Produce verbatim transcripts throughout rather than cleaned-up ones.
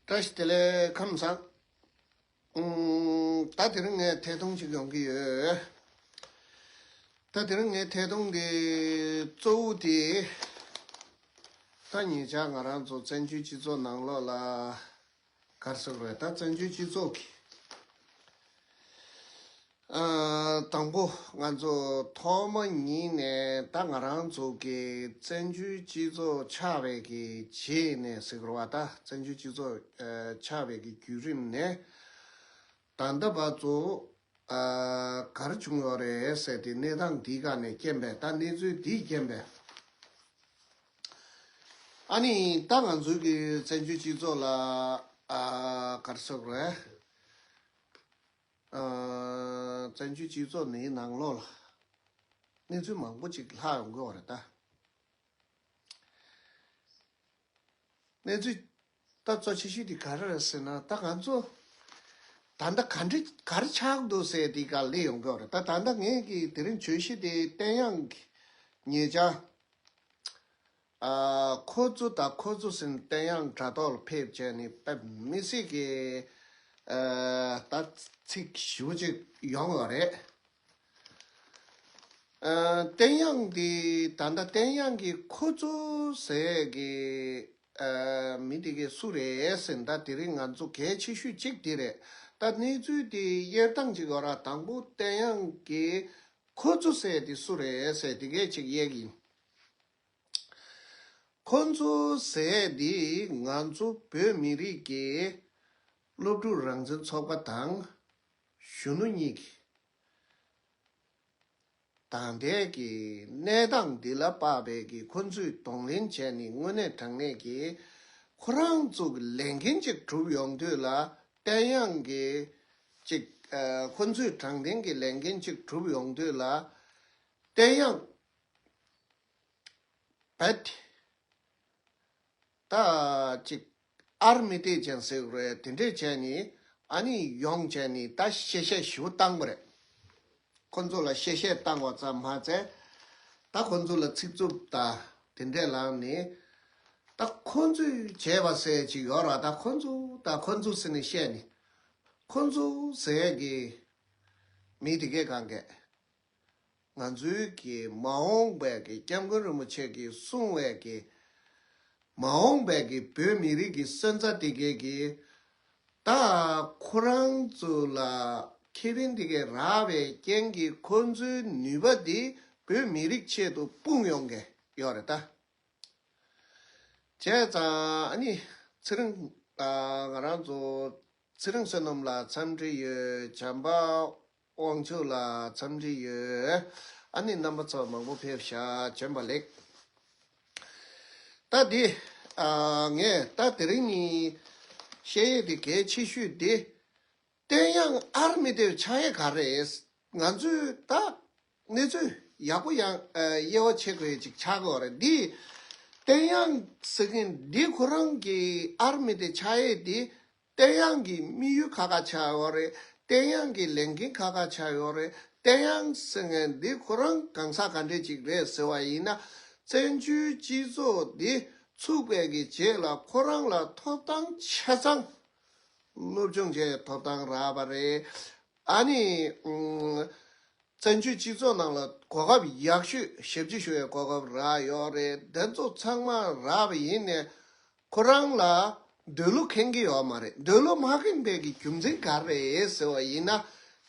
བཀྲ་ཤིས་བདེ་ལེགས། ཁམས་བཟང་། ཨུམ། ད་དེ་རིང་ངས་ཐད་གཏོང་ཅིག་ཡོང་གི་ཡོད། ད་དེ་རིང་ངས་ཐད་གཏོང་གི་གཙོ་བོ་དེ། ད་ཉེ་ཆར་ང་རང་ཚོ་བཙན་བྱོལ་སྤྱི་ཚོགས་ནང་ལོགས་ལ། ག་རེ་ཟེར་དགོས་རེད། ད་བཙན་བྱོལ་སྤྱི་ཚོགས་ཀྱི། ཨ། དང་པོ་ང་ཚོ་ཐོག་མ་ཉིད་ནས་ད་ང་རང་ཚོ་གི་བཙན་བྱོལ་སྤྱི་ཚོགས་ཆགས་པའི་གི་རྗེས་ནས་ཟེར་དགོས་རེད་བ། ད་བཙན་བྱོལ་སྤྱི་ཚོགས་ཨ་ཆགས་པའི་གི་བརྒྱུད་རིམ་ནས་ད་ལྟ་བར་དུ་ཨ་ག་རེ་བྱུང་ཡོད་རེད་ཟེར་ཏེ། གནས་སྟངས་འདིའི་སྒང་ནས་རྐྱེན་པས། ད་གནས་ཚུལ་འདིའི་རྐྱེན་པས། ཨ་ནི་ད་ང་ཚོའི་གི་བཙན་བྱོལ་སྤྱི་ཚོགས་ལ་ཨ་ག་རེ་ཟེར་དགོས་རེད། ཨ། བཙན་བྱོལ་སྤྱི་ཚོགས་འདིའི་ནང་ལོགས་ལ་གནས་ཚུལ་མང་པོ་ཅིག་ལྷག་ཡོང་གི་ཡོད་རེད་ད། གནས་ཚུལ་ད་གཙོ་ཆེ་ཤོས་དེ་ག་རེ་རེད་ཟེར་ན། ད་ང་ཚོ་ད་ལྟ་ག་འདྲ་ག་རེ་ཆགས་འདུག་ཟེར་དེ་ག་སླེབས་ཡོང་གི་ཡོད་རེད་ད། ད་ལྟ་ངས་ཀྱི་དེ་རིང་བརྗོད་གཞི་དེ་བསྟན་དབྱངས་ཀྱི་ཉེ་ཆར། ཨ། ཁོ་ཚོ་དང་ཁོ་ཚོ་ཟེར་ནས་བསྟན་དབྱངས་དྲ་ཐོག་ལ་ཕེབས་བྱས་ནས་དཔེ་མི་སྲིད་ཀྱི་ཨ་ད་ཚིག་ཞེ་པོ་ཅིག་ཡོང་ཡོད་རེད། ཨ། བསྟན་དབྱངས་འདི་ད་ལྟ་བསྟན་དབྱངས་ཀྱི་ཁོ་ཚོ་ཟེར་གི་ཨ་མི་དེ་གས་སུ་རེད་ཟེར་ན། ད་དེ་རིང་ང་ཚོ་གལ་ཆེ་ཤོས་གཅིག་དེ་རེད། ད་གནས་ཚུལ་དེ་དབྱེ་སྟངས་ཅིག་ཡོད་ར། དང་པོ་བསྟན་དབྱངས་ཀྱི་ཁོ་ཚོ་ཟེར་དེ་སུ་རེད་ཟེར་དེ་གས་ཅིག་དབྱེ་གི་ཡིན། ཁོ་ཚོ་ཟེར་འདི་ང་ཚོ་བོད་མི་རིགས་ཀྱི་སློབ་ཕྲུག་རང་བཙན་ཚོགས་པ་དང་གཞོན་ནུ་གཉིས་ཀྱི་དང་འདས་ཀྱི་གནས་སྟངས་འདི་ལ་དཔག་པའི་གི་ཁོ་ཚོས་གདོང་ལེན་བྱས་ནས་དངོས་གནས་དྲང་གནས་ཀྱི་ཁོ་རང་ཚོ་གི་ལས་འགན་ཅིག་གྲུབ་ཡོང་དུས་ལ། བསྟན་དབྱངས་ཀྱི་ཅིག་ཨ་ཁོ་ཚོས་དྲང་བདེན་གྱི་ལས་འགན་ཅིག་གྲུབ་ཡོང་དུས་ལ། བསྟན་དབྱངས་བེད་ད་ཅིག་ཨར་མི་ཏེ་ཅན་ཟེར་དགོས་རེད། དེ་འདྲས་བྱས་ནས་ཨ་ནི་ཡོང་བྱས་ནས་ད་གཤེ་གཤེ་ཞེ་པོ་བཏང་བ་རེད། ཁོ་ཚོ་ལ་གཤེ་གཤེ་བཏང་བ་ཙམ་མ་ཟད། ད་ཁོ་ཚོ་ལ་ཚིག་རྩུབ་དང་དེ་འདྲས་ལངས་ནས། ད་ཁོ་ཚོས་བྱས་པ་ཟེར་ཅིག་ཡོད་ར། ད་ཁོ་ཚོ་ད་ཁོ་ཚོ་ཟེར་ནས་བཤད་ནས། ཁོ་ཚོ་ཟེར་གི་མི་དེ་གས་གང་གས། ང་ཚོའི་གི་མ་འོངས་པའི་གི་སྐྱབས་མགོན་རིན་པོ་ཆེ་གིས་གསུངས་པའི་གི་མ་འོངས་པའི་གི་བོད་མི་རིགས་ཀྱི་སོན་རྩ་དེ་གས་གི་ད་ཁོ་རང་ཚོ་ལ་ཁེ་ཕན་དེ་གས་རག་པའི་རྐྱེན་གྱིས་ཁོ་ཚོའི་ནུས་པ་དེ་བོད་མི་རིགས་ཆེད་དུ་སྤུངས་ཡོང་གི་ཡོད་རེད་ད། བྱས་ཙང་ཨ་ནི་ཚེ་རིང་ཨ་ང་རང་ཚོ་ཚེ་རིང་བསོད་ནམས་ལགས་འཚམས་འདྲི་ཡོད། བྱམས་པ་དབང་ཕྱུག་ལགས་འཚམས་འདྲི་ཡོད། ཨ་ནི་རྣམ་པ་ཚོ་མང་པོ་ཕེབས་ཤག་བྱོན་པ་ལེགས། ད་འདི་ཨ་ངས་ད་དེ་རིང་ནི་བཤད་ཡས་དེ་གལ་ཆེ་ཤོས་དེ། བསྟན་དབྱངས་ཨར་མི་དེ་ཆགས་ཡས་ག་རེད། ང་ཚོས་ད་གནས་ཚུལ་ཡག་པོ་ཡང་ཨ་དབྱེ་བ་ཕྱེ་དགོས་ཡས་ཅིག་ཆགས་ཀྱི་ཡོད་རེད། འདི་བསྟན་དབྱངས་ཟེར་མཁན་འདི་ཁོ་རང་གི་ཨར་མི་དེ་ཆགས་ཡས་འདི་བསྟན་དབྱངས་ཀྱི་དམིགས་ཡུལ་ཁ་ཁ་ཆགས་ཡོད་རེད། བསྟན་དབྱངས་ཀྱི་ལས་འགན་ཁ་ཁ་ཆགས་ཡོད་རེད། བསྟན་དབྱངས་ཟེར་མཁན་འདི་ཁོ་རང་གང་ཟག་ག་འདྲས་ཅིག་རེད་ཟེར་བ་ཡིན་ན། བཙན་བྱོལ་སྤྱི་ཚོགས་འདི་ཚུགས་པའི་གི་རྗེས་ལ་ཁོ་རང་ལ་ཐོབ་ཐང་ཆ་ཚང་། སློབ་སྦྱོང་བྱེད་ཐོབ་ཐང་རག་པ་རེད། ཨ་ནི་ཨུམ་བཙན་བྱོལ་སྤྱི་ཚོགས་ནང་ལ་གོ་སྐབས་ཡག་ཤོས་ཞབས་ཕྱི་ཞུ་བའི་གོ་སྐབས་རག་ཡོད་རེད། དེ་ཚོ་ཚང་མ་རག་པ་ཡིན་ནའི་ཁོ་རང་ལ་འདོད་བློ་ཁེངས་ཀྱི་ཡོད་མ་རེད། འདོད་བློ་མ་ཁེངས་པའི་གི་རྒྱུ་མཚན་ག་རེ་རེད་ཟེར་བ་ཡིན་ན།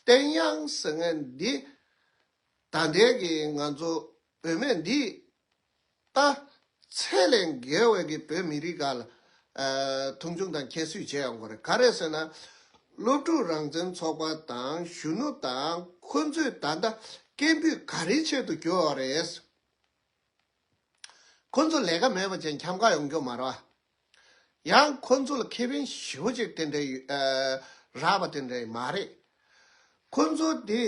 བསྟན་དབྱངས་ཟེར་མཁན་འདི་ད་ལྟའི་གི་ང་ཚོ་བུད་མེད་འདི། ད་ཚད་ལས་བརྒལ་བའི་གི་བོད་མི་རིགས་སྒང་ལ་ཨ་མཐོང་ཆུང་དང་ཁྱད་གསོད་བྱས་ཡོང་གི་རེད། ག་རེ་ཟེར་ན། སློབ་ཕྲུག་རང་བཙན་ཚོགས་པ་དང་གཞོན་ནུ་དང་ཁོ་ཚོས་ད་ལྟ་སྐད་འབོད་ག་རེའི་ཆེད་དུ་རྒྱུགས་ཡོད་རེད། ཁོ་ཚོ་ལས་ཀ་མེད་པ་བྱས་འཁྱམ་ག་ཡོང་རྒྱུ་མ་རེད་བ། ཡང་ཁོ་ཚོ་ལ་ཁེ་ཕན་ཞེ་པོ་ཅིག་དེ་འདྲ་ཡོད་ཨ་རག་པ་དེ་འདྲ་མ་རེད། ཁོ་ཚོ་དེ་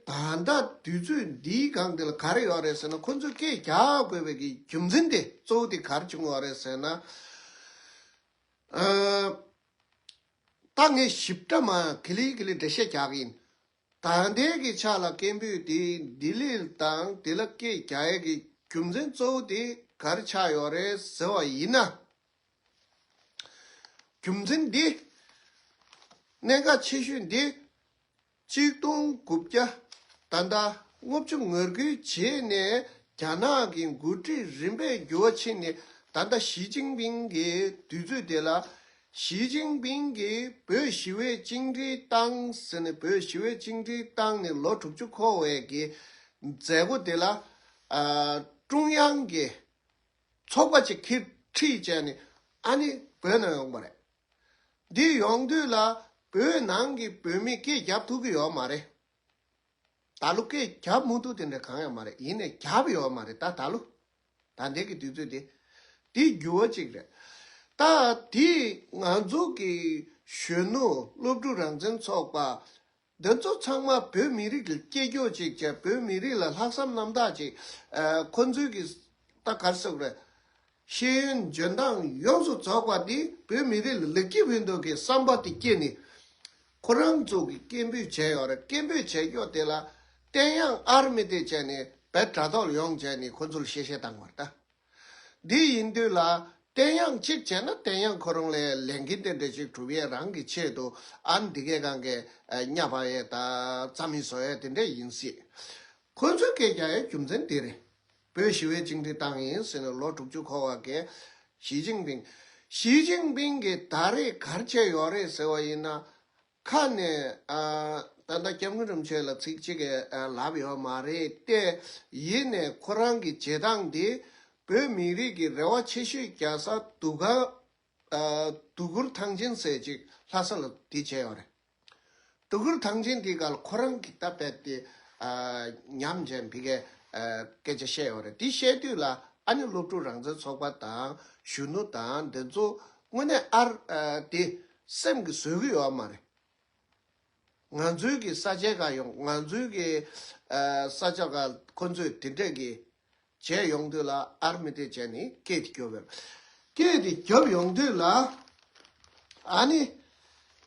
ད་ལྟ་དུས་ཚོད་འདིའི་སྒང་དེ་ལ་ག་རེ་ཡོད་རེད་ཟེར་ན། ཁོ་ཚོས་སྐད་རྒྱག་དགོས་པའི་གི་རྒྱུ་མཚན་དེ་གཙོ་བོ་དེ་ག་རེ་བྱུང་བ་རེད་ཟེར་ན། ཨ་ད་ངས་ཞིབ་ཕྲ་མ་གི་ལི་གི་ལི་འགྲེལ་བཤད་རྒྱག་གི་ཡིན། ད་ལྟའི་གི་ཆ་ལ་སྐད་འབོད་དེ་ལྡི་ལི་དང་དེ་ལ་སྐད་རྒྱག་ཡས་གི་རྒྱུ་མཚན་གཙོ་བོ་དེ་ག་རེ་ཆགས་ཡོད་རེད་ཟེར་བ་ཡིན་ན། རྒྱུ་མཚན་འདི། གནད་འགག་ཆེ་ཤོས་འདི། གཅིག་སྟོང་དགུ་བརྒྱ་ད་ལྟ་ལྔ་བཅུ་ང་དགུའི་རྗེས་ནས་རྒྱ་ནག་གི་འགོ་ཁྲིད་རིམ་པས་འགྱུར་བ་ཕྱིན་ནས། ད་ལྟ་ཞི་ཅིན་ཕིང་གི་དུས་ཚོད་དེ་ལ། ཞི་ཅིན་ཕིང་གིས་བོད་ཞི་བའི་བཅིངས་འགྲོལ་བཏང་ཟེར་ནས། བོད་ཞི་བའི་བཅིངས་འགྲོལ་བཏང་ནས་ལོ་དྲུག་ཅུ་འཁོར་བའི་གི་མཛད་སྒོ་དེ་ལ། ཨ། ཀྲུང་དབྱང་གི་ཚོགས་པ་ཅིག་ཁྲིད་བྱས་ནས། ཨ་ནི་བོད་ནང་ཡོང་བ་རེད། འདི་ཡོང་དུས་ལ། བོད་ནང་གི་བོད་མི་སྐད་རྒྱབ་ཐུབ་ཀྱི་ཡོད་མ་རེད། ད་ལོ་སྐད་རྒྱབ་མི་ཐུབ་དེ་འདྲ་གང་ཡང་མ་རེད། ཡིན་ནའི་རྒྱབ་ཡོད་མ་རེད། ད་ད་ལོ། ད་ལྟའི་གི་དུས་ཚོད་དེ། འདི་འགྱུར་བ་ཅིག་རེད། ད་འདི་ང་ཚོ་གི་གཞོན་ནུ་སློབ་ཕྲུག་རང་བཙན་ཚོགས་པ། འདི་ཚོ་ཚང་མ་བོད་མི་རིགས་ལ་སྐྱེ་སྐྱོ་ཅིག་བྱས། བོད་མི་རིགས་ལ་ལྷག་བསམ་རྣམ་དག་ཅིག་ཨ། ཁོ་ཚོའི་གི། ད་ག་རེ་ཟེར་དགོས་རེད། ཤེས་ཡོན་འཇོན་ཐང་ཡོངས་སུ་རྫོགས་པ་འདི་བོད་མི་རིགས་ལ་ལེགས་སྐྱེས་ཕུལ་འདོད་ཀྱི་བསམ་པ་དེ་སྐྱེས་ནས། ཁོ་རང་ཚོ་གི་སྐད་འབོད་བྱས་ཡོད་རེད། སྐད་འབོད་བྱས་ཀྱོག་དེ་ལ་བསྟན་དབྱངས་ཨར་མི་དེ་བྱས་ནས་བོད་དྲ་ཐོག་ལ་ཡོང་བྱས་ནས་ཁོ་ཚོ་ལ་གཤེ་གཤེ་བཏང་བ་རེད་ད། འདི་ཡིན་དུས་ལ། བསྟན་དབྱངས་གཅིག་བྱས་ན་བསྟན་དབྱངས་ཁོ་རང་ལས་ལས་འགན་དེ་འདྲ་ཅིག་སྒྲུབ་ཡས་རང་གི་ཆེད་དུ། ཨ། འདི་གའི་སྒང་གའི་ཨ། ཉ་པ་ཡས་ད་རྩྭ་མི་བཟོ་ཡས་དེ་འདྲ་ཡིན་སྲིད། ཁོ་ཚོས་སྐད་རྒྱག་ཡས་རྒྱུ་མཚན་དེ་རེད། བོད་ཞི་བའི་བཅིངས་འགྲོལ་བཏང་ཡིན་ཟེར་ནས་ལོ་དྲུག་ཅུ་འཁོར་བ་གི་ཞི་ཅིན་ཕིང་། ཞི་ཅིན་ཕིང་གིས་ད་རེས་ག་རེ་བྱས་ཡོད་རེད་ཟེར་བ་ཡིན་ན། ཁ་ནས། ཨ། ད་ལྟ་སྐྱབས་མགོན་རིན་པོ་ཆེ་ལ་ཚིག་གཅིག་གིས། ཨ། ལབ་ཡོད་མ་རེད་དེ། ཡིན་ནའི་ཁོ་རང་གི་བྱེད་སྟངས་འདི་བོད་མི་རིགས་ཀྱི་རེ་བ་ཆེ་ཤོས་རྒྱག་ས་འདུ་ཁང་། ཨ། དུ་གུར་ཐང་ཆེན་ཟེར་ཅིག་ལྷ་ས་ལ་འདི་བྱས་ཡོད་རེད། དུ་གུར་ཐང་ཆེན་འདི་ག་ལ་ཁོ་རང་གིས་ད་རྦད་དེ། ཨ། ཉམས་ཅན་འདི་གའི། ཨ། སྐད་ཆ་བཤད་ཡོད་རེད། འདི་བཤད་དུས་ལ། ཨ་ནི་སློབ་ཕྲུག་རང་བཙན་ཚོགས་པ་དང་གཞོན་ནུ་དང་འདི་ཚོ་དངོས་གནས་ཨར། ཨ། དེ་སེམས་ཀྱིས་བཟོད་ཀྱི་ཡོད་མ་རེད། ང་ཚོའི་གི་ས་ཆའི་ཁ་ཡོང་། ང་ཚོའི་གི། ཨ། ས་ཆ་ཁ་ཁོ་ཚོས་དེ་འདྲས་གི་བྱས་ཡོང་དུས་ལ། ཨར་མི་དེ་བྱས་ནས་སྐད་དེ་རྒྱོབ་ཡོད། སྐད་དེ་རྒྱོབ་ཡོང་དུས་ལ། ཨ་ནི་ད་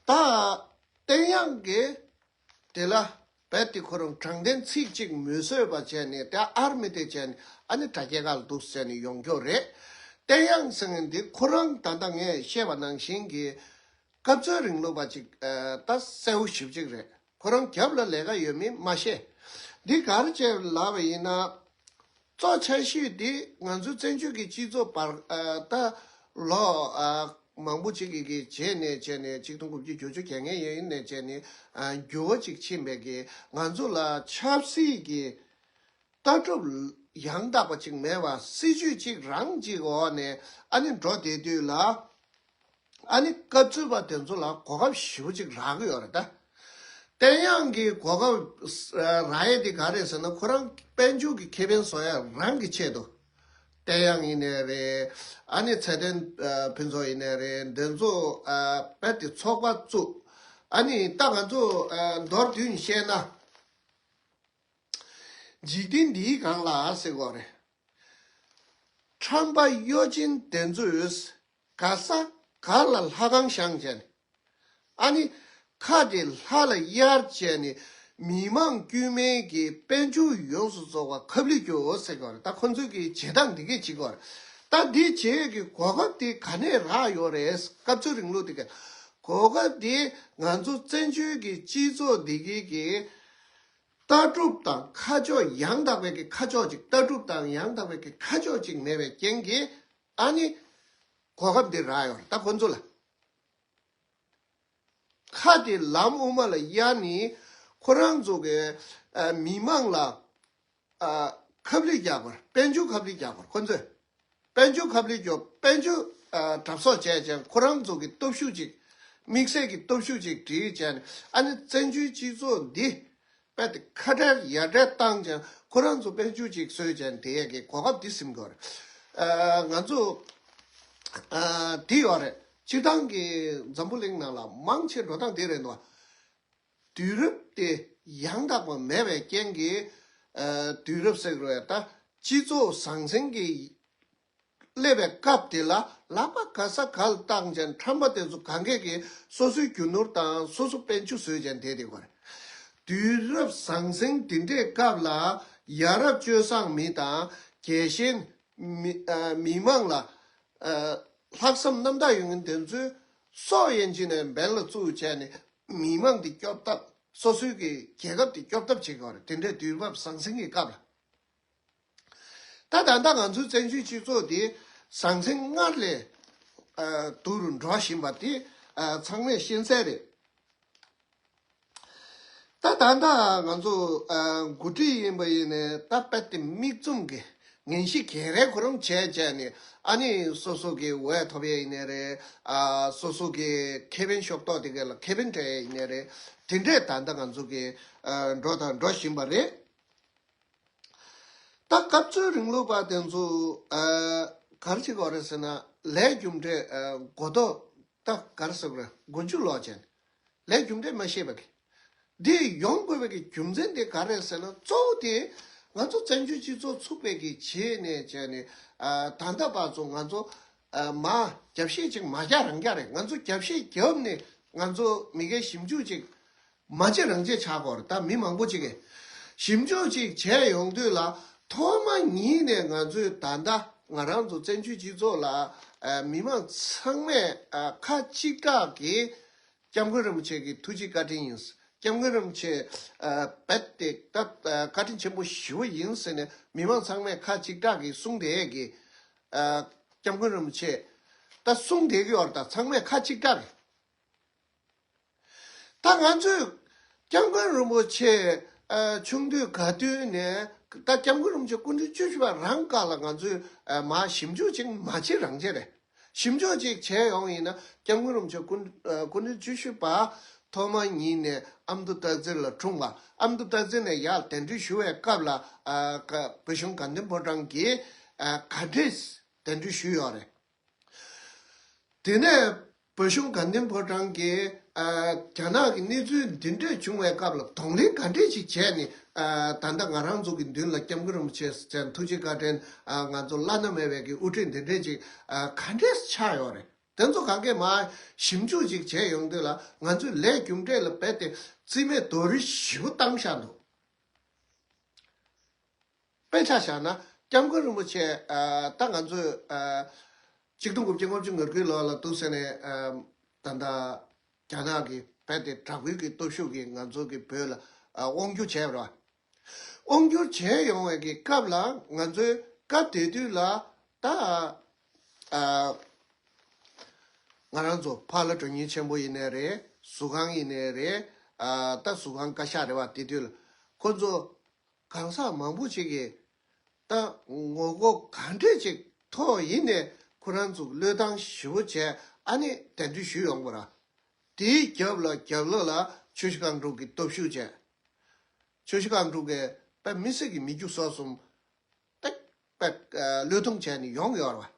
བསྟན་དབྱངས་ཀྱིས་དེ་ལ་རྦད་དེ་ཁོ་རང་དྲང་བདེན་ཚིག་གཅིག་མི་བཟོད་པ་བྱས་ནས། ད་ཨར་མི་དེ་བྱས་ནས། ཨ་ནི་དྲ་རྒྱའི་སྒང་ལ་འདུག་ཟེར་ནས་ཡོང་རྒྱུ་རེད། བསྟན་དབྱངས་ཟེར་མཁན་འདི་ཁོ་རང་ད་ལྟ་ངས་བཤད་པ་ནང་བཞིན་གྱི་སྐབས་འཚོལ་རིང་ལུགས་པ་ཅིག་ཨ། ད་གསལ་བོ་ཞེ་པོ་ཅིག་རེད། ཁོ་རང་རྒྱབ་ལ་ལས་ཀ་ཡོད་མེད་མ་ཤེས། འདི་ག་རེ་བྱས་ལབ་པ་ཡིན་ན། གཙོ་ཆེ་ཤོས་འདི་ང་ཚོའི་བཙན་བྱོལ་གྱི་སྤྱི་ཚོགས་བར། ཨ། ད་ལོ། ཨ། མང་པོ་ཅིག་གི་གི་རྗེས་ནས་བྱས་ནས། ཆིག་སྟོང་དགུ་བརྒྱ་བརྒྱད་ཅུ་གྱ་ལྔའི་ཡན་ནས་བྱས་ནས། ཨ། འགྱུར་བ་ཅིག་ཕྱིན་པའི་གི་ང་ཚོ་ལ་ཆབ་སྲིད་ཀྱི་ལྟ་གྲུབ་ཡང་དག་པ་ཅིག་མེད་པ། སྲིད་ཇུས་གཅིག་རང་གཅིག་འོག་ནས་ཨ་ནི་འགྲོ་བསྡད་དུས་ལ། ཨ་ནི་སྐབས་འཚོལ་པ་དེ་ཚོ་ལ་གོ་སྐབས་ཞེ་པོ་ཅིག་རག་གི་ཡོད་རེད་ད། བསྟན་དབྱངས་ཀྱིས་གོ་སྐབས་རག་ཡས་དེ་ག་རེད་ཟེར་ན། ཁོ་རང་དཔལ་འབྱོར་གྱི་ཁེ་ཕན་བཟོ་ཡས་རང་གི་ཆེད་དུ། བསྟན་དབྱངས་ཡིན་ནའི་རེད། ཨ་ནི་ཚེ་བརྟན་ཕུན་ཚོགས་ཡིན་ནའི་རེད། འདི་ཚོ་རྦད་དེ་ཚོགས་པ་བཙུགས། ཨ་ནི་ད་ང་ཚོ་མདོར་བསྡུས་ནས་བཤད་ན། འཇིག་རྟེན་འདིའི་སྒང་ལ་ཟེར་དགོས་རེད། ཁྲམ་པ་གཡོ་ཅན་དེ་ཚོས་ག་ས་ག་ལ་ལྷ་ཁང་བཞེངས་བྱས་ནས། ཨ་ནི་ཁ་དེ་ལྷ་ལ་གཡར་བྱས་ནས། མི་མང་དཀྱུས་མའི་གི་དཔལ་འབྱོར་ཡོངས་སུ་རྫོགས་པ་ཁབ་ལི་རྒྱོ་ཟེར་དགོས་རེད། ད་ཁོ་ཚོའི་གི་བྱེད་སྟངས་འདི་གས་བྱེད་དགོས་རེད། ད་འདི་བྱེད་ཀྱི་གོ་སྐབས་དེ་ག་ནས་རག་ཡོད་རེད། སྐབས་འཚོལ་རིང་ལུགས་དེ་གས། གོ་སྐབས་དེ་ང་ཚོ་བཙན་བྱོལ་གྱི་སྤྱི་ཚོགས་འདི་གས་གི་ལྟ་གྲུབ་དང་ཁ་ཕྱོགས་ཡང་དག་པའི་གི་ཁ་ཕྱོགས་ཅིག་ལྟ་གྲུབ་དང་ཡང་དག་པའི་གི་ཁ་ཕྱོགས་ཅིག་མེད་པའི་རྐྱེན་གྱིས། ཨ་ནི་གོ་སྐབས་འདི་རག་ཡོད་རེད་ད་ཁོ་ཚོ་ལ། ཁ་དེ་ལམ་དབུ་མ་ལ་གཡར་ནས་ཁོ་རང་ཚོ་གི། ཨ། མི་མང་ལ། ཨ། ཁབ་ལི་རྒྱག་པར། དཔལ་འབྱོར་ཁབ་ལི་རྒྱག་པར་ཁོ་ཚོས། དཔལ་འབྱོར་ཁབ་ལི་རྒྱོ། དཔལ་འབྱོར། ཨ། གྲབས་གསོག་བྱས་ཀྱང་ཁོ་རང་ཚོ་གི་སྟོབས་ཤུགས་ཅིག་དམིགས་བསལ་གྱི་སྟོབས་ཤུགས་ཅིག་སྒྲིལ་བྱས་ནས། ཨ་ནི་བཙན་བྱོལ་སྤྱི་ཚོགས་འདི་རྦད་དེ་ཁ་བྲལ་ཡ་བྲལ་བཏང་ཀྱང་ཁོ་རང་ཚོ་དཔལ་འབྱོར་ཅིག་བཟོས་ཀྱང་དེ་ཡས་ཀྱི་གོ་སྐབས་འདི་ཟིན་དགོས་རེད། ཨ། ང་ཚོ། ཨ། འདི་ཡོད་རེད། སྤྱིར་བཏང་གི་འཛམ་བུ་གླིང་ནང་ལ་མང་ཆེ་འགྲོ་སྟངས་དེ་རེད་འདུག་དུས་རབས་དེ་ཡང་དག་པ་མེད་པའི་རྐྱེན་གྱིས། ཨ། དུས་རབས་ཟེར་དགོས་རེད་ད། སྤྱི་ཚོགས་ཟང་ཟིང་གི་སླེབས་པའི་སྐབས་དེ་ལ་ལག་པ་ག་ས་ག་ལ་བཏང་ཀྱང་ཁྲམ་པ་དེ་ཚོ་གང་གས་ཀྱིས་སོ་སོའི་རྒྱུ་ནོར་དང་སོ་སོ་དཔལ་འབྱོར་བཟོས་ཀྱང་བསྡད་དེ་གོ་རེད། དུས་རབས་ཟང་ཟིང་དེ་འདྲའི་སྐབས་ལ་ཡ་རབས་སྤྱོད་བཟང་མི་དང་རྒྱལ་ཞེན་མི། ཨ། མི་མང་ལ། ཨ། ལྷག་བསམ་རྣམ་དག་ཡོད་མཁན་དེ་ཚོས་ སྲོག་ཡན་ཅིག་ནས་འབེན་ལ་བཙུགས་བྱས་ནས་མི་མང་འདི་སྐྱོབ་ཐབས། སོ་སོའི་གི་རྒྱལ་ཁབ་འདི་སྐྱོབ་ཐབས་བྱེད་དགོས་རེད། དེ་འདྲའི་དུས་བབ་ཟང་ཟིང་གི་སྐབས་ལ། ད་ད་ལྟ་ང་ཚོའི་བཙན་བྱོལ་སྤྱི་ཚོགས་འདི་ཟང་ཟིང་སྔར་ལས་ཨ་སྡུག་རུ་འགྲོ་བཞིན་པ་དེ་ཨ་ཚང་མས་ཤེས་གསལ་རེད། ད་ད་ལྟ་ང་ཚོ་ཨ་འགོ་ཁྲིད་ཡིན་པ་ཡིན་ནའི་ད་དཔེ་དེ་མིག་བཙུམ་གྱི་ངན་གཤིས་ག་རེ་ཁོ་རང་བྱས་བྱས་ནས། ཨ་ནི་སོ་སོ་གི་འོས་ཐོབ་ཡས་ཡིན་ནའི་རེད། ཨ་སོ་སོ་གི་ཁེ་ཕན་ཤོག་ཐོག་དེ་ག་ལ་ཁེ་ཕན་སྤྲད་ཡས་ཡིན་ནའི་རེད། དེ་འདྲས་ད་ལྟ་ང་ཚོ་གི་ཨ་འགྲོ་དང་འགྲོ་བཞིན་པ་རེད། ད་སྐབས་འཚོལ་རིང་ལུགས་པ་དེ་ཚོ་ཨ་ག་རེ་བྱེད་དགོས་རེད་ཟེར་ན། ལས་རྒྱུ་འབྲས་ཨ་མགོ་ཐོག་ད་ག་རེ་ཟེར་དགོས་རེད། མགོ་མཇུག་ལོག་བྱས་ནས་ལས་རྒྱུ་འབྲས་མ་ཤེས་པ་གི། འདི་ཡོང་དགོས་པའི་གི་རྒྱུ་མཚན་དེ་ག་རེད་ཟེར་ན། གཙོ་བོ་དེ་ང་ཚོ་བཙན་བྱོལ་སྤྱི་ཚོགས་ཚུགས་པའི་གི་བྱས་ནས་བྱས་ནས་ཨ་ད་ལྟ་བར་ཚོ་ང་ཚོ་ཨ་མ་རྒྱབ་བཤིག་ཅིག་མ་རྒྱག་རང་རྒྱག་རེད། ང་ཚོ་རྒྱབ་བཤིག་རྒྱབ་ནས་ང་ཚོ་མི་སྒེར་ཞིབ་འཇུག་ཅིག་མ་བྱེད་རང་བྱེད་ཆགས་ཀྱི་ཡོད་རེད། ད་མི་མང་པོ་ཅིག་གིས་ཞིབ་འཇུག་ཅིག་བྱས་ཡོང་དུས་ལ། ཐོག་མ་ཉིད་ནས་ང་ཚོས་ད་ལྟ་ང་རང་ཚོ་བཙན་བྱོལ་སྤྱི་ཚོགས་ལ་ཨ་མི་མང་ཚང་མས་ཨ་ཁ་གཅིག་གྲགས་ཀྱིས་སྐྱབས་མགོན་རིན་པོ་ཆེ་གི་ཐུགས་རྗེ་བཀའ་དྲིན་ཡིན། སྐྱབས་མགོན་རིན་པོ་ཆེ་ཨ་རྦད་དེ་ད་ཨ་བཀའ་དྲིན་ཆེན་པོ་ཞེ་པོ་ཡིན་ཟེར་ནས་མི་མང་ཚང་མས་ཁ་གཅིག་གྲགས་ཀྱིས་གསུངས་བསྡད་ཀྱི། ཨ་སྐྱབས་མགོན་རིན་པོ་ཆེ་ད་གསུངས་བསྡད་ཀྱི་ཡོད་རེད། ད་ཚང་མས་ཁ་གཅིག་གྲགས་ཀྱིས། ད་ང་ཚོས་སྐྱབས་མགོན་རིན་པོ་ཆེ་ཨ་ཆུང་དུས་ག་དུས་ནས། ད་སྐྱབས་མགོན་རིན་པོ་ཆེ་སྐུ་ཕྲེང་བཅུ་བཞི་པ་རང་སྒང་ལ་ང་ཚོས་ཨ་མར་ཞིབ་འཇུག་ཅིག་མ་བྱེད་རང་བྱེད་རེད། ཞིབ་འཇུག་ཅིག་བྱས་ཡོང་ཡིན་ན། སྐྱབས་མགོན་རིན་པོ་ཆེ་སྐུ་ཨ་སྐུ་ཕྲེང་བཅུ་བཞི་པ་ཐོག་མ་ཉིད་ནས་ཨ་མདོ་སྟག་འཚེར་ལ་འཁྲུངས་པ། ཨ་མདོ་སྟག་འཚེར་ནས་ཡར་གདན་འདྲེན་ཞུ་བའི་སྐབས་ལ་ཨ་བོད་གཞུང་དགའ་ལྡན་ཕོ་བྲང་གིས་ཨ་ག་འདྲས་གདན་འདྲེན་ཞུས་ཡོད་རེད། དེ་ནས་བོད་གཞུང་དགའ་ལྡན་ཕོ་བྲང་གིས་ཨ་རྒྱ་ནག་གི་གནས་ཚུལ་འདི་འདྲས་བྱུང་བའི་སྐབས་ལ་གདོང་ལེན་ག་འདྲས་ཅིག་བྱས་ནས། ཨ་ད་ལྟ་ང་རང་ཚོ་གི་མདུན་ལ་སྐྱབས་མགོན་རིན་པོ་ཆེ་ཟེར་ཐུགས་རྗེ་བཀའ་དྲིན་ཨ་ང་ཚོ་བླ་ན་མེད་པའི་གི་དབུ་ཁྲིད་འདི་འདྲས་ཅིག་ཨ་ག་འདྲས་ཆགས་ཡོད་རེད། དེ་ཚོ་གང་གས་མར་ཞིབ་འཇུག་ཅིག་བྱས་ཡོང་དུས་ལ། ང་ཚོས་ལས་རྒྱུ་འབྲས་ལ་རྦད་དེ་རྩིས་མེད་རྡོག་རོལ་ཞེ་པོ་བཏང་བཞག་འདུག་དཔེ་ཆ་བཞག་ན། སྐྱབས་མགོན་རིན་པོ་ཆེ་ཨ་ད་ང་ཚོས་ཨ་ཆིག་སྟོང་དགུ་བརྒྱ་ལྔ་བཅུ་ང་དགུའི་ལོ་ལ་འདུག་ཟེར་ནས་ཨ་ད་ལྟ་རྒྱ་ནག་གི་རྦད་དེ་དྲག་པོའི་གི་སྟོབས་ཤུགས་ཀྱིས་ང་ཚོ་གི་བོད་ལ་ཨ་དབང་བསྒྱུར་བྱས་པ་རེད། དབང་བསྒྱུར་བྱས་ཡོང་བའི་གི་སྐབས་ལ། ང་ཚོའི་སྐབས་དེ་དུས་ལ་ད་ཨ་ང་རང་ཚོ་ཕ་ལྷ་དྲུང་ཡིག་ཆེན་པོ་ཡིན་ནའི་རེད། ཟུར་ཁང་ཡིན་ནའི་རེད། ཨ་ད་ཟུར་ཁང་བཀའ་ཤག་རེད་པ། དེ་དུས་ལ་ཁོ་ཚོ་གང་ཟག་མང་པོ་ཅིག་གིས་ད་ངོ་རྒོལ་ག་འདྲས་ཅིག་ཐོག་ཡིན་ནའི་ཁོ་རང་ཚོ་བློས་བཏང་ཞེ་པོ་བྱས། ཨ་ནི་གདན་འདྲེན་ཞུས་ཡོང་བ་ར། དེའི་རྒྱབ་ལ་རྒྱབ་ལོགས་ལ་ཆུ་བཞི་སྒང་དྲུག་གི་སྟོབས་ཤུགས་བྱས། ཆུ་བཞི་སྒང་དྲུག་གིས་དཔེ་མི་སྲིད་ཀྱི་མི་རྒྱུ་སོ་གསུམ་ཏག་ཏག་བློས་ཐོངས་བྱས་ནས་ཡོང་ཡོད་རེད་པ།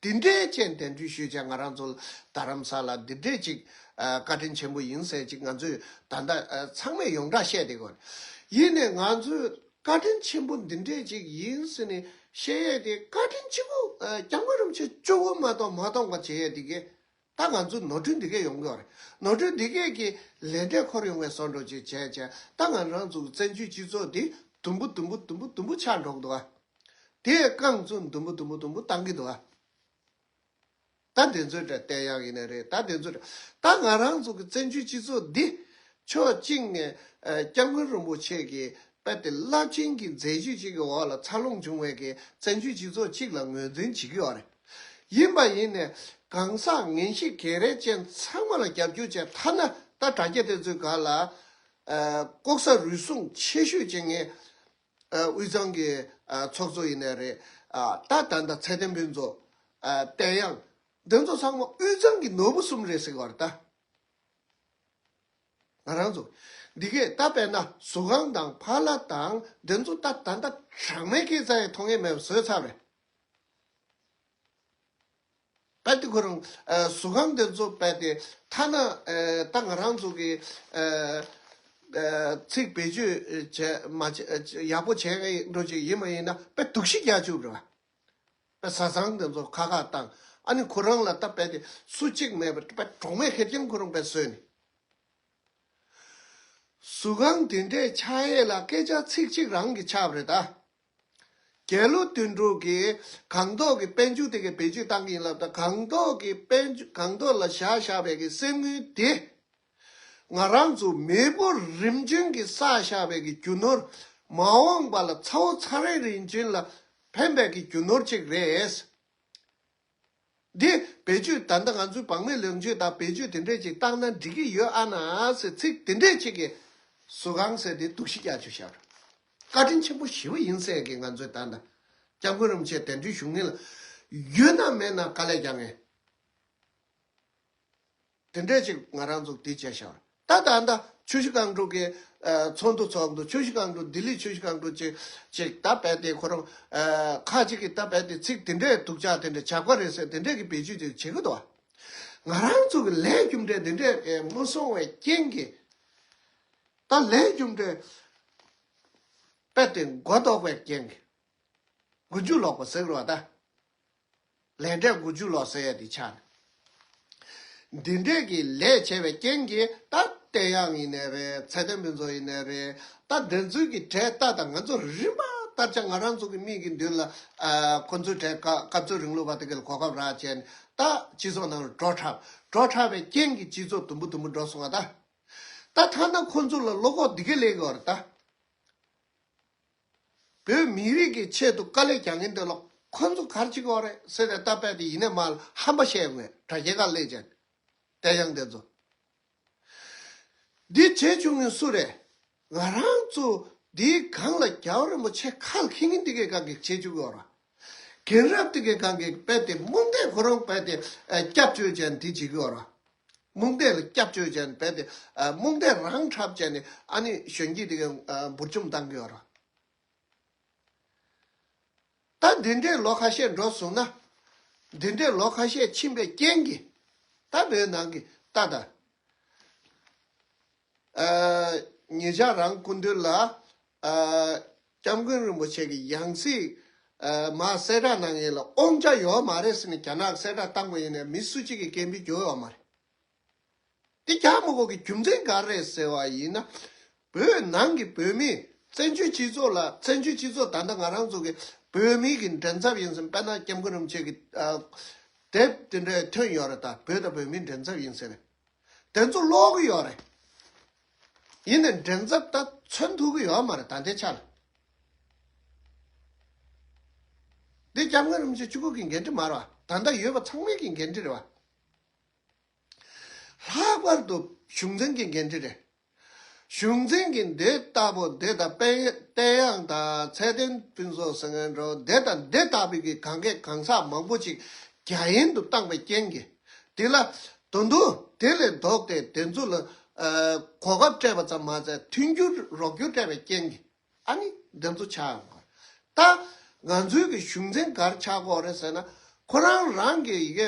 འདི་འདྲའི་ཅན་གདན་འདྲེན་ཞུས་བྱས། ང་རང་ཚོ་རྡ་རམ་ས་ལ་འདི་འདྲའི་ཅིག་ཨ་བཀའ་དྲིན་ཆེན་པོ་ཡིན་ཟེར་ཅིག་ང་ཚོས་ད་ལྟ་ཨ་ཚང་མས་ཡོངས་གྲགས་བཤད་བསྡད་ཡོད་རེད། ཡིན་ནའི་ང་ཚོས་བཀའ་དྲིན་ཆེན་པོ་འདི་འདྲའི་ཅིག་ཡིན་ཟེར་ནས་བཤད་ཡས་དེ། བཀའ་དྲིན་ཆེན་པོ་ཨ་སྐྱབས་མགོན་རིན་པོ་ཆེ་གཅིག་པོ་མ་གཏོགས་མ་མཐོང་བ་བྱེད་ཡས་དེ་གས། ད་ང་ཚོ་ནོར་འཁྲུལ་འདི་གས་ཡོང་གི་ཡོད་རེད། ནོར་འཁྲུལ་འདི་གས་ཀྱི་ལས་འབྲས་འཁོར་ཡོང་བའི་བཟོ་འདྲ་ཅིག་བྱས་བྱས། ད་ང་རང་ཚོ་གི་བཙན་བྱོལ་སྤྱི་ཚོགས་འདི་དུམ་བུ་དུམ་བུ་དུམ་བུ་དུམ་བུ་ཆག་འགྲོ་གི་འདུག་ཨ། དེས་རྐང་བཙུགས་དུམ་བུ་དུམ་བུ་དུམ་བུ་བཏང་གི་འདུག་ཨ། ད་དེ་ཚོའི་གྲས་བལྟས་ཡག་ཡིན་ནའི་རེད། ད་དེ་ཚོའི་གྲས་ད་ང་རང་ཚོ་གི་བཙན་བྱོལ་སྤྱི་ཚོགས་འདི་ཕྱོགས་གཅིག་ནས་ཨ་སྐྱབས་མགོན་རིན་པོ་ཆེ་གི་དཔེ་དེ་རླབས་ཆེན་གྱི་མཛད་རྗེས་གཅིག་གི་འོག་ལ་འཚར་ལོངས་བྱུང་བའི་གི་བཙན་བྱོལ་སྤྱི་ཚོགས་གཅིག་ལ་ངོས་འཛིན་བྱེད་ཀྱི་ཡོད་རེད། ཡིན་པ་ཡིན་ནའི་གང་ཟག་ངན་གཤིས་ག་རེ་ཅན་ཚང་མ་ལ་རྒྱབ་སྐྱོར་བྱས། ཐ་ན་ད་དྲ་རྒྱ་དེ་ཚོའི་སྒང་ལ་ཨ་ལྐོག་ཟ་རུལ་སུངས་ཆེ་ཤོས་བྱེད་མཁན་ཨ་དབུས་གཙང་གི་ཨ་ཚོགས་གཙོ་ཡིན་ནའི་རེད། ཨ་ད་ད་ལྟ་ཚེ་བརྟན་ཕུན་ཚོགས། ཨ་བསྟན་དབྱངས། འདི་ཚོ་ཚང་མ་དབུས་གཙང་གི་ནོར་བུ་གསུམ་རེད་ཟེར་གྱི་ཡོད་རེད་ད། ང་རང་ཚོ་འདི་གས་ད་དཔེར་ན་ཟུར་ཁང་དང་ཕ་ལྷ་དང་འདི་ཚོ་ད་ད་ལྟ་གྲངས་མེད་སྐྱེས་ཚར་ཡས་མཐོང་ཡས་མེད་པ་བཟོས་ཚར་བ་རེད། ད་དེ་ཁོ་རང་ཨ་ཟུར་ཁང་འདི་ཚོ་དཔེ་དེ་ཐ་ན་ཨ་ད་ང་རང་ཚོ་གི་ཨ་ཨ་ཚིག་བེད་སྤྱོད་བྱས་མ་བྱས་ཡག་པོ་བྱས་ཡག་འགྲོ་ཅིག་ཡིན་པ་ཡིན་ན་དཔེ་སྡུག་ཤི་རྒྱག་བཅུག་རེད་བ། དཔེ་བཟའ་ཚང་འདི་ཚོ་ཁ་ཁ་བཏང་། ཨ་ནི་ཁོ་རང་ལ་ད་དཔེ་དེ་སུ་གཅིག་མེད་པར་དཔེ་གྲོགས་མེད་ཁེར་རྐྱང་ཁོ་རང་དཔེ་བཟོས་ནས། ཟུར་ཁང་དེ་འདྲས་ཆགས་ཡས་ལ་སྐད་ཆ་ཚིག་གཅིག་རང་གིས་ཆགས་པ་རེད་ད། རྒྱལ་གླུ་དོན་གྲུབ་ཀྱིས་སྒང་ཏོག་གི་དཔལ་འབྱོར་དེ་གའི་བེད་སྤྱོད་བཏང་གི་ཡིན་ལབ་ད། སྒང་ཏོག་གི་དཔལ་འབྱོར་སྒང་ཏོག་ལ་བཞག་བཞག་པའི་གི་གསེར་དངུལ་དེ། ང་རང་ཚོ་མེས་པོ་རིམ་བྱོན་གྱིས་བསགས་བཞག་པའི་གི་རྒྱུ་ནོར། མ་འོངས་པ་ལ་ཚ་བོ་ཚ་རེ་རིམ་བྱོན་ལ་ཕན་པའི་གི་རྒྱུ་ནོར་ཅིག་རེད། འདི་བེད་སྤྱོད་ད་ལྟ་ང་ཚོའི་བག་མེད་ལོངས་སྤྱོད་དང་བེད་སྤྱོད་དེ་འདྲས་ཅིག་བཏང་ན་འགྲིག་གི་ཡོད་ཨ་ན་ཟེར་ཚིག་དེ་འདྲས་ཅིག་གིས་ཟུར་ཁང་ཟེར་དེ་སྡུག་ཤི་རྒྱག་ཆུ་ཤར། བཀའ་དྲིན་ཆེན་པོ་ཞེ་པོ་ཡིན་ཟེར་གི། ང་ཚོས་ད་ལྟ་སྐྱབས་མགོན་རིན་པོ་ཆེ་གདན་འདྲེན་ཞུ་མཁན་ལ་ཡོད་ན་མེད་ན་དཀའ་ལས་རྒྱག་མཁན། དེ་འདྲས་ཅིག་ང་རང་ཚོ་འདི་བྱས་ཤག་ད་ད་ད་ཆུ་བཞི་སྒང་དྲུག་གི་ཨ་ཚོགས་འདུ་ཚོགས་འདུ། ཆུ་བཞི་སྒང་དྲུག་ལྡི་ལི་ཆུ་བཞི་སྒང་དྲུག་ཅིག་ཅིག་ད་རྦད་དེ་ཁོ་རང་ཨ་ཁ་ཅིག་གིས་ད་རྦད་དེ་ཚིག་དེ་འདྲས་སྡུག་ཅག་དེ་འདྲས་ཇག་པ་རེད་ཟེར་དེ་འདྲས་ཀྱི་བེད་སྤྱོད་ཅིག་བྱེད་ཀྱི་འདུག་ང་རང་ཚོ་གི་ལས་རྒྱུ་འབྲས་དེ་འདྲས་ཨེ་མ་སོང་བའི་རྐྱེན་གྱིས། ད་ལས་རྒྱུ་འབྲས་རྦད་དེ་མགོ་ལྡོག་པའི་རྐྱེན་གྱིས། མགོ་མཇུག་ལོག་པ་ཟེར་རོ་ད། ལས་འབྲས་མགོ་མཇུག་ལོག་ཟེར་ཡ་དེ་ཆགས་ནས། འདི་འདྲས་ཀྱི་ལས་བྱས་པའི་རྐྱེན་གྱིས་ད་བསྟན་དབྱངས་ཡིན་ནའི་རེད། ཚེ་བརྟན་ཕུན་ཚོགས་ཡིན་ནའི་རེད། ད་འདི་ཚོའི་གི་གྲས་ད་ད་ང་ཚོ་རིམ་པ་ལྟར་ཆ་ང་རང་ཚོ་གི་མིག་གི་མདུན་ལ་ཨ་ཁོ་ཚོའི་གྲས་སྐབས་སྐབས་ཚོད་རིང་ལུགས་པ་དེ་ག་ལ་གོ་སྐབས་རག་བྱས་ནས་ད་སྤྱི་ཚོགས་ནང་ལ་འགྲོ་འཁྲབ་འགྲོ་འཁྲབ་པའི་རྐྱེན་གྱིས་སྤྱི་ཚོགས་དུམ་བུ་དུམ་བུ་འགྲོ་སོང་བ་ད། ད་ཐ་ན་ཁོ་ཚོ་ལ་བློ་ཁོག་འདི་ག་ལས་ཀྱི་བར་ད། བོད་མི་རིགས་ཀྱི་ཆེད་དུ་དཀའ་ལས་རྒྱག་མཁན་དེ་ལ་ཁོ་ཚོ་ག་རེ་བྱེད་ཀྱི་ཡོད་རེད་ཟེར་ཏེ་ད་རྦད་དེ་ཡིན་ནའི་མ་ལ་ཧམ་པ་བཤད་ངོས་དྲ་རྒྱའི་ཁ་སླེབས་བྱས་བསྟན་དབྱངས་དེ་ཚོ། འདི་བྱེད་བཅུག་མཁན་སུ་རེད། ང་རང་ཚོ་འདིའི་སྒང་ལ་རྒྱལ་བ་རིན་པོ་ཆེ་ཁ་ལ་འཁྱེར་མཁན་འདི་གའི་སྒང་གི་བྱེད་བཅུག་གི་ཡོད་རེད། རྒན་རབས་འདི་གའི་སྒང་གི་རྦད་དེ་རྨོངས་དད་ཁོ་རང་རྦད་དེ་ཨ་སྐྱབས་བཅོལ་བྱས་ནས་འདི་བྱེད་ཀྱི་ཡོད་རེད། རྨོངས་དད་ལ་སྐྱབས་བཅོལ་བྱས་ནས་རྦད་དེ་ཨ་རྨོངས་དད་རང་འཁྲབ་བྱས་ནས་ཨ་ནི་གཞོན་སྐྱེས་དེ་གའི་ཨ་འབུར་འཇོམས་བཏང་གི་ཡོད་རེད། ད་འདི་འདྲའི་ལོ་ཁ་ཤས་འགྲོ་སོང་ན། འདི་འདྲའི་ལོ་ཁ་ཤས་ཕྱིན་པའི་རྐྱེན་གྱིས་ད་བོད་ནང་གི་ད་ད་ཨ་ཉེ་ཆར་རང་སྐུ་མདུན་ལ་ཨ་སྐྱབས་མགོན་རིན་པོ་ཆེ་གི་ཡང་སྲིད་ཨ་མར་གསལ་བསྒྲགས་གནང་ཡས་ལ་དབང་ཆ་ཡོད་མ་རེད་ཟེར་ནས་རྒྱ་ནག་གསལ་བསྒྲགས་བཏང་པ་ཡིན་ནའི་མི་སུ་གཅིག་གིས་སྐད་འབོད་རྒྱག་ཡོད་མ་རེད། འདི་རྒྱག་མི་དགོས་ཀྱི་རྒྱུ་མཚན་ག་རེ་རེད་ཟེར་བ་ཡིན་ན། བོད་ནང་གི་བོད་མི་བཙན་བྱོལ་སྤྱི་ཚོགས་ལ་བཙན་བྱོལ་སྤྱི་ཚོགས་ད་ལྟ་ང་རང་ཚོ་གི་བོད་མི་གི་མགྲིན་ཚབ་ཡིན་ཟེར་དཔེར་ན་སྐྱབས་མགོན་རིན་པོ་ཆེ་གི་ཨ་དེབ་དེ་འདྲ་ཐོན་ཡོད་རེད། ད་བོད་དང་བོད་མིའི་མགྲིན་ཚབ་ཡིན་ཟེར་ནས་དེ་ཚོ་ཀློག་གི་ཡོད་རེད། ཡིན་ནའི་མགྲིན་ཚབ་ད་མཚོན་ཐུབ་ཀྱི་ཡོད་མ་རེད་ད་ལྟའི་ཆ་ལ། འདི་སྐྱབས་མགོན་རིན་པོ་ཆེ་གཅིག་པོ་གི་འགན་འཁྲི་མ་རེད་བ། ད་ལྟ་ཡོད་པ་ཚང་མའི་གི་འགན་འཁྲི་རེད་བ། ལྷག་པར་དུ་གཞུང་འཛིན་གྱི་འགན་འཁྲི་རེད། གཞུང་འཛིན་གྱི་འདི་ལྟ་བུ་འདི་དང་དཔལ་བསྟན་དབྱངས་དང་ཚེ་བརྟན་ཕུན་ཚོགས་ཟེར་མཁན་འདྲ་བོ་འདི་དང་འདི་ལྟ་བུའི་གི་གང་གས་གང་ཟག་མང་པོ་ཅིག་རྒྱ་ཡན་དུ་བཏང་བའི་རྐྱེན་གྱིས། དེ་ལ་དོན་དུ་དེ་ལས་ལྡོག་སྟེ་དེ་ཚོ་ལ་ཨ་གོ་སྐབས་སྤྲད་པ་ཙམ་མ་ཟད་མཐུན་འགྱུར་རོགས་སྐྱོར་སྤྲད་པའི་རྐྱེན་གྱིས། ཨ་ནི་འདི་ཚོ་ཆགས་ཡོང་གི་རེད། ད་ང་ཚོའི་གི་གཞུང་འཛིན་ག་རེ་ཆགས་ཀྱི་ཡོད་རེད་ཟེར་ན། ཁོ་རང་རང་གི་ཡི་གེ་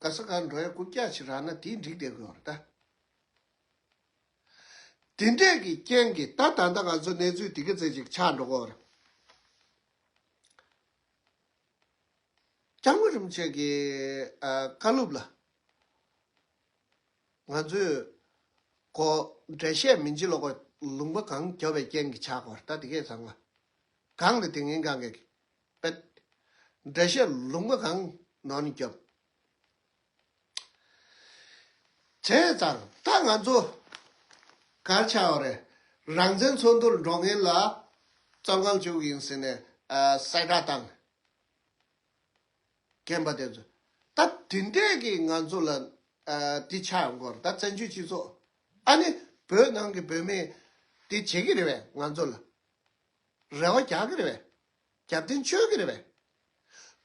ག་ས་ག་འགྲོ་ཡ་རྐུབ་བཀྱག་ཅིག་རག་ན་དེ་འགྲིག་བསྡད་ཀྱི་ཡོད་རེད་ད། དེ་འདྲས་ཀྱི་རྐྱེན་གྱིས་ད་ད་ལྟ་ང་ཚོ་གནས་ཚུལ་དེ་ག་ཚད་ཅིག་ཆགས་འགྲོ་གི་ཡོད་རེད། སྐྱབས་མགོན་རིན་པོ་ཆེ་གི་ཨ་བཀའ་སློབ་ལ་ང་ཚོས་གོ་འགྲེལ་བཤད་མི་བྱེད་ལོག་པ་ལུང་པ་གང་རྒྱབ་པའི་རྐྱེན་གྱིས་ཆགས་པ་རེད། ད་དེ་གས་ཚང་མ་གང་ལ་དེ་ངན་གང་གས་པད་འགྲེལ་བཤད་ལུང་པ་གང་ནང་ནས་རྒྱབ། བྱས་ཙང་ད་ང་ཚོ་ག་རེ་ཆགས་ཡོད་རེད། རང་བཙན་འཚོལ་འདུར་འགྲོ་མཁན་ལ་བཙོན་ཁང་བཅུག་ཡིན་ཟེར་ནས་ཨ་གསལ་བསྒྲགས་བཏང་། རྒན་པ་དེ་ཚོ་ད་དེ་འདྲས་ཀྱིས་ང་ཚོ་ལ་ཨ་འདི་ཆགས་ཡོང་གི་ཡོད་རེད། ད་བཙན་བྱོལ་སྤྱི་ཚོགས་ཨ་ནི་བོད་ནང་གི་བོད་མིས་འདི་བྱེད་ཀྱི་རེད་པས། ང་ཚོ་ལ་རེ་བ་རྒྱག་གི་རེད་པས། རྒྱབ་རྟེན་བཅོལ་གྱི་རེད་པས།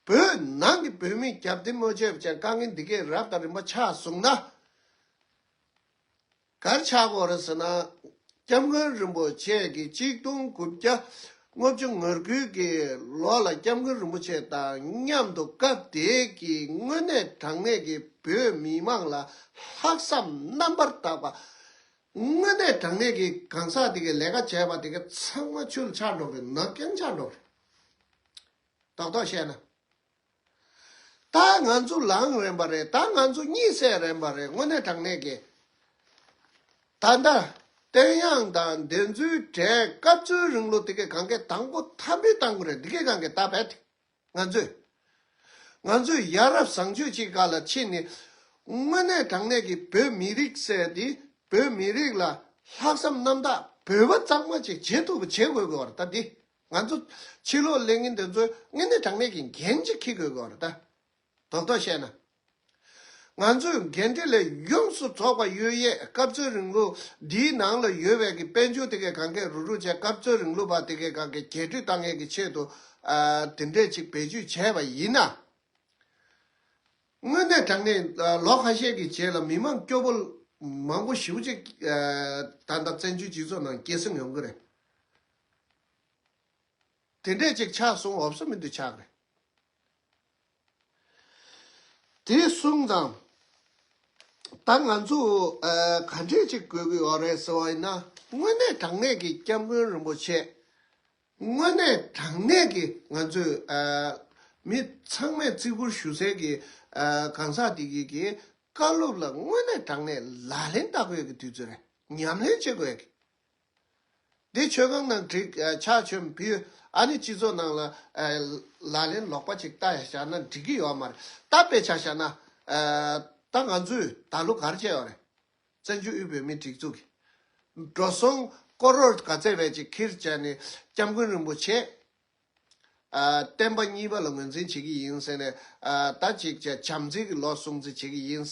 བོད་ནང་གི་བོད་མིས་རྒྱབ་རྟེན་མ་བཅོལ་བ་བྱས་དཀའ་ངལ་འདི་གས་རབ་དང་རིམ་པ་ཆགས་སོང་ན། ག་རེ་ཆགས་ཀྱི་ཡོད་རེད་ཟེར་ན། སྐྱབས་མགོན་རིན་པོ་ཆེ་གིས་གཅིག་སྟོང་དགུ་བརྒྱ་ལྔ་བཅུ་ང་དགུ་གི་ལོ་ལ་སྐྱབས་མགོན་རིན་པོ་ཆེ་དང་མཉམ་དུ་སྐབས་དེའི་གི་དངོས་གནས་དྲང་གནས་ཀྱི་བོད་མི་མང་ལ་ལྷག་བསམ་རྣམ་པར་དག་པ། དངོས་གནས་དྲང་གནས་ཀྱི་གང་ཟག་དེ་གའི་ལས་ཀ་བྱས་པ་དེ་ག་ཚང་མ་ཆུ་ལ་ཆགས་འགྲོ་གི་རེད། ནག་རྐྱང་ཆགས་འགྲོ་གི་རེད། རྡོག་རྡོག་བཤད་ན། ད་ང་ཚོ་ལངས་རན་པ་རེད། ད་ང་ཚོ་གཉིད་སད་རན་པ་རེད། དངོས་གནས་དྲང་གནས་ཀྱི། ད་ལྟ་ བསྟན་དབྱངས་དང་འདི་ཚོའི་གྲས་སྐབས་འཚོལ་རིང་ལུགས་དེ་གའི་གང་གའི་དང་པོ་མཐའ་འབུལ་བཏང་དགོས་རེད། འདི་གའི་གང་གའི་ད་བས་ཏེ་ང་ཚོས། ང་ཚོས་ཡ་རབས་བཟང་སྤྱོད་ཅིག་སྒང་ལ་ཕྱིན་ནས། དངོས་གནས་དྲང་གནས་ཀྱི་བོད་མི་རིགས་ཟེར་དེ་བོད་མི་རིགས་ལ་ལྷག་བསམ་རྣམ་དག་བོད་པ་གཙང་མ་ཅིག་བྱེད་ཐུབ་པ་བྱེད་དགོས་དགོས་པ་རེད། ད་འདི་ང་ཚོ་ཕྱི་ལོགས་སླེབས་མཁན་དེ་ཚོས་དངོས་གནས་དྲང་གནས་ཀྱི་འགན་ཅིག་འཁྱེར་དགོས་དགོས་པ་རེད་ད། རྡོག་རྡོག་བཤད་ན། ང་ཚོས་འགན་འཁྲི་ལས་ཡོངས་སུ་རྫོགས་པ་གཡོལ་ཡས། སྐབས་འཚོལ་རིང་ལུགས་འདིའི་ནང་ལ་ཡོད་པའི་གི་དཔལ་འབྱོར་དེ་གའི་གང་གའི་རུག་རུག་བྱས། སྐབས་འཚོལ་རིང་ལུགས་པ་དེ་གའི་གང་གའི་རྒྱས་སྤྲོས་བཏང་ཡས་ཀྱི་ཆེད་དུ། ཨ། དེ་འདྲས་ཅིག་བེད་སྤྱོད་བྱས་པ་ཡིན་ན། དངོས་གནས་དྲང་གནས། ཨ། ལོ་ཁ་ཤས་ཀྱི་རྗེས་ལ་མི་མང་སྐྱོ་པོ་མང་པོ་ཞེ་པོ་ཅིག་ཨ། ད་ལྟ་བཙན་བྱོལ་སྤྱི་ཚོགས་ནང་སྐྱེད་སྲིང་ཡོང་གི་རེད། དེ་འདྲས་ཅིག་ཆགས་སོང་། འོབ་ས་མི་འདུག་ཆགས་རེད། དེ་གསུངས་ཙང་། ད་ང་ཚོ་ཨ། ག་འདྲས་ཅིག་དགོས་ཀྱི་ཡོད་རེད་ཟེར་བ་ཡིན་ན། དངོས་གནས་དྲང་གནས་ཀྱི་སྐྱབས་མགོན་རིན་པོ་ཆེ། དངོས་གནས་དྲང་གནས་ཀྱི་ང་ཚོས་ཨ། མི་ཚང་མས་བརྩི་བཀུར་ཞུ་སའི་གི་ཨ། གང་ཟག་དེ་གི་གི་བཀའ་སློབ་ལ་དངོས་གནས་དྲང་གནས་ལག་ལེན་བསྟར་དགོས་ཀྱི་དུས་ཚོད་རེད། ཉམས་ལེན་བྱེད་དགོས་ཀྱི། འདི་མཆོད་ཁང་ནང་བསྒྲིགས། ཨ། ཕྱག་མཆོད་ཕུལ། ཨ་ནི་སྤྱི་ཚོགས་ནང་ལ་ཨ། ལག་ལེན་ལོག་པ་ཅིག་བསྟར་བཞག་ན་འགྲིག་གི་ཡོད་མ་རེད། ད་དཔེ་ཆ་བཞག་ན། ཨ། ད་ང་ཚོས་ད་ལོ་ག་རེ་བྱས་ཡོད་རེད། བཙན་བྱོལ་དབུས་བོད་མིའི་སྒྲིག་འཛུགས་ཀྱིས་འགྲོ་སོང་ཀོ་རོར་ག་ཚད་བས་ཅིག་ཁྱེར་བྱས་ནས་སྐྱབས་མགོན་རིན་པོ་ཆེ། ཨ། བསྟན་པ་གཉིས་པ་ལ་ངོས་འཛིན་བྱེད་ཀྱི་ཡིན་ཟེར་ནས། ཨ། ད་ཅིག་བྱས་བྱམས་བརྩེ་གི་ལོ་སྲུང་བརྩི་བྱེད་ཀྱི་ཡིན།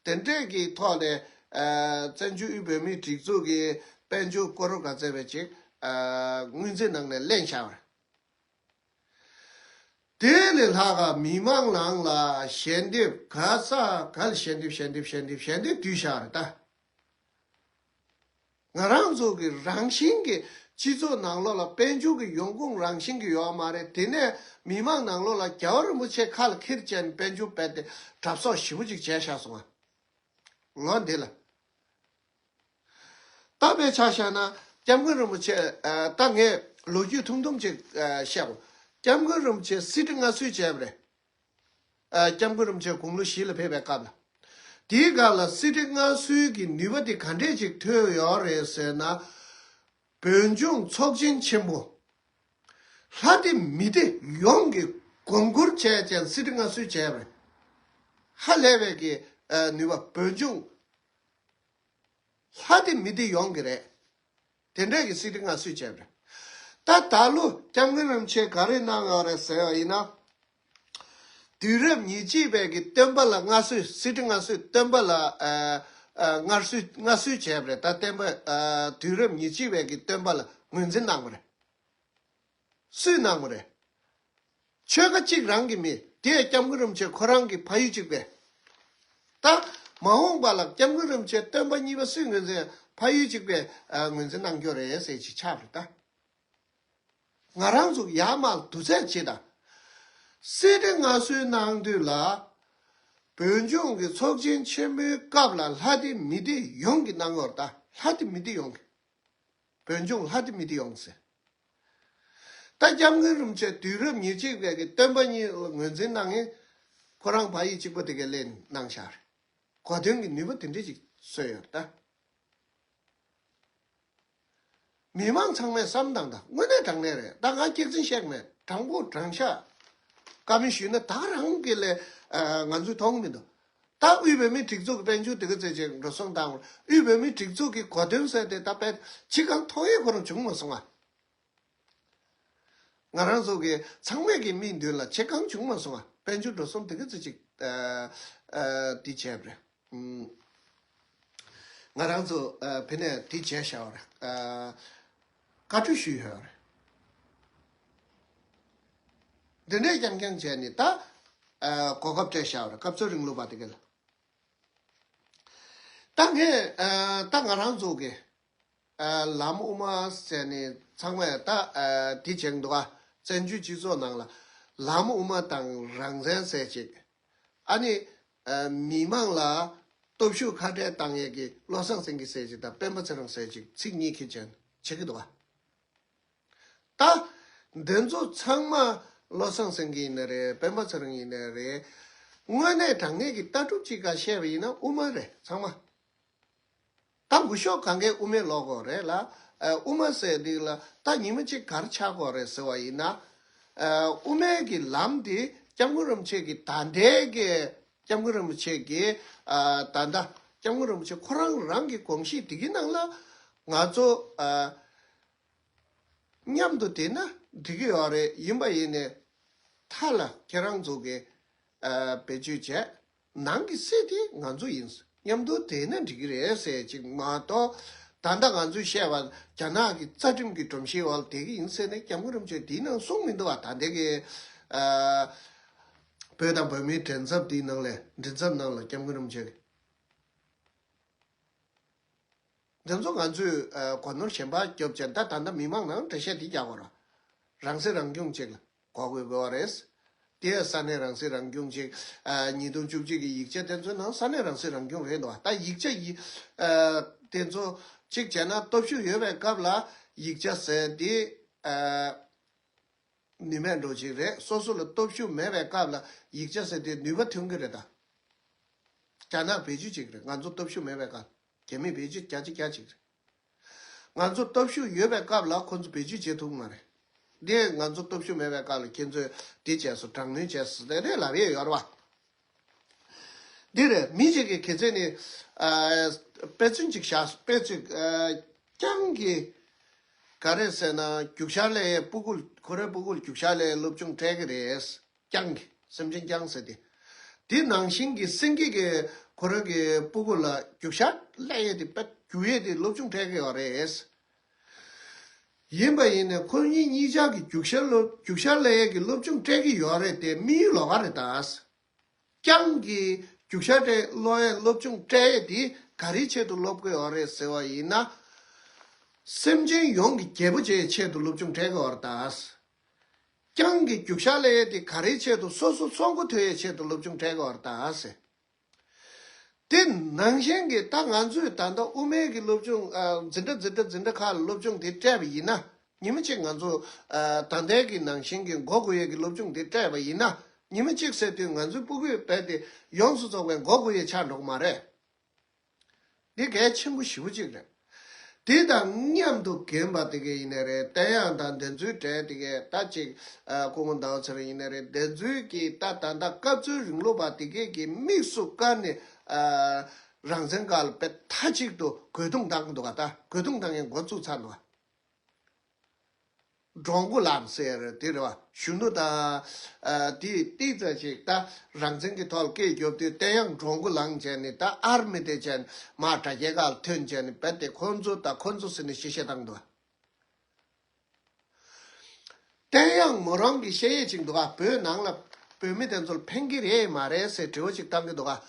དེ་འདྲས་ཀྱི་ཐོག་ནས། ཨ། བཙན་བྱོལ་དབུས་བོད་མིའི་སྒྲིག་འཛུགས་ཀྱི་དཔལ་འབྱོར་ཀོ་རོར་ག་ཚད་བས་ཅིག་ཨ། སྔོན་རྩིས་ནང་ནས་ལེན་བཞག་པ་རེད། དེ་ལས་ལྷག་ག་མི་མང་ནང་ལ་ཞལ་འདེབས། ག་ས་ག་ལ་ཞལ་འདེབས། ཞལ་འདེབས། ཞལ་འདེབས། ཞལ་འདེབས་བསྡུས་བཞག་རེད་ད། ང་རང་ཚོ་གི་རང་བཞིན་གྱི་སྤྱི་ཚོགས་ནང་ལོགས་ལ་དཔལ་འབྱོར་གྱི་ཡོང་ཁུངས་རང་བཞིན་གྱི་ཡོད་མ་རེད། དེ་ནས་མི་མང་ནང་ལོགས་ལ་རྒྱལ་བ་རིན་པོ་ཆེ་ཁ་ལ་ཁྱེར་བྱས་ནས་དཔལ་འབྱོར་སྤེལ་ཏེ་གྲབས་གསོག་ཞེ་པོ་ཅིག་བྱས་བཞག་སོང་ང་། ལོ་འདི་ལ། ད་དཔེ་ཆ་བཞག་ན་སྐྱབས་མགོན་རིན་པོ་ཆེ། ཨ། ད་ངས་ལོ་རྒྱུས་ཐུང་ཐུང་ཅིག་ཨ། བཤད་གོ། སྐྱབས་མགོན་རིན་པོ་ཆེ་གསེར་ཁྲི་མངའ་གསོལ་བྱས་པ་རེད། ཨ། སྐྱབས་མགོན་རིན་པོ་ཆེ་དགུང་ལོ་བཞི་ལ་ཕེབས་པའི་སྐབས་ལ། དེའི་སྐབས་ལ་གསེར་ཁྲི་མངའ་གསོལ་གྱི་ནུས་པ་དེ་ག་འདྲས་ཅིག་ཐོན་ཡོད་རེད་ཟེར་ན། བོད་ལྗོངས་ཚོགས་ཆེན་ཆེན་པོ་ལྷ་སྡེ་མི་སྡེ་ཡོངས་ཀྱིས་དགོངས་སྐོར་བྱས་ཀྱང་གསེར་ཁྲི་མངའ་གསོལ་བྱས་པ་རེད། ཧ་ལས་པའི་གི་ཨ། ནུས་པ། བོད་ལྗོངས་ལྷ་སྡེ་མི་སྡེ་ཡོངས་ཀྱི་རེད། དེ་འདྲས་ཀྱི་གསེར་ཁྲི་མངའ་གསོལ་བྱས་པ་རེད། ད་ད་ལོ་སྐྱབས་མགོན་རིན་པོ་ཆེ་ག་རེ་གནང་ཡོད་རེད་ཟེར་བ་ཡིན་ན། དུས་རབས་ཉེར་གཅིག་པའི་གི་སྟོན་པ་ལ་མངའ་གསོལ། གསེར་ཁྲི་མངའ་གསོལ། སྟོན་པ་ལ་ཨ། ཨ། མངའ་གསོལ། མངའ་གསོལ་བྱས་པ་རེད། ད་སྟོན་པ་ཨ། དུས་རབས་ཉེར་གཅིག་པའི་གི་སྟོན་པ་ལ་ངོས་འཛིན་གནང་བ་རེད། སུས་གནང་བ་རེད། ཆོལ་ཁ་གཅིག་རང་གིས་མིན། དེ་སྐྱབས་མགོན་རིན་པོ་ཆེ་ཁོ་རང་གི་ཕ་ཡུལ་གཅིག་པས། ད་མ་འོངས་པ་ལ་སྐྱབས་མགོན་རིན་པོ་ཆེ་སྟོན་པ་གཉིས་པ་སུས་ངོས་འཛིན། ཕ་ཡུལ་གཅིག་པས་ཨ། ངོས་འཛིན་གནང་རྒྱུ་རེད་ཟེར་ཅིག་ཆགས་རེད་ད། ང་རང་ཚོ་ཡར་མར་དུས་ཚོད་བྱེད་དང་། གསེར་ཁྲི་མངའ་གསོལ་གནང་དུས་ལ། བོད་ལྗོངས་ཀྱི་ཚོགས་ཆེན་ཆེན་མོའི་སྐབས་ལ་ལྷ་སྡེ་མི་སྡེ་ཡོངས་ཀྱིས་གནང་ཡོད་རེད་ད། ལྷ་སྡེ་མི་སྡེ་ཡོངས་ཀྱིས། བོད་ལྗོངས་ལྷ་སྡེ་མི་སྡེ་ཡོངས་ཟེར། ད་སྐྱབས་མགོན་རིན་པོ་ཆེ་དུས་རབས་ཉེར་གཅིག་པའི་གི་སྟོན་པ་གཉིས་ལ་ངོས་འཛིན་གནང་མཁན། ཁོ་རང་ཕ་ཡུལ་གཅིག་པ་དེ་གས་ལེན་གནང་ཤག་རེད། གོ་དོན་གྱི་ནུས་པ་དེ་འདྲ་ཅིག་གསོས་ཡོད་རེད་ད། མི་མང་ཚང་མས་བསམ་དང་། ད་དངོས་གནས་དྲང་གནས་རེད། ད་ང་སྐྱག་རྫུན་བཤད་ཀྱི་མེད། དྲང་པོ་དྲང་བཞག་བཀའ་མོལ་ཞུས་ན་ད་རང་གི་ལས་ཨ། ང་ཚོས་མཐོང་གི་མི་འདུག་ད་དབུས་བོད་མིའི་སྒྲིག་འཛུགས་ཀྱི་དཔལ་འབྱོར་དེ་ག་ཚད་ཅིག་འགྲོ་སོང་བཏང་། དབུས་བོད་མིའི་སྒྲིག་འཛུགས་ཀྱི་གོ་དོན་ཟེར་དེ་ད་དཔེ་ཕྱི་གང་མཐོང་ཡས་ཁོ་རང་བྱུང་མ་སོང་ང་། ང་རང་ཚོ་གི་ཚང་མས་ཀྱི་མིག་མདུན་ལ་ཕྱི་གང་བྱུང་མ་སོང་ང་། དཔལ་འབྱོར་འགྲོ་སོང་དེ་ག་ཚད་ཅིག་ཨ། ཨ། འདི་བྱས་པ་རེད། ཨུམ། ང་རང་ཚོ་ཨ། ཕ་ནས་འདི་བྱས་བཞག་པ་རེད། ཨ། བཀའ་འཁྲོལ་ཞུས་ཡོད་རེད། འདི་འདྲས་རྐྱང་རྐྱང་བྱས་ནས་ད་ཨ། གོ་སྐབས་སྤྲད་བཞག་པ་རེད། སྐབས་འཚོལ་རིང་ལུགས་པ་དེ་ག་ལ། ད་ངས་ཨ། ད་ང་རང་ཚོ་གི་ཨ། ལམ་དབུ་མ་ཟེར་ནས་ཚང་མས་ད་ཨ། འདི་བྱེད་འདུག་ཨ། བཙན་བྱོལ་སྤྱི་ཚོགས་ནང་ལ་ལམ་དབུ་མ་དང་རང་བཙན་ཟེར་ཅིག་ཨ་ནི་ཨ། མི་མང་ལ་སྟོབས་ཤུགས་ཁ་བྲལ་བཏང་ཡས་ཀྱི་བློ་བཟང་སེང་གེ་ཟེར་ཅིག་དང་སྤེན་པ་ཚེ་རིང་ཟེར་ཅིག་ཚིག་གཉིས་ཁྱེར་བྱས་བྱེད་ཀྱི་འདུག་ཨ། ད་འདི་ཚོ་ཚང་མ་བློ་བཟང་སེང་གེ་ཡིན་ནའི་རེད། སྤེན་པ་ཚེ་རིང་ཡིན་ནའི་རེད། དངོས་གནས་དྲང་གནས་ཀྱི་ལྟ་གྲུབ་ཅིག་ག་བཤད་པ་ཡིན་ན་དབུ་མ་རེད་ཚང་མ། ད་འགུལ་ཤོག་གང་གའི་དབུ་མའི་ལོག་དགོས་རེད་ལ། ཨ། དབུ་མ་ཟེར་འདི་ལ་ད་ཉི་མ་གཅིག་ག་རེ་ཆགས་དགོས་རེད་ཟེར་བ་ཡིན་ན། ཨ། དབུ་མའི་གི་ལམ་འདི་སྐྱབས་མགོན་རིན་པོ་ཆེ་གི་ད་ལྟའི་གི་སྐྱབས་མགོན་རིན་པོ་ཆེ་གི། ཨ། ད་ལྟ་སྐྱབས་མགོན་རིན་པོ་ཆེ་ཁོ་རང་རང་གི་དགོངས་གཞི་འདི་གི་ནང་ལ་ང་ཚོ། ཨ། མཉམ་དུ་བསྡད་ན་འགྲིག་གི་ཡོད་རེད། ཡིན་པ་ཡིན་ནའི་མཐའ་ལ་ཁྱེད་རང་ཚོ་གི། ཨ། བེད་སྤྱོད་བྱས། ནང་གི་སྲིད་དེ་ང་ཚོ་ཡིན། མཉམ་དུ་བསྡད་ན་འགྲིག་གི་རེད་ཟེར་ཅིག་མ་གཏོགས། ད་ལྟ་ང་ཚོས་བཤད་པ་རྒྱ་ནག་གི་རྩ་ཁྲིམས་ཀྱི་སྒྲོམ་གཞིའི་འོག་ལ་བསྡད་ཀྱི་ཡིན་ཟེར་ནས་སྐྱབས་མགོན་རིན་པོ་ཆེས་དེའི་ནང་གསུངས་མི་འདུག་བ། ད་ལྟའི་གི། ཨ། བོད་དང་བོད་མིའི་མགྲིན་ཚབ་དེའི་ནང་ལས། མགྲིན་ཚབ་ནང་ལ་སྐྱབས་མགོན་རིན་པོ་ཆེ་གི། དེ་ཚོ་ང་ཚོས། ཨ། སྒོ་ནོར་གཞན་པ་སྐྱོབ་བྱས། ད་ད་ལྟ་མི་མང་ནང་འགྲེལ་བཤད་འདི་རྒྱག་དགོས་ར། རང་སྲིད་རང་སྐྱོང་ཅིག་ལ་གོ་དགོས་དགོས་པ་རེད། དེ་ཡང་ས་གནས་རང་སྲིད་རང་སྐྱོང་ཅིག་ཨ། ཉིས་སྟོང་བཅུ་གཅིག་གི་ཡིག་ཆ་དེ་ཚོའི་ནང་ས་གནས་རང་སྲིད་རང་སྐྱོང་རེད་འདུག་ད་ཡིག་ཆ་ཡི། ཨ། དེ་ཚོ་གཅིག་བྱས་ན་སྟོབས་ཤུགས་ཡོད་པའི་སྐབས་ལ་ཡིག་ཆ་ཟེར་དེ། ཨ། ནུས་མེད་འགྲོ་ཅིག་རེད། སོ་སོ་ལ་སྟོབས་ཤུགས་མེད་པའི་སྐབས་ལ་ཡིག་ཆ་ཟེར་དེ་ནུས་པ་ཐོན་གྱི་རེད་ད། རྒྱ་ནག་བེད་སྤྱོད་བྱེད་ཀྱི་རེད། ང་ཚོ་སྟོབས་ཤུགས་མེད་པའི་སྐབས། རྒྱ་མིས་བེད་སྤྱོད་རྒྱ་ཆེ་རྒྱ་ཆེ་རེད། ང་ཚོ་སྟོབས་ཤུགས་ཡོད་པའི་སྐབས་ལ་ཁོ་ཚོ་བེད་སྤྱོད་བྱེད་ཐུབ་ཀྱི་མ་རེད། འདི་ང་ཚོ་སྟོབས་ཤུགས་མེད་པའི་སྐབས་ལ་ཁྱེད་ཚོས་འདི་བྱས་སོང་། དྲག་གནོན་བྱས་སོང་ཟེར་ནས་ལབ་ཡས་ཡོད་རེད་བ། འདི་རེད། མི་ཞིག་གིས་གལ་སྲིད་ནི། ཨ། དཔེ་མཚོན་ཅིག་བཞག་དཔེ་ཅིག་ཨ། རྐྱང་གི་ག་རེ་ཟེར་ན། རྒྱུག་ཤར་ལས་སྤུ་གུ། ཁོ་རའི་སྤུ་གུ་ལ་རྒྱུག་ཤར་ལས་སློབ་སྦྱོང་སྤྲད་ཀྱི་རེད། རྐྱང་གི། སེམས་ཅན་རྐྱང་ཟེར་ཏེ། དེ་ནང་བཞིན་གྱི་སེང་གེ་གིས་ཁོ་རང་གི་སྤུ་གུ་ལ་རྒྱུག་ཤར་སླེབས་ཡས་དེ། དཔེ་རྒྱུག་ཡས་དེ་སློབ་སྦྱོང་སྤྲད་ཀྱི་ཡོད་རེད། ཡིན་པ་ཡིན་ནའི་ཁོ་གཉིས་གཉིས་ཆ་གི་རྒྱུག་ཤར་སློབ། རྒྱུག་ཤར་སླེབས་ཡས་ཀྱི་སློབ་སྦྱོང་སྤྲད་ཀྱི་ཡོད་རེད་དེ། དམིགས་ཡུལ་ལོགས་ཀ་རེད་ད། རྐྱང་གི་རྒྱུག་ཤར་སླེབས། སློབ་ཡས། སློབ་སྦྱོང་སྤྲད་ཡས་དེ་ག་རེའི་ཆེད་དུ་སློབ་ཀྱི་ཡོད་རེད་ཟེར་བ་ཡིན་ན། སེམས་ཅན་ཡོངས་ཀྱི་རྒྱལ་པོ་བྱེད་ཡས་ཆེད་དུ་སློབ་སྦྱོང་སྤྲད་ཀྱི་ཡོད་རེད་ད། རྐྱང་གི་རྒྱུག་ཤར་སླེབས་ཡས་དེ་ག་རེའི་ཆེད་དུ། སོ་སོ་ཚོང་ཁུ་ཐོན་ཡས་ཆེད་དུ་སློབ་སྦྱོང་སྤྲད་ཀྱི་ཡོད་རེད་ད་ཟེར། དེ་ནང་བཞིན་གྱི་ད་ང་ཚོས་ད་ལྟ་དབུ་མའི་གི་སློབ་སྦྱོང་། ཨ། འཛིན་གྲྭ་འཛིན་གྲྭ་འཛིན་གྲྭ་ཁག་ལ་སློབ་སྦྱོང་དེ་སྤྲད་པ་ཡིན་ན། ཉི་མ་གཅིག་ང་ཚོ། ཨ། ད་ལྟའི་གི་ནང་བཞིན་གྱི་མགོ་སྒུར་ཡས་ཀྱི་སློབ་སྦྱོང་དེ་སྤྲད་པ་ཡིན་ན། ཉི་མ་གཅིག་ཟེར་དུས་ང་ཚོའི་སྤུ་གུས་རྦད་དེ་ཡོངས་སུ་རྫོགས་པའི་མགོ་སྒུར་ཡས་ཆགས་འགྲོ་གི་མ་རེད། འདི་གལ་ཆེན་པོ་ཞེ་པོ་ཅིག་རེད། དེ་དང་མཉམ་དུ་རྒན་པ་དེ་གས་ཡིན་ནའི་རེད། བསྟན་དབྱངས་དང་བདེན་རྫུན་གྲས་དེ་གས། ད་ཅིག་ཨ། སྐུ་ངོ་ཟླ་བ་ཚེ་རིང་ཡིན་ནའི་རེད། བདེན་རྫུན་གྱི་ད་ད་ལྟ་སྐབས་འཚོལ་རིང་ལུགས་པ་དེ་གས་ཀྱི་དམིགས་སུ་བཀར་ནས། ཨ། རང་བཙན་སྒང་ལ་དཔེ་མཐའ་གཅིག་ཏུ་རྒོལ་རྡུང་བཏང་གི་འདུག་ག་ད་རྒོལ་རྡུང་བཏང་ཡས་འགོ་བཙུགས་ཚར་འདུག་ག་འགྲོ་མགོ་ལངས་ཟེར་དེ་རེད་བ། གཞོན་ནུ་དང་། ཨ། དེ་ཏིག་ཙམ་ཞིག་ད་རང་བཙན་གྱི་ཐོག་ལ་སྐད་རྒྱོབ་དུས། བསྟན་དབྱངས་འགྲོ་མགོ་ལངས་བྱས་ནས། ད་ཨར་མི་དེ་བྱས་ནས་མར་དྲ་རྒྱའི་སྒང་ལ་ཐོན་བྱས་ནས། རྦད་དེ་ཁོ་ཚོ་དང་ཁོ་ཚོ་ཟེར་ནས་གཤེ་གཤེ་བཏང་འདུག་བསྟན་དབྱངས་མོ་རང་གིས་བཤད་ཡས་ཅིག་འདུག་ག་བོད་ནང་ལ་བོད་མི་དེ་ཚོ་ལ་ཕན་གྱི་རེད་མ་རེད་ཟེར་དྲི་བ་ཅིག་བཏང་གི་འདུག་ག་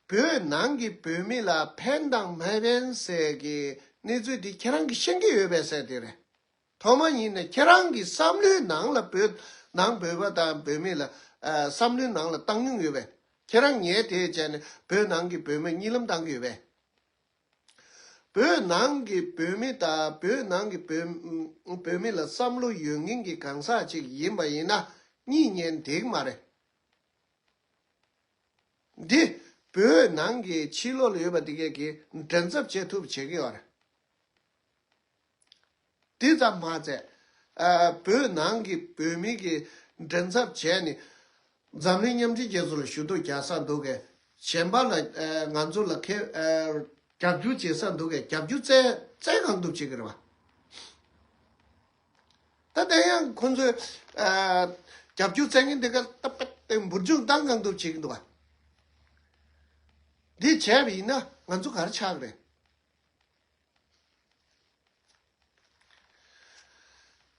བོད་ནང་གི་བོད་མི་ལ་ཕན་དང་མ་ཕན་ཟེར་གྱི་གནས་ཚུལ་འདི་ཁྱེད་རང་གིས་ཤེས་ཀྱི་ཡོད་པས་ཟེར་དེ་རེད། ཐོག་མ་ཉིད་ནས་ཁྱེད་རང་གི་བསམ་བློའི་ནང་ལ་བོད་ནང་བོད་པ་དང་བོད་མི་ལ། ཨ། བསམ་བློའི་ནང་ལ་བཏང་མྱོང་ཡོད་པས། ཁྱེད་རང་ཉལ་དེ་བྱས་ནས་བོད་ནང་གི་བོད་མི་གཉིད་ལམ་བཏང་གི་ཡོད་པས། བོད་ནང་གི་བོད་མི་དང་། བོད་ནང་གི་བོད། བོད་མི་ལ་བསམ་བློ་ཡོད་མཁན་གྱི་གང་ཟག་ཅིག་ཡིན་པ་ཡིན་ན་གཉིད་ཉལ་བསྡད་ཀྱི་མ་རེད། འདི་བོད་ནང་གི་ཕྱི་ལོགས་ལ་ཡོད་པ་འདི་གས་ཀྱིས་མགྲིན་ཚབ་བྱེད་ཐུབ་བྱེད་ཀྱི་ཡོད་རེད། དེ་ཙམ་མ་ཟད། ཨ། བོད་ནང་གི་བོད་མི་གི་མགྲིན་ཚབ་བྱས་ནས་འཛམ་གླིང་མཉམ་འབྲེལ་རྒྱལ་ཚོགས་ལ་ཞུ་གཏུག་རྒྱག་ས་འདུག་གས། གཞན་པ་ལ། ཨ། ང་ཚོ་ལ་ཁེ། ཨ། རྒྱབ་སྐྱོར་བྱེད་ས་འདུག་གས། རྒྱབ་སྐྱོར་བཙལ། བཙལ་གང་ཐུབ་བྱེད་ཀྱི་རེད་བ། ད་དེ་ཡང་ཁོ་ཚོས། ཨ། རྒྱབ་སྐྱོར་བཙལ་མཁན་དེ་ག་ད་དཔེ་དེ་འབུར་འཇུག་བཏང་གང་ཐུབ་བྱེད་ཀྱི་འདུག་བ། འདི་བྱས་པ་ཡིན་ན་ང་ཚོ་ག་རེ་ཆགས་ཀྱི་རེད།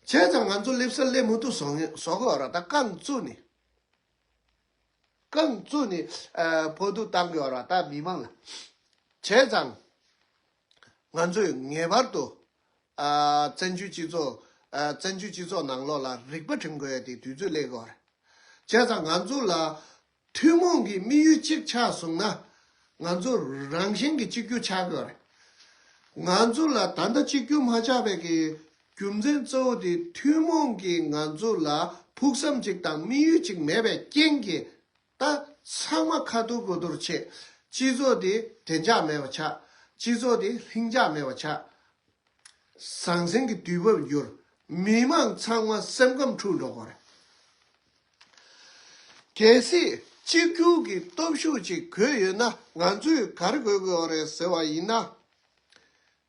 བྱས་ཙང་ང་ཚོ་སླེབས་ས་སླེབས་མ་ཐུབ་བཟོ་ངེ་བཟོ་གི་ཡོད་ར། ད་རྐང་བཙུགས་ནས། རྐང་བཙུགས་ནས། ཨ། ཕོག་ཐུག་བཏང་གི་ཡོད་ར། ད་མི་མང་ལ། བྱས་ཙང་ང་ཚོས་ངེས་པར་དུ། ཨ། བཙན་བྱོལ་སྤྱི་ཚོགས། ཨ། བཙན་བྱོལ་སྤྱི་ཚོགས་ནང་ལོགས་ལ་རིག་པ་སྒྲིམ་དགོས་ཡ་དེ་དུས་ཚོད་སླེབས་ཀྱི་ཡོད་ར། བྱས་ཙང་ང་ཚོ་ལ་ཐུན་མོང་གི་དམིགས་ཡུལ་གཅིག་ཆགས་སོང་ན། ང་ཚོ་རང་བཞིན་གྱིས་གཅིག་གྱུར་ཆགས་ཀྱི་ཡོད་རེད། ང་ཚོ་ལ་ད་ལྟ་གཅིག་གྱུར་མ་ཆགས་པའི་གི་རྒྱུ་མཚན་གཙོ་བོ་དེ། ཐུན་མོང་གི་ང་ཚོ་ལ་ཕུགས་བསམ་གཅིག་དང་དམིགས་ཡུལ་གཅིག་མེད་པའི་རྐྱེན་གྱིས། ད་ཚང་མ་ཁ་ཐུར་དགུ་ཐུར་བྱས། སྤྱི་ཚོགས་དེ་བདེ་འཇགས་མེད་པ་ཆགས། སྤྱི་ཚོགས་དེ་ལྷིང་འཇགས་མེད་པ་ཆགས། ཟང་ཟིང་གི་དུས་བབ་འགྱུར། མི་མང་ཚང་མ་སེམས་ཁམས་འཁྲུག་འགྲོ་གི་རེད། གལ་སྲིད་གཅིག་གྱུར་གྱི་སྟོབས་ཤུགས་ཅིག་དགོས་ཡོད་ན། ང་ཚོས་ག་རེ་དགོས་ཀྱི་ཡོད་རེད་ཟེར་བ་ཡིན་ན།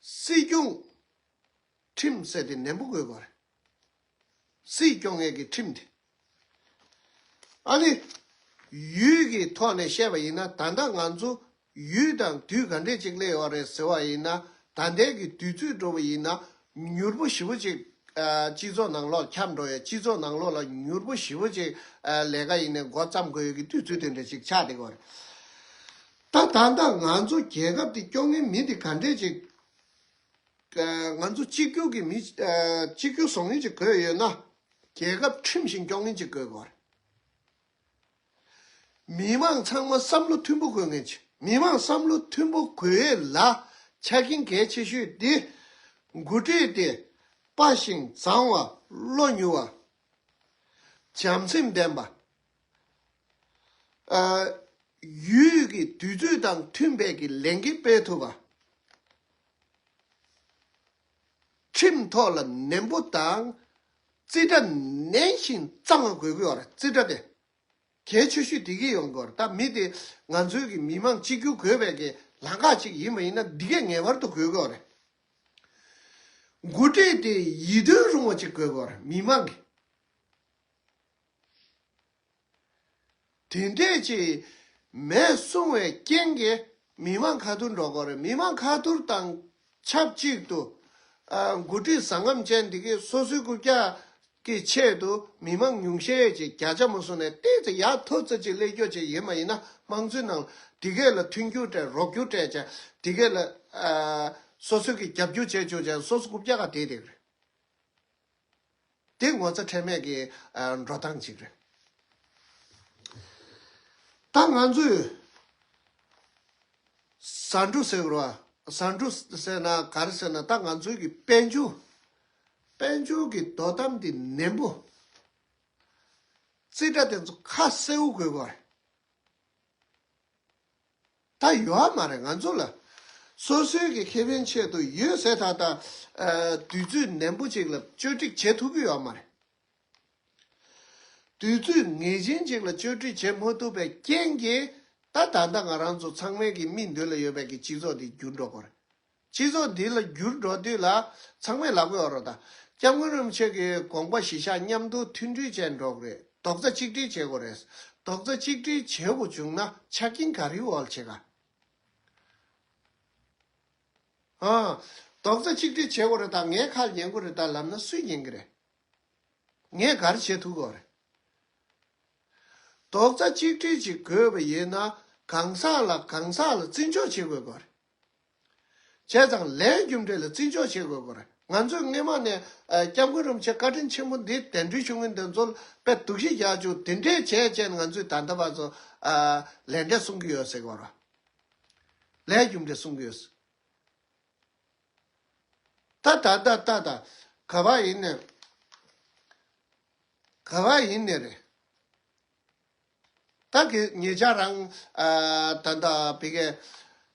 སྲིད་སྐྱོང་། ཁྲིམས་ཟེར་དེ་ནན་པོ་དགོས་པ་རེད། སྲིད་སྐྱོང་མཁན་གྱི་ཁྲིམས་དེ། ཨ་ནི། ཡུལ་གྱི་ཐོག་ནས་བཤད་པ་ཡིན་ན། ད་ལྟ་ང་ཚོ་ཡུལ་དང་དུས་ག་འདྲས་ཅིག་སླེབས་ཡོད་རེད་ཟེར་བ་ཡིན་ན། ད་ལྟའི་གི་དུས་ཚོད་འགྲོ་བ་ཡིན་ན། མྱུར་པོ་ཞེ་པོ་ཅིག་ཨ། སྤྱི་ཚོགས་ནང་ལོགས་ཁྱབ་འགྲོ་ཡ། སྤྱི་ཚོགས་ནང་ལོགས་ལ་མྱུར་པོ་ཞེ་པོ་ཅིག་ཨ། ལས་ཀ་ཡིན་ནའི་འགོ་བརྩམས་དགོས་ཡ་གི་དུས་ཚོད་དེ་འདྲ་ཅིག་ཆགས་བསྡད་ཀྱི་ཡོད་རེད། ད་ད་ལྟ་ང་ཚོ་རྒྱལ་ཁབ་དེ་སྐྱོང་མཁན་མི་དེ་ག་འདྲས་ཅིག་ང་ཚོ་གཅིག་གྱུར་གྱི་མི། གཅིག་གྱུར་བཟོ་མཁན་ཅིག་དགོས་ཡོད་ན། རྒྱལ་ཁབ་ཁྲིམས་བཞིན་སྐྱོང་མཁན་ཅིག་དགོས་དགོས་རེད། མི་མང་ཚང་མ་བསམ་བློ་མཐུན་པོ་དགོས་མཁན་ཅིག་མི་མང་བསམ་བློ་མཐུན་པོ་དགོས་ལ། ཆ་རྐྱེན་གལ་ཆེ་ཤོས་དེ། འགོ་ཁྲིད་དེ་དཔའ་ཞིང་མཛངས་པ། བློ་མྱུར་བ། བྱམས་སེམས་ལྡན་པ། ཨ། ཡུལ་གྱི་དུས་ཚོད་དང་མཐུན་པའི་གི་ལས་འགན་སྤེལ་ཐུབ་པ། ཁྲིམས་ཐོག་ལ་ནན་པོ་དང་། རྩིས་ཁྲ་ནན་ཞིང་གཙང་བ་དགོས་ཀྱི་ཡོད་རེད། རྩིས་ཁྲ་དེ་གལ་ཆེ་ཤོས་དེ་གི་ཡོང་གི་ཡོད་རེད། ད་མི་དེ་ང་ཚོའི་གི་མི་མང་གཅིག་གྱུར་དགོས་པའི་གི་ལམ་ཁ་ཅིག་ཡིན་པ་ཡིན་ན། འདི་གས་ངེས་པར་དུ་དགོས་ཀྱི་ཡོད་རེད། འགོ་ཁྲིད་དེ་ཡིད་རྟོན་རུང་བ་ཅིག་དགོས་ཀྱི་ཡོད་རེད། མི་མང་གི། དེ་འདྲས་ཅིག་མེད་སོང་བའི་རྐྱེན་གྱིས་མི་མང་ཁ་ཐུར་འགྲོ་གི་རེད། མི་མང་ཁ་ཐུར་དང་ཆབས་ཅིག་ཏུ། ཨ། འགོ་ཁྲིད་ཟང་ངམ་ཅན་འདི་གས་སོ་སོའི་རྐུབ་བཀྱག་གི་ཆེད་དུ་མི་མང་ཉུང་ཤས་ཅིག་བརྒྱ་ཆ་མ་སོང་ནས་ཏོག་ཙམ་ཡར་མཐོ་ཙམ་ཅིག་སླེབས་རྒྱུ་ཅིག་ཡིན་པ་ཡིན་ན། དམངས་གཙོའི་ནང་འདི་གས་ལ་མཐུན་འགྱུར་སྤྲད། རོགས་སྐྱོར་སྤྲད་བྱས། འདི་གས་ལ། ཨ། སོ་སོ་གི་རྒྱབ་སྐྱོར་བྱས་བྱུང་བྱས། སོ་སོ་རྐུབ་བཀྱག་ག་བསྡད་བསྡད་རེད། དེ་ངོ་ཚ་ཁྲེལ་མེད་ཀྱི། ཨ། འགྲོ་སྟངས་ཅིག་རེད། ད་ང་ཚོས་ཟ་འབྲུ་ཟེར་དགོས་རེད་བ། ཟ་འབྲུ་ཟེར་ན་ག་རེ་ཟེར་ན། ད་ང་ཚོའི་གི་དཔལ་འབྱོར། དཔལ་འབྱོར་གྱི་དོ་དམ་དེ་ནན་པོ། རྩིས་ཁྲ་དེ་ཚོ་ཁ་གསལ་པོ་དགོས་པ་རེད། ད་ཡོད་མ་རེད། ང་ཚོ་ལ་སོ་སོའི་གི་ཁེ་ཕན་ཆེད་དུ་ཡོད་ཟེར། ད་ལྟ། ཨ། དུས་ཚོད་ནན་པོ་ཅིག་ལ་བཅོས་སྒྲིག་བྱེད་ཐུབ་ཀྱི་ཡོད་མ་རེད། དུས་ཚོད་ངེས་ཅན་ཅིག་ལ་བཅོས་སྒྲིག་བྱེད་མ་ཐུབ་པའི་རྐྱེན་གྱིས། ད་ད་ལྟ་ང་རང་ཚོ་ཚང་མའི་གི་མིག་མདུན་ལ་ཡོད་པའི་གི་སྤྱི་ཚོགས་འདི་འགྱུར་འགྲོ་གི་རེད། སྤྱི་ཚོགས་འདི་ལ་འགྱུར་འགྲོ་དུས་ལ་ཚང་མས་ལབ་ཀྱི་ཡོད་རེད། ད་སྐྱབས་མགོན་རིན་པོ་ཆེ་གི་དགོངས་པ་གཞིར་བཞག་མཉམ་དུ་མཐུན་སྒྲིལ་བྱས་འགྲོ་གི་རེད། རྡོག་རྩ་གཅིག་སྒྲིལ་བྱེད་དགོས་རེད། རྡོག་རྩ་གཅིག་སྒྲིལ་བྱེད་དགོས་བྱུང་ན་ཆ་རྐྱེན་ག་རེའི་འོག་ལ་བྱེད་ག་ཨ། རྡོག་རྩ་གཅིག་སྒྲིལ་བྱེད་དགོས་རེད། ད་ངས་ཁ་ལ་ཉན་དགོས་རེད། ད་ལབ་ན་སུས་ཉན་གི་རེད། ངས་ག་རེ་བྱེད་ཐུབ་ཀྱི་ཡོད་རེད། རྡོག་རྩ་གཅིག་སྒྲིལ་ཅིག་དགོས་པ་ཡིན་ན། གང་ཟག་ལ་གང་ཟག་ལ་བརྩི་འཇོག་བྱེད་དགོས་ཀྱི་ཡོད་རེད། བྱས་ཙང་ལས་རྒྱུ་འབྲས་ལ་བརྩི་འཇོག་བྱེད་དགོས་ཀྱི་ཡོད་རེད། ང་ཚོས་སྔས་མ་ནས། ཨ། སྐྱབས་མགོན་རིན་པོ་ཆེ་བཀའ་དྲིན་ཆེན་པོ་འདི་གདན་འདྲེན་ཞུ་མཁན་དེ་ཚོ་ལ་དཔེ་སྡུག་ཤི་རྒྱག་བཅུག་དེ་འདྲས་བྱས་བྱས་ནས་ང་ཚོས་ད་ལྟ་བར་དུ། ཨ། ལས་འབྲས་སྲུང་གི་ཡོད་ཟེར་གྱི་ཡོད་རེད། ལས་རྒྱུ་འབྲས་སྲུང་གི་ཡོད། ད་ད་ད་ད་ད་ག་བ་ཡིན་ནས། ག་བ་ཡིན་ནས་རེད། ད་གི་ཉེ་ཆར་རང་། ཨ། ད་ད་བི་གའི།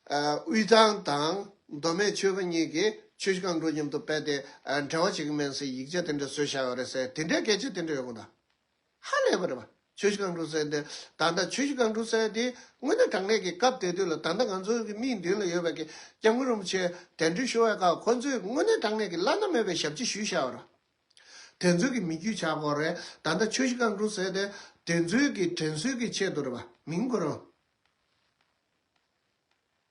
ཨ། དབུས་གཙང་དང་མདོ་སྨད་ཆོལ་ཁ་གཉིས་ཀྱིས་ཆུ་བཞི་སྒང་དྲུག་མཉམ་དུ་སྤེལ་ཏེ། ཨ། འབྲེལ་བ་བྱེད་ཀྱི་མིན་ཟེར་ཡིག་ཆ་དེ་འདྲ་བཟོས་བཞག་ཡོད་རེད་ཟེར། དེ་འདྲའི་སྐད་ཆ་དེ་འདྲ་ཡོད་གོ་ད། ཧ་ལས་པ་རེད་པ། ཆུ་བཞི་སྒང་དྲུག་ཟེར་དེ། ད་ལྟ་ཆུ་བཞི་སྒང་དྲུག་ཟེར་དེ་དངོས་གནས་དྲང་གནས་ཀྱི་སྐབས་དེ་དུས་ལ། ད་ལྟ་ང་ཚོའི་གི་མིག་མདུན་ལ་ཡོད་པའི་གི་སྐྱབས་མགོན་རིན་པོ་ཆེ་གདན་འདྲེན་ཞུ་བའི་སྐབས། ཁོ་ཚོས་དངོས་གནས་དྲང་གནས་ཀྱི་བླ་ན་མེད་པའི་ཞབས་ཕྱི་ཞུས་བཞག་པ་རེད། དེ་ཚོའི་གི་མི་རྒྱུད་ཆགས་དགོས་རེད། ད་ལྟ་ཆུ་བཞི་སྒང་དྲུག་ཟེར་དེ་དེ་ཚོའི་གི་དྲན་གསོའི་གི་ཆེད་དུ་རེད་པ། མིང་ཁོ་རང་།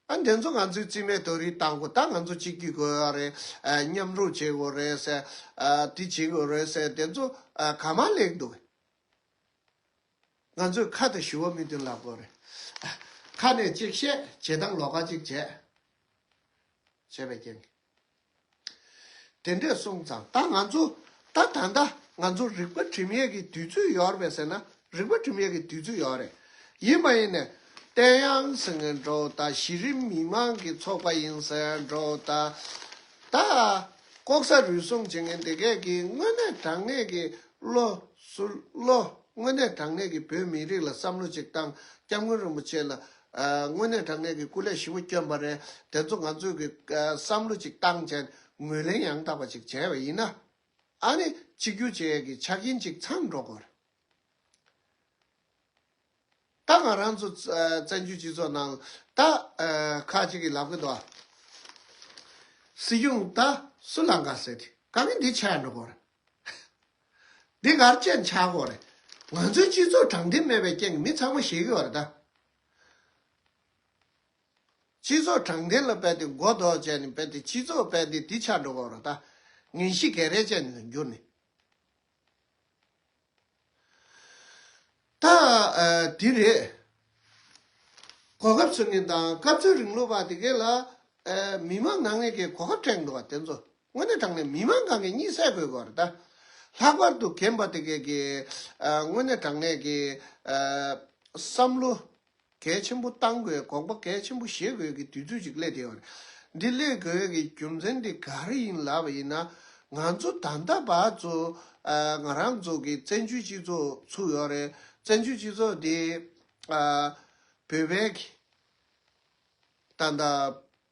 ཨ། དེ་ཚོ་ང་ཚོས་རྩིས་མེད་རྡོག་རིལ་བཏང་དགོས། ད་ང་ཚོ་གཅིག་གྱུར་དགོས་རེད། ཨ། མཉམ་རུབ་བྱེད་དགོས་རེད་ཟེར། ཨ། དེ་བྱེད་དགོས་རེད་ཟེར། དེ་ཚོ། ཨ། ག་མ་ལེགས་འདུག་ང་ཚོས་ཁ་དང་ཞུ་བ་མིག་མདུན་ལ་དགོས་རེད། ཁ་ནས་གཅིག་བཤད། བྱེད་སྟངས་ལོགས་ཀ་གཅིག་བྱས། བྱས་པའི་རྐྱེན་གྱིས། དེ་འདྲས་སོང་ཙང་ད་ང་ཚོ། ད་ད་ལྟ་ང་ཚོ་རིག་པ་སྒྲིམ་ཡས་ཀྱི་དུས་ཚོད་ཡོད་རེད་པས་ཟེར་ན། རིག་པ་སྒྲིམ་ཡས་ཀྱི་དུས་ཚོད་ཡོད་རེད། ཡིན་པ་ཡིན་ནས་བསྟན་གཡང་ཟེར་མཁན་འདྲ་བོ་དང་། གཞི་རིམ་མི་མང་གི་ཚོགས་པ་ཡིན་ཟེར་འདྲ་བོ་དང་། ད་ལྐོག་ཟ་རུལ་སུངས་བྱེད་མཁན་དེ་གས་ཀྱིས་དངོས་གནས་དྲང་གནས་ཀྱི་བློ་གཟུ། བློ། དངོས་གནས་དྲང་གནས་ཀྱི་བོད་མི་རིགས་ལ་བསམ་བློ་ཅིག་བཏང་། སྐྱབས་མགོན་རིན་པོ་ཆེ་ལ། ཨ་དངོས་གནས་དྲང་གནས་ཀྱི་སྐུ་ལས་ཞེ་པོ་བསྐྱོན་པ་རེད། དེ་ཚོ་ང་ཚོས་ཀྱི་ཨ་བསམ་བློ་ཅིག་བཏང་བྱས་ངོས་ལེན་ཡང་དག་པ་ཅིག་བྱས་པ་ཡིན་ན། ཨ་ནི་གཅིག་གྱུར་བྱེད་ཡས་ཀྱི་ཆ་རྐྱེན་ཅིག་ཚང་འགྲོ་དགོས་རེད། ད་ང་རང་ཚོ་ཨ་བཙན་བྱོལ་སྤྱི་ཚོགས་ནང་ད་ཨ་ཁ་ཅིག་གིས་ལབ་ཀྱི་འདུག་སྲིད་སྐྱོང་ད་སུ་ལ་འགའ་ཟེར་ཏེ་ག་གི་འདི་ཆགས་འགྲོ་དགོས་རེད། འདི་གར་ཅན་ཆགས་དགོས་རེད། ང་ཚོའི་སྤྱི་ཚོགས་དྲང་བདེན་མེད་པའི་རྐྱེན་གྱིས་མི་ཚང་མ་ཤེས་ཀྱི་ཡོད་རེད་ད། སྤྱི་ཚོགས་དྲང་བདེན་ལ་རྦད་དེ་མགོ་འདོགས་བྱས་ནས་རྦད་དེ་སྤྱི་ཚོགས་རྦད་དེ་འདི་ཆགས་འགྲོ་གི་ཡོད་རེད་ད། ངན་ཤེས་ཀྱི་རེ་ཅན་ལ་འགྱུར་ནས། ད་ཨ་འདི་རེད། གོ་སྐབས་འཚོལ་མཁན་དང་སྐབས་འཚོལ་རིང་ལུགས་པ་དེ་གས་ལ་ཨ་མི་མང་ནང་ནས་ཀྱི་གོ་སྐབས་སྤྲད་འདུག་བ་དེ་ཚོ་དངོས་གནས་དྲང་གནས་མི་མང་གང་གི་གཉིད་སད་དགོས་གོ་རེད་ད། ལྷག་པར་དུ་རྒན་པ་དེ་གས་ཀྱི་ཨ་དངོས་གནས་དྲང་གནས་ཀྱི་ཨ་བསམ་བློ་གལ་ཆེན་པོ་བཏང་དགོས། དགོངས་པ་གལ་ཆེན་པོ་བཞེས་དགོས་ཀྱི་དུས་ཚོད་ཅིག་སླེབས་བསྡད་ཡོད་རེད། འདི་སླེབས་དགོས་ཀྱི་རྒྱུ་མཚན་འདི་ག་རེ་ཡིན་ལབ་པ་ཡིན་ན། ང་ཚོ་ད་ལྟ་བར་ཚོ་ཨ་ང་རང་ཚོ་གི་བཙན་བྱོལ་སྤྱི་ཚོགས་ཚུགས་ཡོད་རེད། བཙན་བྱོལ་སྤྱི་ཚོགས་འདི་ཨ་བོད་པའི་གི་ད་ལྟ་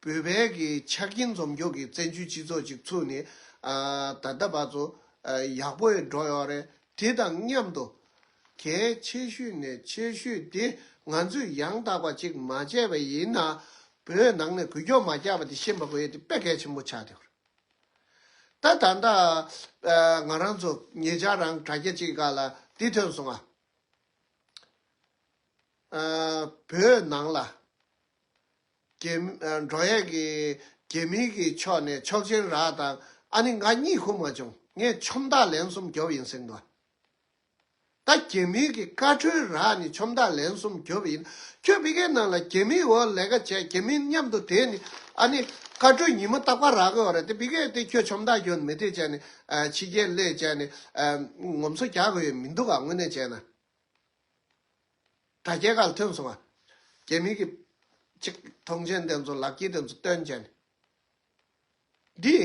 བོད་པའི་གི་ཆ་རྐྱེན་འཛོམས་འཇུག་གི་བཙན་བྱོལ་སྤྱི་ཚོགས་ཅིག་ཚུགས་ནས་ཨ་ད་ལྟ་བར་ཚོ་ཨ་ཡག་པོ་ཡང་འགྲོ་ཡོད་རེད། དེ་དང་མཉམ་དུ་གལ་ཆེ་ཤོས་ནས་ཆེ་ཤོས་དེ་ང་ཚོས་ཡང་དག་པ་ཅིག་མ་བྱས་པ་ཡིན་ན། བོད་ནང་ནས་འགུལ་སྐྱོད་མ་རྒྱག་པ་དེ་ཤེས་པ་དགོས་ཡས་དེ་དཔེ་གལ་ཆེན་པོ་ཆགས་བསྡད་ཡོད་རེད། ད་ད་ལྟ་ཨ་ང་རང་ཚོ་ཉེ་ཆར་རང་དྲ་རྒྱ་ཅིག་སྒང་ལ་འདི་ཐོན་སོང་ང་། ཨ་བོད་ནང་ལ་རྒྱ་མི་ཨ་འགྲོ་ཡས་ཀྱི་རྒྱ་མིའི་གི་ཕྱོགས་ནས་ཆོག་མཆན་རག་དང་། ཨ་ནི་ང་གཉིད་ཁུག་མ་བྱུང་། ངས་ཁྱོམ་བདག་ལན་གསུམ་རྒྱོབ་ཡིན་ཟེར་འདུག་ད་རྒྱ་མིའི་གི་བཀའ་འཁྲོལ་རག་ནས་ཁྱོམ་བདག་ལན་གསུམ་རྒྱོབ་ཡིན། ཁྱོད་ཕ་གིའི་ནང་ལ་རྒྱ་མིའི་འོག་ལས་ཀ་བྱས། རྒྱ་མི་མཉམ་དུ་བསྡད་ནས་ཨ་ནི་བཀའ་འཁྲོལ་ཉི་མ་རྟག་པར་རག་གི་ཡོད་རེད་དེ། ཕ་གིར་དེ་ཁྱོད་ཁྱོམ་བདག་གྱོན་མི་དེ་བྱས་ནས་ཨ་ཕྱི་རྒྱལ་སླེབས་བྱས་ནས་ཨ་ངོམ་སོ་རྒྱག་དགོས་ཡོད་མི་འདུག་ག་དངོས་གནས་བྱས་ན། དྲ་རྒྱའི་ཁ་ལ་ཐོན་སོང་བ། རྒྱ་མི་གི་ཅིག་མཐོང་མཆན་དེ་ཚོ་ལག་འཁྱེར་དེ་ཚོ་སྟོན་བྱས་ནས། འདི་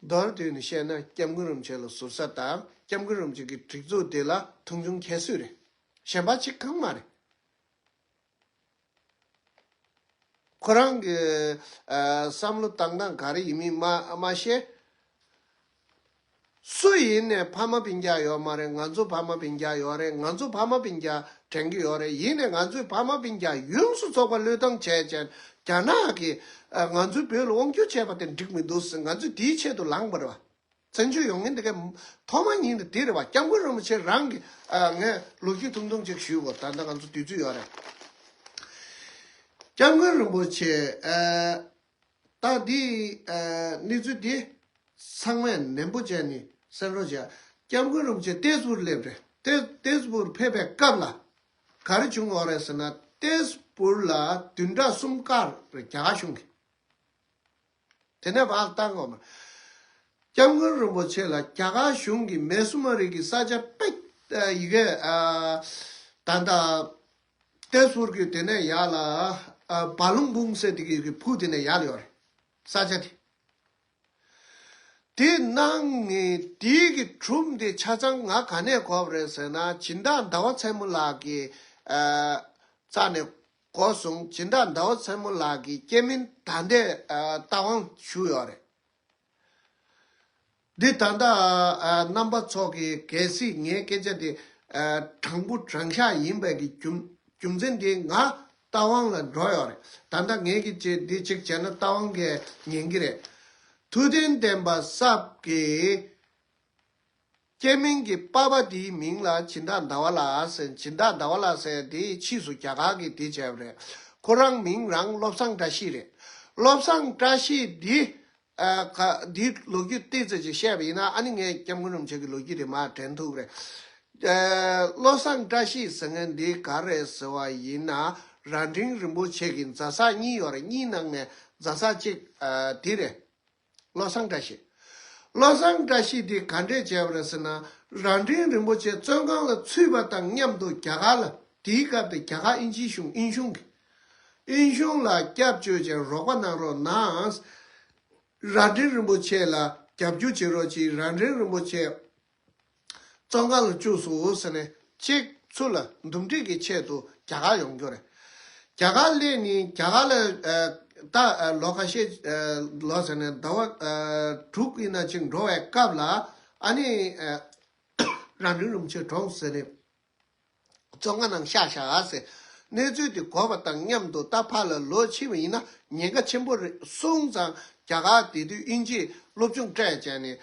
མདོར་བསྡུས་ནས་བཤད་ན་སྐྱབས་མགོན་རིན་པོ་ཆེ་ལ་ཟུར་ཟ་དང་། སྐྱབས་མགོན་རིན་པོ་ཆེ་གི་སྒྲིག་འཛུགས་དེ་ལ་མཐོང་ཆུང་ཁྱད་གསོད་རེད། གཞན་པ་ཅིག་གང་མ་རེད། ཁོ་རང་གི་ཨ་བསམ་བློ་བཏང་སྟངས་ག་རེ་ཡིན་མིན་མ་མ་ཤེས། སུ་ཡིན་ནས་ཕ་མ་སྤུན་ཀྱག་ཡོད་མ་རེད། ང་ཚོ་ཕ་མ་སྤུན་ཀྱག་ཡོད་རེད། ང་ཚོ་ཕ་མ་སྤུན་ཀྱག་དྲན་གྱི་ཡོད་རེད། ཡིན་ནས་ང་ཚོའི་ཕ་མ་སྤུན་ཀྱག་ཡོངས་སུ་རྫོགས་པ་བློས་བཏང་བྱས་བྱས། རྒྱ་ནག་གིས་ཨ་ང་ཚོའི་བོད་ལ་དབང་བསྒྱུར་བྱས་པ་དེ་འགྲིག་མི་འདུག་ཟེར། ང་ཚོས་དེའི་ཆེད་དུ་ལངས་པ་རེད་བ། བཙན་བྱོལ་ཡོང་མཁན་དེ་གའི་ཐོག་མ་ཉིད་ནས་དེ་རེད་བ། སྐྱབས་མགོན་རིན་པོ་ཆེ་རང་གིས་ཨ་ངས་ལོ་རྒྱུས་ཐུང་ཐུང་ཅིག་ཞུ་དགོས། ད་ལྟ་ང་ཚོ་དུས་ཚོད་ཡོད་རེད། སྐྱབས་མགོན་རིན་པོ་ཆེ་ཨ་ད་འདི་ཨ་གནས་ཚུལ་འདི་ཚང་མས་ནན་པོ་བྱས་ནས་གསན་རོགས་བྱས། སྐྱབས་མགོན་རིན་པོ་ཆེ་ཏེས་པུར་སླེབས་རེད། ཏེས་ཏེས་པུར་ཕེབས་པའི་སྐབས་ལ་ག་རེ་བྱུང་ཡོད་རེད་ཟེར་ན། ཏེས་པུར་ལ་བདུན་ཕྲག་གསུམ་བཀག་རེད་རྒྱ་གར་གཞུང་གིས། དེ་ནས་བར་བཏང་དགོས་མ། སྐྱབས་མགོན་རིན་པོ་ཆེ་ལ་རྒྱ་གར་གཞུང་གིས་མེ་སུ་མ་རི་གི་ས་ཆ་དཔེ་ཨ་ཡི་གེ་ཨ་ད་ལྟ་ཏེས་པུར་གྱི་དེ་ནས་ཡར་ལ་ཨ་བ་ལུང་བུང་ཟེར་དེ་གི་གི་ཕུ་དེ་ནས་ཡར་ལ་ཡོད་རེད། ས་ཆ་དེ། དེ་གནང་ནས་དེའི་གི་སྒྲུང་དེ་ཆ་ཚང་ང་ག་ནས་གོ་བ་རེད་ཟེར་ན། སྦྱིན་བདག་ཟླ་བ་མཚན་མོ་ལགས་ཀྱི་ཨ་རྩ་ནས་གོ་སོང་། སྦྱིན་བདག་ཟླ་བ་མཚན་མོ་ལགས་ཀྱི་སྐྱེ་དམན་ད་ལྟའི་ཨ་རྟ་དབང་ཞུས་ཡོད་རེད། འདི་ད་ལྟ་ཨ་རྣམ་པ་ཚོ་གི་གལ་སྲིད་ངའི་སྐད་ཆ་དེ་ཨ་དྲང་པོ་དྲང་བཞག་ཡིན་པའི་གི་རྒྱུ་རྒྱུ་མཚན་དེ་ང་རྟ་དབང་ལ་འགྲོ་ཡོད་རེད། ད་ལྟ་ངས་གི་ཅེ་འདི་གཅིག་བྱས་ན་རྟ་དབང་གིས་ཉན་གི་རེད། ཐུབ་བསྟན་བསྟན་པ་གསར་གྱི་སྐྱེ་དམན་གྱི་པ་ཕ་དེའི་མིང་ལ་སྦྱིན་བདག་ཟླ་བ་ལགས་ཟེར། སྦྱིན་བདག་ཟླ་བ་ལགས་ཟེར་དེ་ཕྱིས་སུ་རྒྱ་གར་གྱིས་དེ་བྱས་པ་རེད། ཁོ་རང་མིང་རང་བློ་བཟང་བཀྲ་ཤིས་རེད། བློ་བཟང་བཀྲ་ཤིས་འདི་ཨ་ག་འདིའི་ལོ་རྒྱུས་ཏོག་ཙམ་ཅིག་བཤད་པ་ཡིན་ན། ཨ་ནི་ངས་སྐྱབས་མགོན་རིན་པོ་ཆེ་གི་ལོ་རྒྱུས་དེ་མར་དྲན་ཐུབ་རེད། ཨ་བློ་བཟང་བཀྲ་ཤིས་ཟེར་མཁན་འདི་ག་རེད་ཟེར་བ་ཡིན་ན། རྭ་སྒྲེང་རིན་པོ་ཆེ་གི་མཛའ་བཟའ་གཉིས་ཡོད་རེད། གཉིས་ནང་ནས་མཛའ་བཟའ་གཅིག་ཨ་འདི་རེད། བློ་བཟང་བཀྲ་ཤིས། བློ་བཟང་བཀྲ་ཤིས་འདི་ག་འདྲས་བྱས་པ་རེད་ཟེར་ན། རྭ་སྒྲེང་རིན་པོ་ཆེ་བཙོན་ཁང་ལ་ཚུད་པ་དང་མཉམ་དུ་རྒྱ་གར་ལ། དེའི་སྐབས་དེ་རྒྱ་གར་དབྱིན་ཇིའི་གཞུང་དབྱིན་གཞུང་གི་དབྱིན་གཞུང་ལ་སྐྱབས་བཅོལ་བྱས་རོགས་པ་གནང་རོགས་གནང་། རྭ་སྒྲེང་རིན་པོ་ཆེ་ལ་རྒྱབ་སྐྱོར་བྱེད་རོགས་གྱིས། རྭ་སྒྲེང་རིན་པོ་ཆེ་བཙོན་ཁང་ལ་བཅུག་སོང་ཟེར་ནས་གཅིག་ཚུར་ལ་འདུམ་འགྲིག་གི་ཆེད་དུ་རྒྱ་གར་ཡོང་རྒྱུ་རེད། རྒྱ་གར་སླེབས་ནས་རྒྱ་གར་ལ་ད་ལོ་ཁ་ཤས་ལོ་ཟེར་ནས་ཟླ་བ་དྲུག་ཡིན་ན་ཅིག་འགྲོ་བའི་སྐབས་ལ་ཨ་ནི་རང་རིག་རིན་པོ་ཆེ་གྲོངས་ཟེར་ནས་བཙོན་ཁང་ནང་བཞག་བཞག་ཟེར། གནས་ཚུལ་དེ་གོ་བ་དང་མཉམ་དུ་ད་ཕར་ལ་ལོག་ཕྱིན་པ་ཡིན་ན་ཉེན་ཁ་ཆེན་པོ་རེད་གསུངས་ཙང་རྒྱ་གར་དེ་དུས་དབྱིན་ཇིའི་སློབ་སྦྱོང་སྤྲད་བྱས་ནས་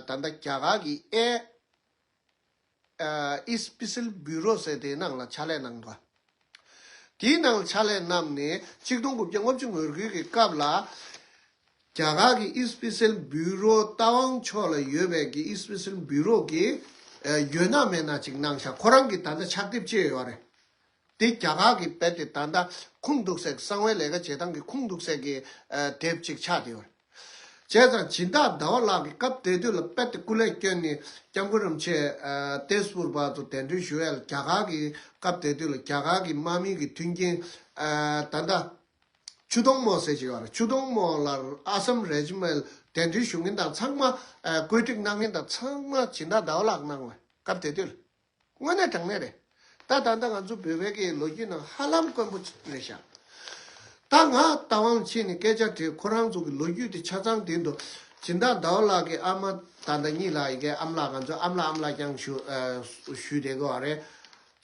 ད་ལྟ་རྒྱ་གར་གྱི་ཨེ། ཨ་ཨི་སི་པི་སེལ་བྷུ་རོ་ཟེར་དེའི་ནང་ལ་ཕྱག་ལས་གནང་འདུག་དེའི་ནང་ལ་ཕྱག་ལས་གནང་ནས་གཅིག་སྟོང་དགུ་བརྒྱ་ལྔ་བཅུ་ང་དགུ་གི་སྐབས་ལ་རྒྱ་གར་གྱི་ཨི་སི་པི་སེལ་བྷུ་རོ་རྟ་དབང་ཕྱོགས་ལ་ཡོད་པའི་གི་ཨི་སི་པི་སེལ་བྷུ་རོ་གི་ཨ་ཡོད་ན་མེད་ན་ཅིག་གནང་ཤག་ཁོ་རང་གིས་ད་ལྟ་ཕྱག་དེབ་ཅིག་ཡོད་རེད། དེ་རྒྱ་གར་གྱི་དཔེ་དེབ་ད་ལྟ་ཁུངས་འདུག་སའི་གསང་བའི་ལས་ཀ་བྱེད་སྟངས་ཀྱི་ཁུངས་འདུག་སའི་གི་ཨ་དེབ་ཅིག་ཆགས་བསྡད་ཡོད་རེད། བྱས་ཙང་སྦྱིན་བདག་ཟླ་བ་ལགས་ཀྱིས་སྐབས་དེ་དུས་ལ་དཔེ་དེ་སྐུ་ལས་བསྐྱོན་ནས་སྐྱབས་མགོན་རིན་པོ་ཆེ་ཨ་ཏེས་པུར་བར་དུ་གདན་འདྲེན་ཞུ་ཡས་ལ་རྒྱ་གར་གྱི་སྐབས་དེ་དུས་ལ་རྒྱ་གར་གྱི་དམག་མི་གི་མཐུན་རྐྱེན་ཨ་ད་ལྟ་ཆུ་དོང་མོ་ཟེར་གྱི་ཡོད་རེད། ཆུ་དོང་མོ་ལ་ཨ་སམ་རེ་ཇི་མེན་ཊི་གདན་འདྲེན་ཞུ་མཁན་དང་ཚང་མ་ཨ་བཀོད་སྒྲིག་གནང་མཁན་དང་ཚང་མ་སྦྱིན་བདག་ཟླ་བ་ལགས་གནང་བས་སྐབས་དེ་དུས་ལ། དངོས་གནས་དྲང་གནས་རེད། ད་ད་ལྟ་ང་ཚོ་བོད་པའི་གི་ལོ་རྒྱུས་ནང་ཧ་ལམ་དཀོན་པོ་རེད་ཤག་ད་ང་རྟ་དབང་ཕྱིན་ནས་སྐད་ཆ་དྲིས། ཁོ་རང་ཚོ་གི་ལོ་རྒྱུས་དེ་ཆ་ཚང་དེ་འདུག་སྦྱིན་བདག་ཟླ་བ་ལགས་ཀྱི་ཨ་མ་ད་ལྟ་གཉིས་ལ་ཡི་གེ་ཨམ་ལགས་ང་ཚོ་ཨམ་ལགས་ཨམ་ལགས་ཀྱང་ཞུ་ཨ་ཞུས་བསྡད་ཀྱི་ཡོད་རེད།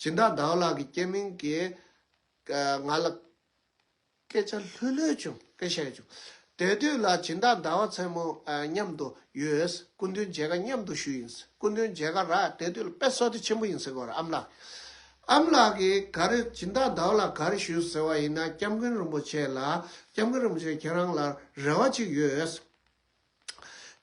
སྦྱིན་བདག་ཟླ་བ་ལགས་ཀྱི་སྐྱེ་དམན་གྱི་ཨ་ང་ལ་སྐད་ཆ་ལྷོད་ལྷོད་བྱུང་། སྐད་ཆ་བྱུང་། དེ་དུས་ལ་སྦྱིན་བདག་ཟླ་བ་མཚན་མོ་ཨ་མཉམ་དུ་ཡོད། སྐུ་མདུན་མཇལ་ཁ་མཉམ་དུ་ཞུས་ཡིན། སྐུ་མདུན་མཇལ་ཁ་རག་དེ་དུས་ལ་དཔེ་བསོད་བདེ་ཆེན་པོ་ཡིན་ཟེར་གོ་ར་ཨམ་ལགས། ཨམ་ལགས་ཀྱིས་ག་རེ་སྦྱིན་བདག་ཟླ་བ་ལགས་ག་རེ་ཞུས་ཟེར་བ་ཡིན་ན་སྐྱབས་མགོན་རིན་པོ་ཆེ་ལ་སྐྱབས་མགོན་རིན་པོ་ཆེ་ཁྱེད་རང་ལ་རེ་བ་ཅིག་ཡོད།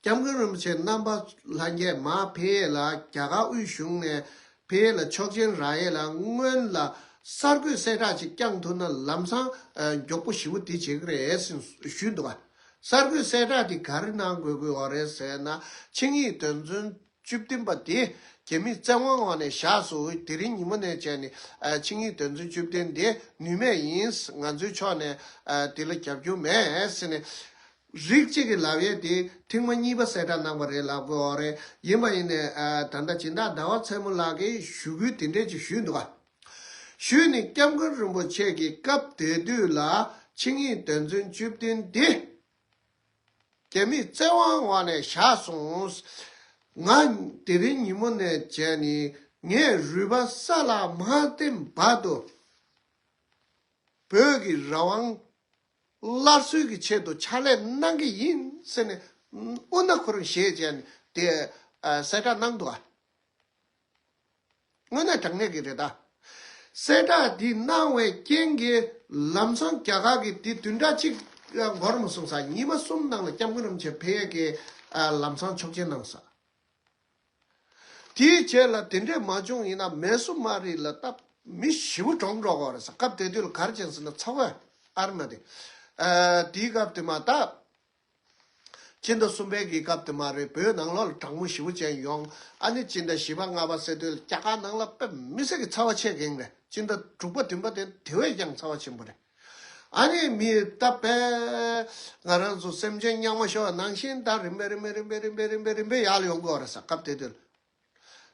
སྐྱབས་མགོན་རིན་པོ་ཆེ་རྣམ་པ་ལྷན་རྒྱས་མར་ཕེབས་ཡས་ལ་རྒྱ་གར་དབུས་གཞུང་ནས་ཕེབས་ཡས་ལ་ཆོག་མཆན་རག་ཡས་ལ་སྔོན་ལ་གསར་འགོད་གསལ་བསྒྲགས་ཅིག་བསྐྱངས་ཐུབ་ན་ལམ་སང་ཨ་མགྱོགས་པོ་ཞེ་པོ་དེ་བྱེད་ཀྱི་རེད་ཟེར་ཞུས་འདུག་ག་གསར་འགོད་གསལ་བསྒྲགས་དེ་ག་རེ་གནང་དགོས་ཀྱི་ཡོད་རེད་ཟེར་ན་ཆིངས་ཡིག་དོན་ཚན་བཅུ་བདུན་པ་དེ་རྒྱ་མིས་བཙན་དབང་འོག་ནས་བཞག་སོང་། དེ་རིང་ཉིན་མོ་ནས་བྱས་ནས་ཨ་ཆིངས་ཡིག་དོན་ཚན་བཅུ་བདུན་དེ་ནུས་མེད་ཡིན། ང་ཚོའི་ཕྱོགས་ནས་ཨ་དེ་ལ་རྒྱབ་སྐྱོར་མེད་ཟེར་ནས། རིགས་གཅིག་གི་ལབ་ཡས་དེ་ཐེངས་མ་གཉིས་པ་གསལ་བསྒྲགས་གནང་བ་རེད་ལབ་དགོས་རེད། ཡིན་པ་ཡིན་ནས་ཨ་ད་ལྟ་སྦྱིན་བདག་ཟླ་བ་མཚན་མོ་ལགས་ཀྱིས་ཞུ་སྐུལ་དེ་འདྲས་ཅིག་ཞུས་འདུག་ག་ཞུས་ནས་སྐྱབས་མགོན་རིན་པོ་ཆེ་གིས་སྐབས་དེ་དུས་ལ་ཆིངས་ཡིག་དོན་ཚན་བཅུ་བདུན་འདི་རྒྱ་མིས་བཙན་དབང་འོག་ནས་བཞག་སོང་། ང་དེ་རིང་ཉིན་མོ་ནས་བྱས་ནས་ངས་རུས་པ་ས་ལ་མ་བརྟེན་བར་དུ་བོད་ཀྱི་རང་དབང་སླར་གསོའི་གི་ཆེད་དུ་ཕྱག་ལས་གནང་གི་ཡིན་ཟེར་ནས་དབུ་མནའ་ཁོ་རང་བཞེས་བྱས་ནས་དེ་ཨ་གསལ་བསྒྲགས་གནང་འདུག་ཨ། དངོས་གནས་དྲང་གནས་ཀྱི་རེད་ད། གསལ་བསྒྲགས་འདི་གནང་བའི་རྐྱེན་གྱིས་ལམ་སང་རྒྱ་གར་གྱི་དེ་བདུན་ཕྲག་གཅིག་འགོར་མ་སོང་ས་ཉི་མ་གསུམ་ནང་ལ་སྐྱབས་མགོན་རིན་པོ་ཆེ་ཕེབས་ཡས་ཀྱི་ཨ་ལམ་སང་ཆོག་མཆན་གནང་ས། དེའི་རྗེས་ལ་དེ་འདྲས་མ་བྱུང་ཡིན་ན་མེ་སོ་མ་རི་ལ་ད་མི་ཞེ་པོ་གྲོངས་འགྲོ་གི་རེད་ས། སྐབས་དེ་དུས་ལ་ག་རེ་བྱས་ཟེར་ན་ཚ་བ་ཨར་མ་དེ། ཨ་དེའི་སྐབས་དེ་མ་ད་སྤྱི་ཟླ་གསུམ་པའི་གི་སྐབས་དེ་མ་རེད། བོད་ནང་ལོགས་ལ་གྲང་མོ་ཞེ་པོ་ཅན་ཡོང་། ཨ་ནི་སྤྱི་ཟླ་བཞི་པ་ལྔ་པ་ཟེར་དུས་ལ་རྒྱ་གར་ནང་ལ་དཔེ་མི་སྲིད་ཀྱི་ཚ་བ་ཆེ་གེང་རེད། སྤྱི་ཟླ་དྲུག་པ་བདུན་པ་དེ་དེ་བས་ཀྱང་ཚ་བ་ཆེན་པོ་རེད། ཨ་ནི་མི་ད་པས་ང་རང་ཚོ་སེམས་ཅན་རྙིང་མ་ཤོར་བ་ནང་བཞིན་ད་རིམ་པས་རིམ་པས་རིམ་པས་རིམ་པས་རིམ་པས་རིམ་པས་ཡར་ལ་ཡོང་གི་ཡོད་རེད་ས། སྐབས་དེ་དུས་ལ།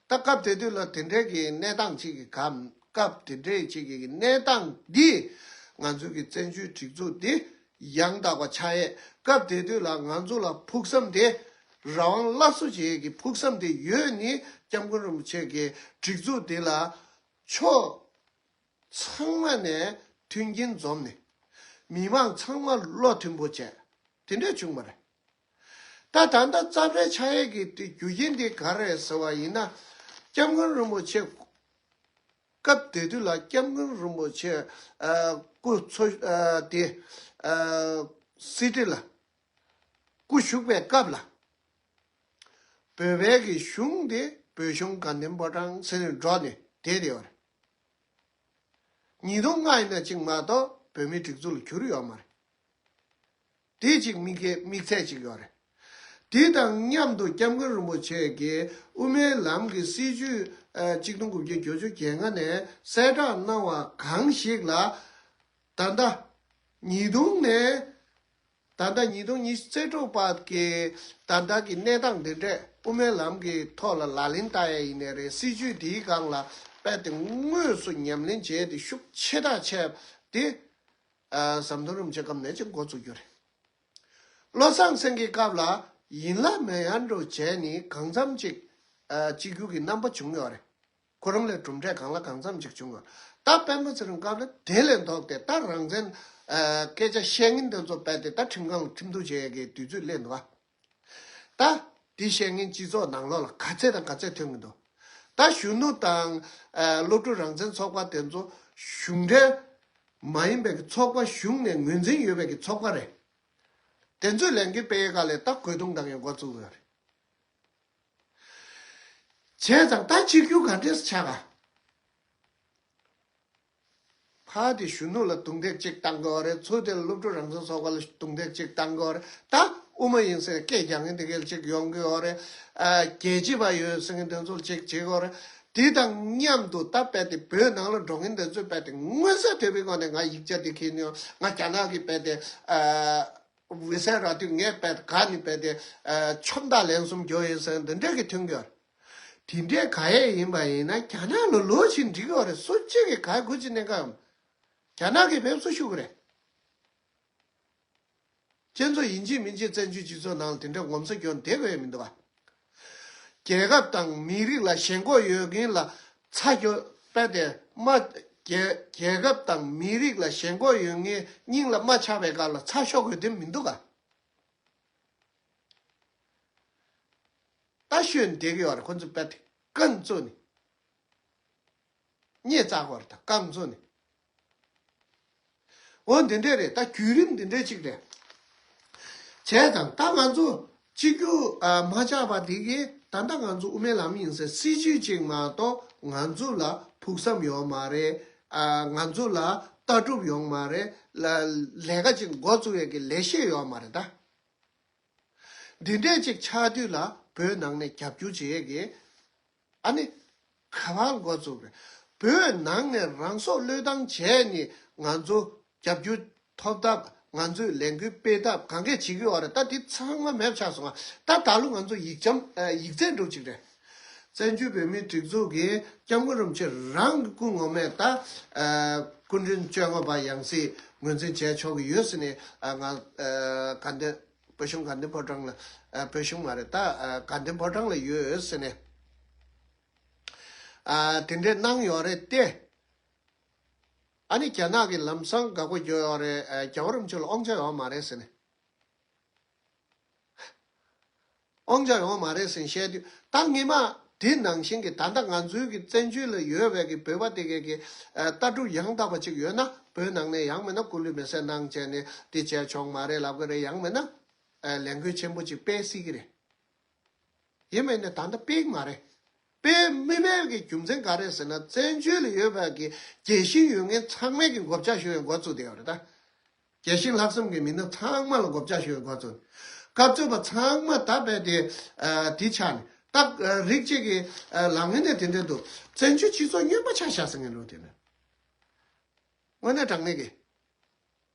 ད་སྐབས་དེ་དུས་ལ་དེ་འདྲའི་གི་གནས་སྟངས་ཅིག་གི་གམ་སྐབས་དེ་འདྲའི་ཅིག་གི་གནས་སྟངས་འདི་ང་ཚོ་གི་བཙན་བྱོལ་སྒྲིག་འཛུགས་འདི་ཡང་དག་པ་ཆགས་ཡས། སྐབས་དེ་དུས་ལ་ང་ཚོ་ལ་ཕུགས་བསམ་དེ་རང་དབང་སླར་གསོ་བྱེད་ཡས་ཀྱི་ཕུགས་བསམ་དེ་ཡོད་ནི་སྐྱབས་མགོན་རིན་པོ་ཆེ་གི་སྒྲིག་འཛུགས་འདི་ལ་ཕྱོགས་ཚང་མ་ནས་མཐུན་རྐྱེན་འཛོམས་ནས་མི་མང་ཚང་མ་བློ་མཐུན་པོ་བྱས་དེ་འདྲས་བྱུང་བ་རེད། ད་ད་ལྟ་རྩ་བྲལ་ཆགས་ཡས་ཀྱི་དེ་རྒྱུ་རྐྱེན་དེ་ག་རེ་རེད་ཟེར་བ་ཡིན་ན། སྐྱབས་མགོན་རིན་པོ་ཆེ་སྐབས་དེ་དུས་ལ་སྐྱབས་མགོན་རིན་པོ་ཆེ་ཨ་སྐུ་འཚོ་ཨ་དེ་ཨ་སི་ཏི་ལ་སྐུ་བཞུགས་པའི་སྐབས་ལ་བོད་པའི་གི་གཞུང་དེ་བོད་གཞུང་དགའ་ལྡན་ཕོ་བྲང་ཟེར་ནས་འགྲོ་ནས་བསྡད་བསྡད་པ་རེད། ཉིས་སྟོང་ལྔ་ཡིན་ན་གཅིག་མ་གཏོགས་བོད་མིའི་སྒྲིག་འཛུགས་ལ་གྱུར་ཡོད་མ་རེད། དེ་གཅིག་དམིགས་ཀྱི་དམིགས་ཚད་གཅིག་ཡོད་རེད། དེ་དང་མཉམ་དུ་སྐྱབས་མགོན་རིན་པོ་ཆེ་གིས་དབུ་མའི་ལམ་གྱི་སྲིད་བྱུས་ཨ་གཅིག་སྟོང་དགུ་བརྒྱ་བརྒྱད་ཅུ་གྱ་ལྔ་ནས་གསལ་བསྒྲགས་གནང་བ་གང་ཞིག་ལ་ད་ལྟ་ཉིས་སྟོང་ནས་ད་ལྟ་ཉིས་སྟོང་ཉི་ཤུ་རྩ་དྲུག་བར་གྱི་ད་ལྟ་གི་གནས་སྟངས་འདི་འདྲས་དབུ་མའི་ལམ་གྱི་ཐོག་ལ་ལག་ལེན་བསྟར་ཡས་ཡིན་ནའི་རེད། སྲིད་བྱུས་འདིའི་སྒང་ལ་རྦད་དེ་དངོས་སུ་ཉམས་ལེན་བྱས་ཏེ་ཤུགས་ཆེ་དྲགས་བྱས་ དེ་ཨ་ཟམ་གདོང་རིན་པོ་ཆེ་སྐབས་ནས་ཅིག་འགོ་བཙུགས་རྒྱུ་རེད། བློ་བཟང་སེང་གེའི་སྐབས་ལ་ཡིན་ལ་མེད་ཡར་འགྲོ་བྱས་ནས་གང་འཚམ་ཅིག་ཨ་གཅིག་གྱུར་གྱི་རྣམ་པ་བྱུང་ཡོད་རེད། ཁོ་རང་ལས་གྲུབ་འབྲས་གང་ལ་གང་འཚམ་ཅིག་བྱུང་ཡོད། ད་པད་མ་ཚེ་རིང་སྐབས་ལ་དེ་ལས་ལྡོག་སྟེ་ད་རང་བཙན་ཨ་སྐད་ཆ་བཤད་མཁན་དེ་ཚོ་རྦད་དེ་ད་ཁྲིམས་ཁང་ལ་ཁྲིམས་གཏུག་བྱེད་ཡས་ཀྱི་དུས་ཚོད་སླེབས་འདུག་ག་ད་འདི་བཤད་མཁན་སྤྱི་ཚོགས་ནང་ལོགས་ལ་ག་ཚད་དང་ག་ཚད་ཐོན་གྱི་འདུག་ད་གཞོན་ནུ་དང་ཨ་སློབ་ཕྲུག་རང་བཙན་ཚོགས་པ་དེ་ཚོ་གཞུང་འབྲེལ་མ་ཡིན་པའི་གི་ཚོགས་པ། གཞུང་ནས་ངོས་འཛིན་ཡོད་པའི་གི་ཚོགས་པ་རེད། དེ་ཚོས་ལས་འགུལ་སྤེལ་ཡས་སྒང་ལ་ད་རྒོལ་རྡུང་བཏང་ཡས་འགོ་བཙུགས་ཡོད་རེད། བྱས་ཙང་ད་གཅིག་གྱུར་ག་འདྲས་ཆགས་ག་ཕར་དེ་གཞོན་ནུ་ལ་རྡུང་རྡེག་ཅིག་བཏང་གི་ཡོད་རེད། ཚུར་དེ་ལ་སློབ་ཕྲུག་རང་བཙན་ཚོགས་པ་ལ་རྡུང་རྡེག་ཅིག་བཏང་གི་ཡོད་རེད། ད་དབུ་མ་ཡིན་ཟེར་སྐད་རྒྱག་མཁན་དེ་གས་ཅིག་ཡོང་གི་ཡོད་རེད། ཨ་རྒྱལ་གཅེས་པ་ཡོད་ཟེར་མཁན་དེ་ཚོ་ཅིག་བྱེད་ཀྱི་ཡོད་རེད། དེ་དང་མཉམ་དུ་ད་རྦད་དེ་བོད་ནང་ལ་འགྲོ་མཁན་དེ་ཚོས་རྦད་དེ་མངོན་གསལ་དོད་པོའི་ངང་ནས་ང་ཡིག་ཆ་དེ་ཁྱེར་ནས་ཡོང་། ང་རྒྱ་ནག་གི་རྦད་དེ་ཨ་འོད་གསལ་ར་དུས་ངས་རྦད་དེ་ག་ནས་རྦད་དེ་ཨ་ཁྱོན་བདག་ལན་གསུམ་རྒྱོབ་ཡིན་ཟེར་འདི་འདྲས་ཀྱི་ཐོན་གྱི་ཡོད་རེད། དེ་འདྲའི་ག་ཡས་ཡིན་པ་ཡིན་ན་རྒྱ་ནག་ལ་ལོག་ཕྱིན་འགྲིག་གི་ཡོད་རེད། སུ་གཅིག་གིས་ག་ཡས་སྒུག་བྱས་གནས་ཀ་ཡོད། རྒྱ་ནག་གིས་བེད་སུ་ཤུགས་ཀྱི་རེད། ཁྱེད་ཚོ་ཡིན་གཅིག་མིན་གཅིག་བཙན་བྱོལ་སྤྱི་ཚོགས་ནང་ལ་དེ་འདྲའི་ངོམ་སོ་སྐྱོན་བསྡད་དགོས་ཡ་མི་འདུག་ག་རྒྱལ་ཁབ་དང་མི་རིགས་ལ་ཞེན་ཁོག་ཡོད་མཁན་ལ་ཚ་རྒྱོབ་པས་དེ་མ། རྒྱལ་རྒྱལ་ཁབ་དང་མི་རིགས་ལ་ཞེན་ཁོག་ཡོད་མཁན་སྙིང་ལ་རྨ་ཆགས་པའི་སྐབས་ལ་ཚ་ཤོར་དགོས་དོན་མི་འདུག་ག་ད་ཤོད་བསྡད་ཀྱི་ཡོད་རེད། ཁོ་ཚོ་རྦད་དེ་རྐང་བཙུགས་ནས། སྙད་བཙག་པ་རེད། ད་རྐང་བཙུགས་ནས། འོ་འདི་འདྲས་རེད། ད་བརྒྱུད་རིམ་འདི་འདྲས་ཅིག་རེད། བྱས་ཙང་ད་ང་ཚོ་གཅིག་གྱུར་ཨ་མ་ཆགས་པ་འདི་གིས་ད་ལྟ་ང་ཚོ་དབུ་མའི་ལམ་ཡིན་ཟེར་སྲིད་བྱུས་ཅིག་མ་གཏོགས་ང་ཚོ་ལ་ཕུགས་བསམ་ཡོད་མ་རེད། ཨ་ང་ཚོ་ལ་ལྟ་གྲུབ་ཡོད་མ་རེད། ལ་ལས་ཀ་ཅིག་འགོ་བཙུགས་ཡས་ཀྱི་ལས་གཞི་ཡོད་མ་རེད་ད། འདི་འདྲས་ཅིག་ཆགས་དུས་ལ་བོད་ནང་ནས་རྒྱབ་སྐྱོར་བྱེད་ཡས་ཀྱི་ཨ་ནི་ག་བར་འགོ་བཙུགས་རེད། བོད་ནང་ནས་རང་སྲོག་བློས་བཏང་བྱས་ནས་ང་ཚོ་རྒྱབ་སྐྱོར་ཐོབ་ཐབས། ང་ཚོས་ལས་འགུལ་སྤེལ་ཐབས་གང་གས་བྱེད་ཀྱི་ཡོད་རེད། ད་འདི་ཚང་མ་མེད་པ་ཆགས་སོང་ང་། ད་ད་ལོ་ང་ཚོ་ཡིག་ལྕམ་ཨ་ཡིག་ཚད་འགྲོ་ཅིག་རེད། བཙན་བྱོལ་བོད་མིའི་སྒྲིག་འཛུགས་ཀྱི་སྐྱབས་མགོན་རིན་པོ་ཆེ་རང་གི་སྐུ་ངོ་མས་ད་ཨ་སྐུ་ཕྲེང་བཅོ་ལྔ་པ་ཡང་སྲིད་ངོས་འཛིན་བྱས་ཆོག་གི་ཡོད་ཟེར་ནས་ཨ་ང་ཨ་དགའ་ལྡན། བོད་གཞུང་དགའ་ལྡན་ཕོ་བྲང་ལ། ཨ་བོད་གཞུང་མ་རེད་ད། ཨ་དགའ་ལྡན་ཕོ་བྲང་ལ་ཡོད་ཟེར་ནས། ཨ་དེ་འདྲས་གནང་ཡོད་རེད་དེ། ཨ་ནི་རྒྱ་ནག་གིས་ལམ་སང་དགག་པ་བརྒྱབ་ཡོད་རེད། ཨ་རྒྱལ་བ་རིན་པོ་ཆེ་ལ་དབང་ཆ་ཡོད་མ་རེད་ཟེར་ནས། དབང་ཆ་ཡོད་མ་རེད་ཟེར་བཤད་དུས། ད་སྔོན་མ་དེ་ནང་བཞིན་གྱི་ད་ལྟ་ང་ཚོའི་གི་བཙན་བྱོལ་ལ་ཡོད་པའི་གི་བོད་པ་དེ་གས་ཀྱི་ཨ་ལྟ་གྲུབ་ཡང་དག་པ་ཅིག་ཡོད་ན། བོད་ནང་ནས་ཡང་མིན་ན་སྐུ་ལུས་མེ་སྲེག་གནང་བྱས་ནས་དེ་བྱས་ཆོག་མ་རེད་ལབ་གི་རེད། ཡང་མིན་ན་ཨ་ལས་འགུལ་ཆེན་པོ་ཅིག་སྤེལ་སྲིད་ཀྱི་རེད། ཡིན་མིན་ན་ད་ལྟ་སྤེལ་གི་མ་རེད། སྤེལ་མི་མེད་ཀྱི་རྒྱུ་མཚན་ག་རེ་ཟེར་ན། བཙན་བྱོལ་ལ་ཡོད་པ་གི་རྒྱལ་ཞེན་ཡོད་མཁན་ཚང་མས་ཀྱི་མགོ་སྐོར་ཞུ་བའི་འགོ་བཙུགས་བསྡད་ཡོད་རེད་ད། རྒྱལ་ཞེན་ལྷག་བསམ་གྱི་མི་སྣ་ཚང་མ་ལ་མགོ་སྐོར་ཞུ་བའི་འགོ་བཙུགས། སྐབས་གཙོས་པ་ཚང་མ་ད་རྦད་དེ་ཨ་དེ་ཆགས་ནས་ད་ཨ་རིགས་གཅིག་གི་ཨ་ལངས་ངན་དེ་དེ་འདྲ་འདུག་བཙན་བྱོལ་སྤྱི་ཚོགས་རྔོན་པ་ཆགས་བཞག་ཟེར་མཁན་རེད་དེ་ནི། དངོས་གནས་དྲང་གནས་ཀྱི།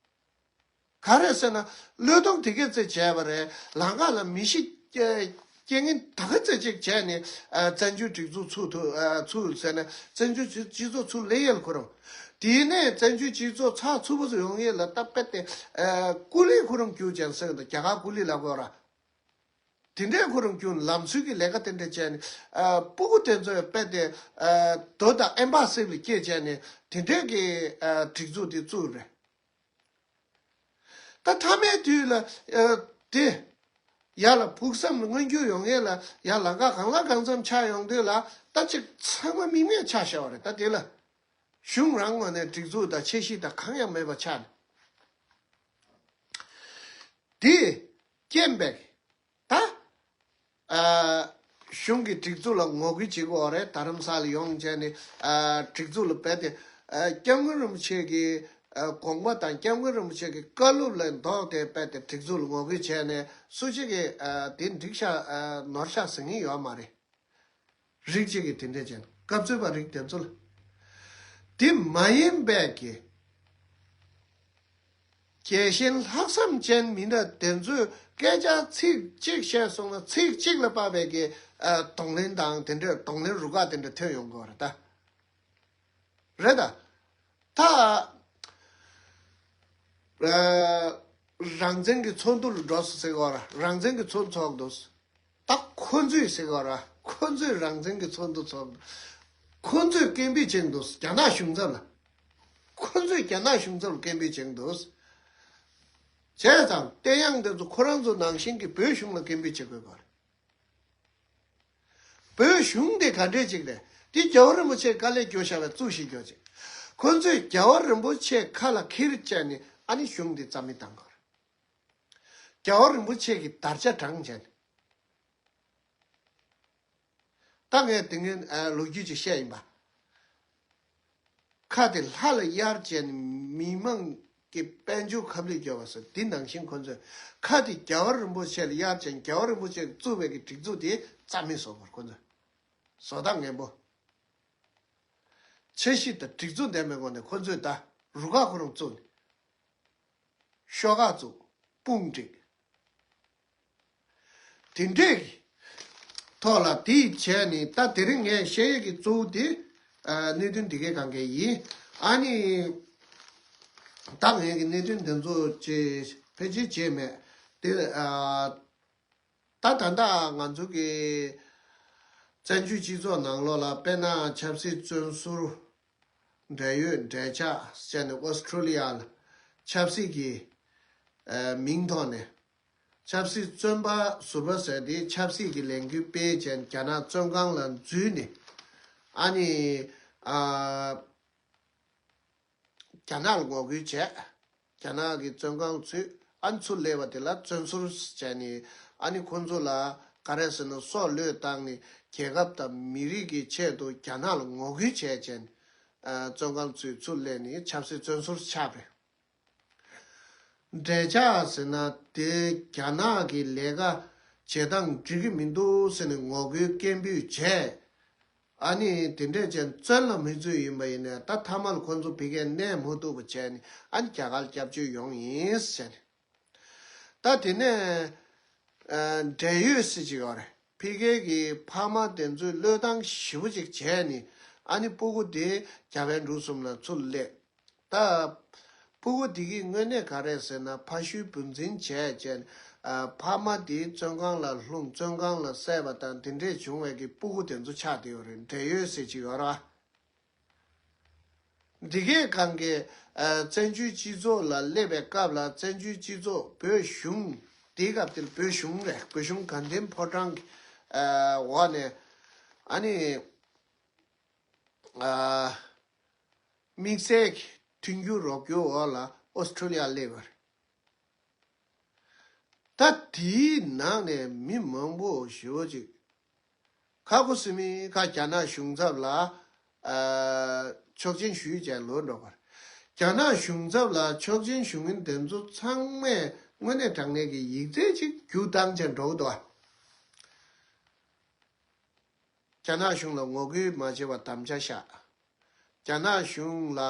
ག་རེ་ཟེར་ན། བློས་གཏོང་དེ་ག་ཚོད་བྱས་པ་རེད། ལམ་ཁ་ལ་མི་ཤི་རྐྱེན་ངན་ད་ག་ཚོད་ཅིག་བྱས་ནས་ཨ་བཙན་བྱོལ་སྒྲིག་འཛུགས་ཚུགས་ཐུབ། ཨ་ཚུགས་ཟེར་ནས་བཙན་བྱོལ་སྤྱི་སྤྱི་ཚོགས་ཚུར་སླེབས་ཡས་ལ་ཁོ་རང་། དེ་ནས་བཙན་བྱོལ་སྤྱི་ཚོགས་ཚགས་ཚུད་པོ་ཡོང་ཡས་ལ་སྟབས་བདེ། ཨ་ཀུ་ལི་ཁོ་རང་བསྒྱུར་བྱས་ཟེར་གི་འདུག་རྒྱ་གར་ཀུ་ལི་ལབ་དགོས་ར། དེ་འདྲའི་ཁོ་རང་བསྒྱུར་ལམ་སྲོལ་གྱི་ལས་ཀ་དེ་འདྲ་བྱས་ནས། ཨ་སྤུ་གུ་དེ་ཚོ་རྦད་དེ་ཨ་རྡོ་དང་ཨེམ་པ་སིབ་ལ་སྐྱེས་བྱས་ནས་དེ་འདྲའི་གི་ཨ་སྒྲིག་འཛུགས་དེ་བཙུགས་རེད། ད་མཐའ་མའི་དུས་ལ་ཨ་དེ་ཡར་ལ་ཕུགས་བསམ་ལ་མངོན་འགྱུར་ཡོང་ཡས་ལ་ཡར་ལམ་ཁ་གང་ལ་གང་འཚམ་ཆགས་ཡོང་དུས་ལ། ད་ཅིག་ཚང་མ་མིག་མེད་ཆགས་བཞག་པ་རེད། ད་དེ་ལ་གཞུང་རང་ངོས་ནས་སྒྲིག་འཛུགས་དང་ཆེ་བཞི་དང་གང་ཡང་མེད་པ་ཆགས་ནས། དེ་རྐྱེན་པས། ད་ཨ་གཞུང་གི་སྒྲིག་འཛུགས་ལ་ངོ་རྒོལ་བྱེད་དགོས་རེད། རྡ་རམ་ས་ལ་ཡོང་བྱས་ནས་ཨ་སྒྲིག་འཛུགས་ལ་རྦད་དེ་ཨ་སྐྱབས་མགོན་རིན་པོ་ཆེ་གི་ཨ་དགོངས་པ་དང་སྐྱབས་མགོན་རིན་པོ་ཆེ་གི་བཀའ་སློབ་ལ་ལྡོག་སྟེ་རྦད་དེ་སྒྲིག་འཛུགས་ལ་ངོ་རྒོལ་བྱས་ནས་སུ་གཅིག་གིས་ཨ་དེ་འགྲིག་ཤག་ཨ་ནོར་ཤག་ཟེར་མཁན་ཡོད་མ་རེད། རིགས་གཅིག་གིས་དེ་འདྲས་བྱས་ན། སྐབས་གཙོས་པ་རིགས་དེ་ཚོ་ལ། དེ་མ་ཡིན་པའི་གི་རྒྱལ་ཞེན་ལྷག་བསམ་ཅན་མི་སྣ་དེ་ཚོས་སྐད་ཆ་ཚིག་གཅིག་བཤད་སོང་ན་ཚིག་གཅིག་ལ་དཔག་པའི་གི་ཨ་གདོང་ལེན་དང་དེ་འདྲས་གདོང་ལེན་རུ་ཁག་དེ་འདྲ་ཐོན་ཡོང་གི་ཡོད་རེད་ད། རེད་ད། ད་ ཨ། རང་བཙན་གྱི་ཚོགས་འདུ་ལ་འགྲོ་སོང་ཟེར་གི་ཡོད་ར། རང་བཙན་གྱི་ཚོགས་འདུ་ཚོགས་འདུག་ད་ཁོ་ཚོས་ཟེར་གི་ཡོད་ར། ཁོ་ཚོས་རང་བཙན་གྱི་ཚོགས་འདུ་ཚོགས་འདུག་ཁོ་ཚོས་སྐད་འབོད་བྱེད་འདུག་རྒྱ་ནག་གཞུང་ཚབ་ལ། ཁོ་ཚོས་རྒྱ་ནག་གཞུང་ཚབ་ལ་སྐད་འབོད་བྱེད་འདུག་བྱས་ཙང་བསྟན་དབྱངས་དེ་ཚོ་ཁོ་རང་ཚོ་ནང་བཞིན་གྱི་བོད་གཞུང་ལ་སྐད་འབོད་བྱེད་དགོས་པ་རེད། བོད་གཞུང་དེ་ག་འདྲས་ཅིག་རེད། དེ་རྒྱལ་བ་རིན་པོ་ཆེ་དཀའ་ལས་སྐྱོ་བཞག་པའི་གཙུག་བཞིན་སྐྱོ་ཅིག་ཁོ་ཚོས་རྒྱལ་བ་རིན་པོ་ཆེ་ཁ་ལ་ཁྱེར་བྱས་ནས་ཨ་ནི་གཞུང་དེ་རྩ་མེད་བཏང་དགོས་རེད། རྒྱལ་བ་རིན་པོ་ཆེ་གི་དར་ཆ་དྲངས་བྱས་ནས། ད་ངས་དེ་སྔོན་ཨ་ལོ་རྒྱུས་ཅིག་བཤད་ཡིན་པ། ཁ་དེ་ལྷ་ལ་གཡར་བྱས་ནས་མི་མང་གི་དཔལ་འབྱོར་ཁ་བསླུས་རྒྱག་པ་སོགས་འདི་ནང་བཞིན་ཁོ་ཚོས་ཁ་དེ་རྒྱལ་བ་རིན་པོ་ཆེ་ལ་གཡར་བྱས་ནས་རྒྱལ་བ་རིན་པོ་ཆེ་བཙུགས་པའི་གི་སྒྲིག་འཛུགས་དེ་རྩ་མེད་བཟོ་དགོས་ཁོ་ཚོས། བཟོ་ཐག་ངན་པོ། འཆར་གཞི་དང་སྒྲིག་འཛུགས་ལྡན་པའི་སྒོ་ནས་ཁོ་ཚོས་ད་རུ་ཁག་ཁོ་རང་བཙུགས་ནས། ཤོག་ཁག་བཙུགས། དཔུང་སྒྲིག་དེ་འདྲས་ཀྱི་ཐོག་ལ་དེ་བྱས་ནས་ད་དེ་རིང་ངས་བཤད་ཡས་ཀྱི་གཙོ་བོ་དེ་ཨ་གནད་དོན་འདི་གའི་སྒང་ག་ཡིན། ཨ་ནི་ད་ངས་ཀྱི་གནད་དོན་འདི་ཚོ་ཅེས་ཕལ་ཆེར་བྱས་མེད་དེ། ཨ་ད་ད་ལྟ་ང་ཚོ་གི་བཙན་བྱོལ་སྤྱི་ཚོགས་ནང་ལོགས་ལ་དཔེར་ན་ཆབ་སྲིད་བཙོན་ཟུར། འབྲེལ་ཡོད་འབྲེལ་ཆགས་བྱས་ནས་ཨོ་སི་ཁྲུ་ལི་ཡ་ལ་ཆབ་སྲིད་ཀྱི་ཨ་མིང་ཐོག་ནས་ཆབ་སྲིད་བཙོན་པ་ཟུར་པ་ཟེར་ཏེ་ཆབ་སྲིད་ཀྱི་ལས་འགུལ་སྤེལ་བྱས་ནས་རྒྱ་ནག་བཙོན་ཁང་ལ་འཛུལ་ནས་ཨ་ནི་ཨ་རྒྱ་ནག་ལ་ངོ་རྒོལ་བྱས། རྒྱ་ནག་གི་བཙོན་ཁང་ཚུད། ཨ་ནི་ཚུར་སླེབས་པ་དེ་ལ་བཙོན་ཟུར་བྱས་ནས་ཨ་ནི་ཁོང་ཚོ་ལ་ག་རེ་ཟེར་ན་སྲོག་བློས་བཏང་ནས་རྒྱལ་ཁབ་དང་མི་རིགས་ཀྱི་ཆེད་དུ་རྒྱ་ནག་ལ་ངོ་རྒོལ་བྱས་བྱས་ནས་ཨ་བཙོན་ཁང་ཚུད། ཚུར་སླེབས་ནས་ཆབ་སྲིད་བཙོན་ཟུར་ཆགས་པ་རེད། འབྲེལ་ཆགས་ཟེར་ན་དེ་རྒྱ་ནག་གི་ལས་ཀ་བྱེད་སྟངས་འགྲིག་གི་མི་འདུག་ཟེར་ནས་ངོ་རྒོལ་སྐད་འབོད་བྱས། ཨ་ནི་དེ་འདྲས་ཅན་བཙོན་ལ་མི་ཚུད་ཡིན་པ་ཡིན་ནའི་ད་མཐའ་མ་ལ་ཁོང་ཚོ་ཕ་གིར་གནས་མ་ཐུབ་པ་བྱས་ནས་ཨ་ནི་རྒྱ་གར་སྐྱབས་བཅོལ་ཡོང་ཡིན་ཟེར་ནས། ད་དེ་ནས་ཨ་འབྲེལ་ཡོད་ཟེར་གྱི་ཡོད་རེད། ཕ་གིར་གྱི་ཕ་མ་དེ་ཚོས་བློས་བཏང་ཞེ་པོ་ཅིག་བྱས་ནས་ཨ་ནི་སྤུ་གུ་དེ་རྒྱ་བལ་འབྲུག་གསུམ་ལ་ཚུར་སླེབས། ད་སྤུ་གུ་འདི་གི་དངོས་གནས་ག་རེ་ཟེར་ན་ཕ་ཤུལ་བུ་འཛིན་བྱས་བྱས་ཨ་ཕ་མ་དེ་བཙོན་ཁང་ལ་ལྷུང་བཙོན་ཁང་ལ་བསད་པ་དང་དེ་འདྲས་བྱུང་བའི་གི་སྤུ་གུ་དེ་ཚོ་ཆགས་བསྡད་ཡོད་རེད། འབྲེལ་ཡོད་ཟེར་གྱི་ཡོད་རེད་བ། འདི་གའི་སྒང་གི་ཨ་བཙན་བྱོལ་སྤྱི་ཚོགས་ལ་སླེབས་པའི་སྐབས་ལ་བཙན་བྱོལ་སྤྱི་ཚོགས་བོད་གཞུང་དེའི་སྐབས་དེར་བོད་གཞུང་རེད། བོད་གཞུང་དགའ་ལྡན་ཕོ་བྲང་གི་ཨ་འོག་ནས་ཨ་ནི། ཨ་དམིགས་བསལ་གྱི་མཐུན་འགྱུར་རོགས་སྐྱོར་འོག་ལ་ཨོ་སི་ཁྲུ་ལི་ཡ་སླེབས་པ་རེད། ད་དེའི་ནང་ནས་མི་མང་པོ་ཞེ་པོ་ཅིག་ཁ་ཁོ་སི་མི་ཁ་རྒྱ་ནག་གཞུང་ཚབ་ལ་ཨ་ཆོག་མཆན་ཞུས་བྱས་ལོག་འགྲོ་བ་རེད། རྒྱ་ནག་གཞུང་ཚབ་ལ་ཆོག་མཆན་ཞུ་མཁན་དེ་ཚོ་ཚང་མས་དངོས་གནས་དྲང་གནས་ཀྱི་ཡིག་ཚད་ཅིག་རྒྱུགས་བཏང་བྱས་འགྲོ་གི་འདུག་ཨ། རྒྱ་ནག་གཞུང་ལ་ངོ་རྒོལ་མ་བྱེད་པར་དམ་བཅའ་བཞག་རྒྱ་ནག་གཞུང་ལ་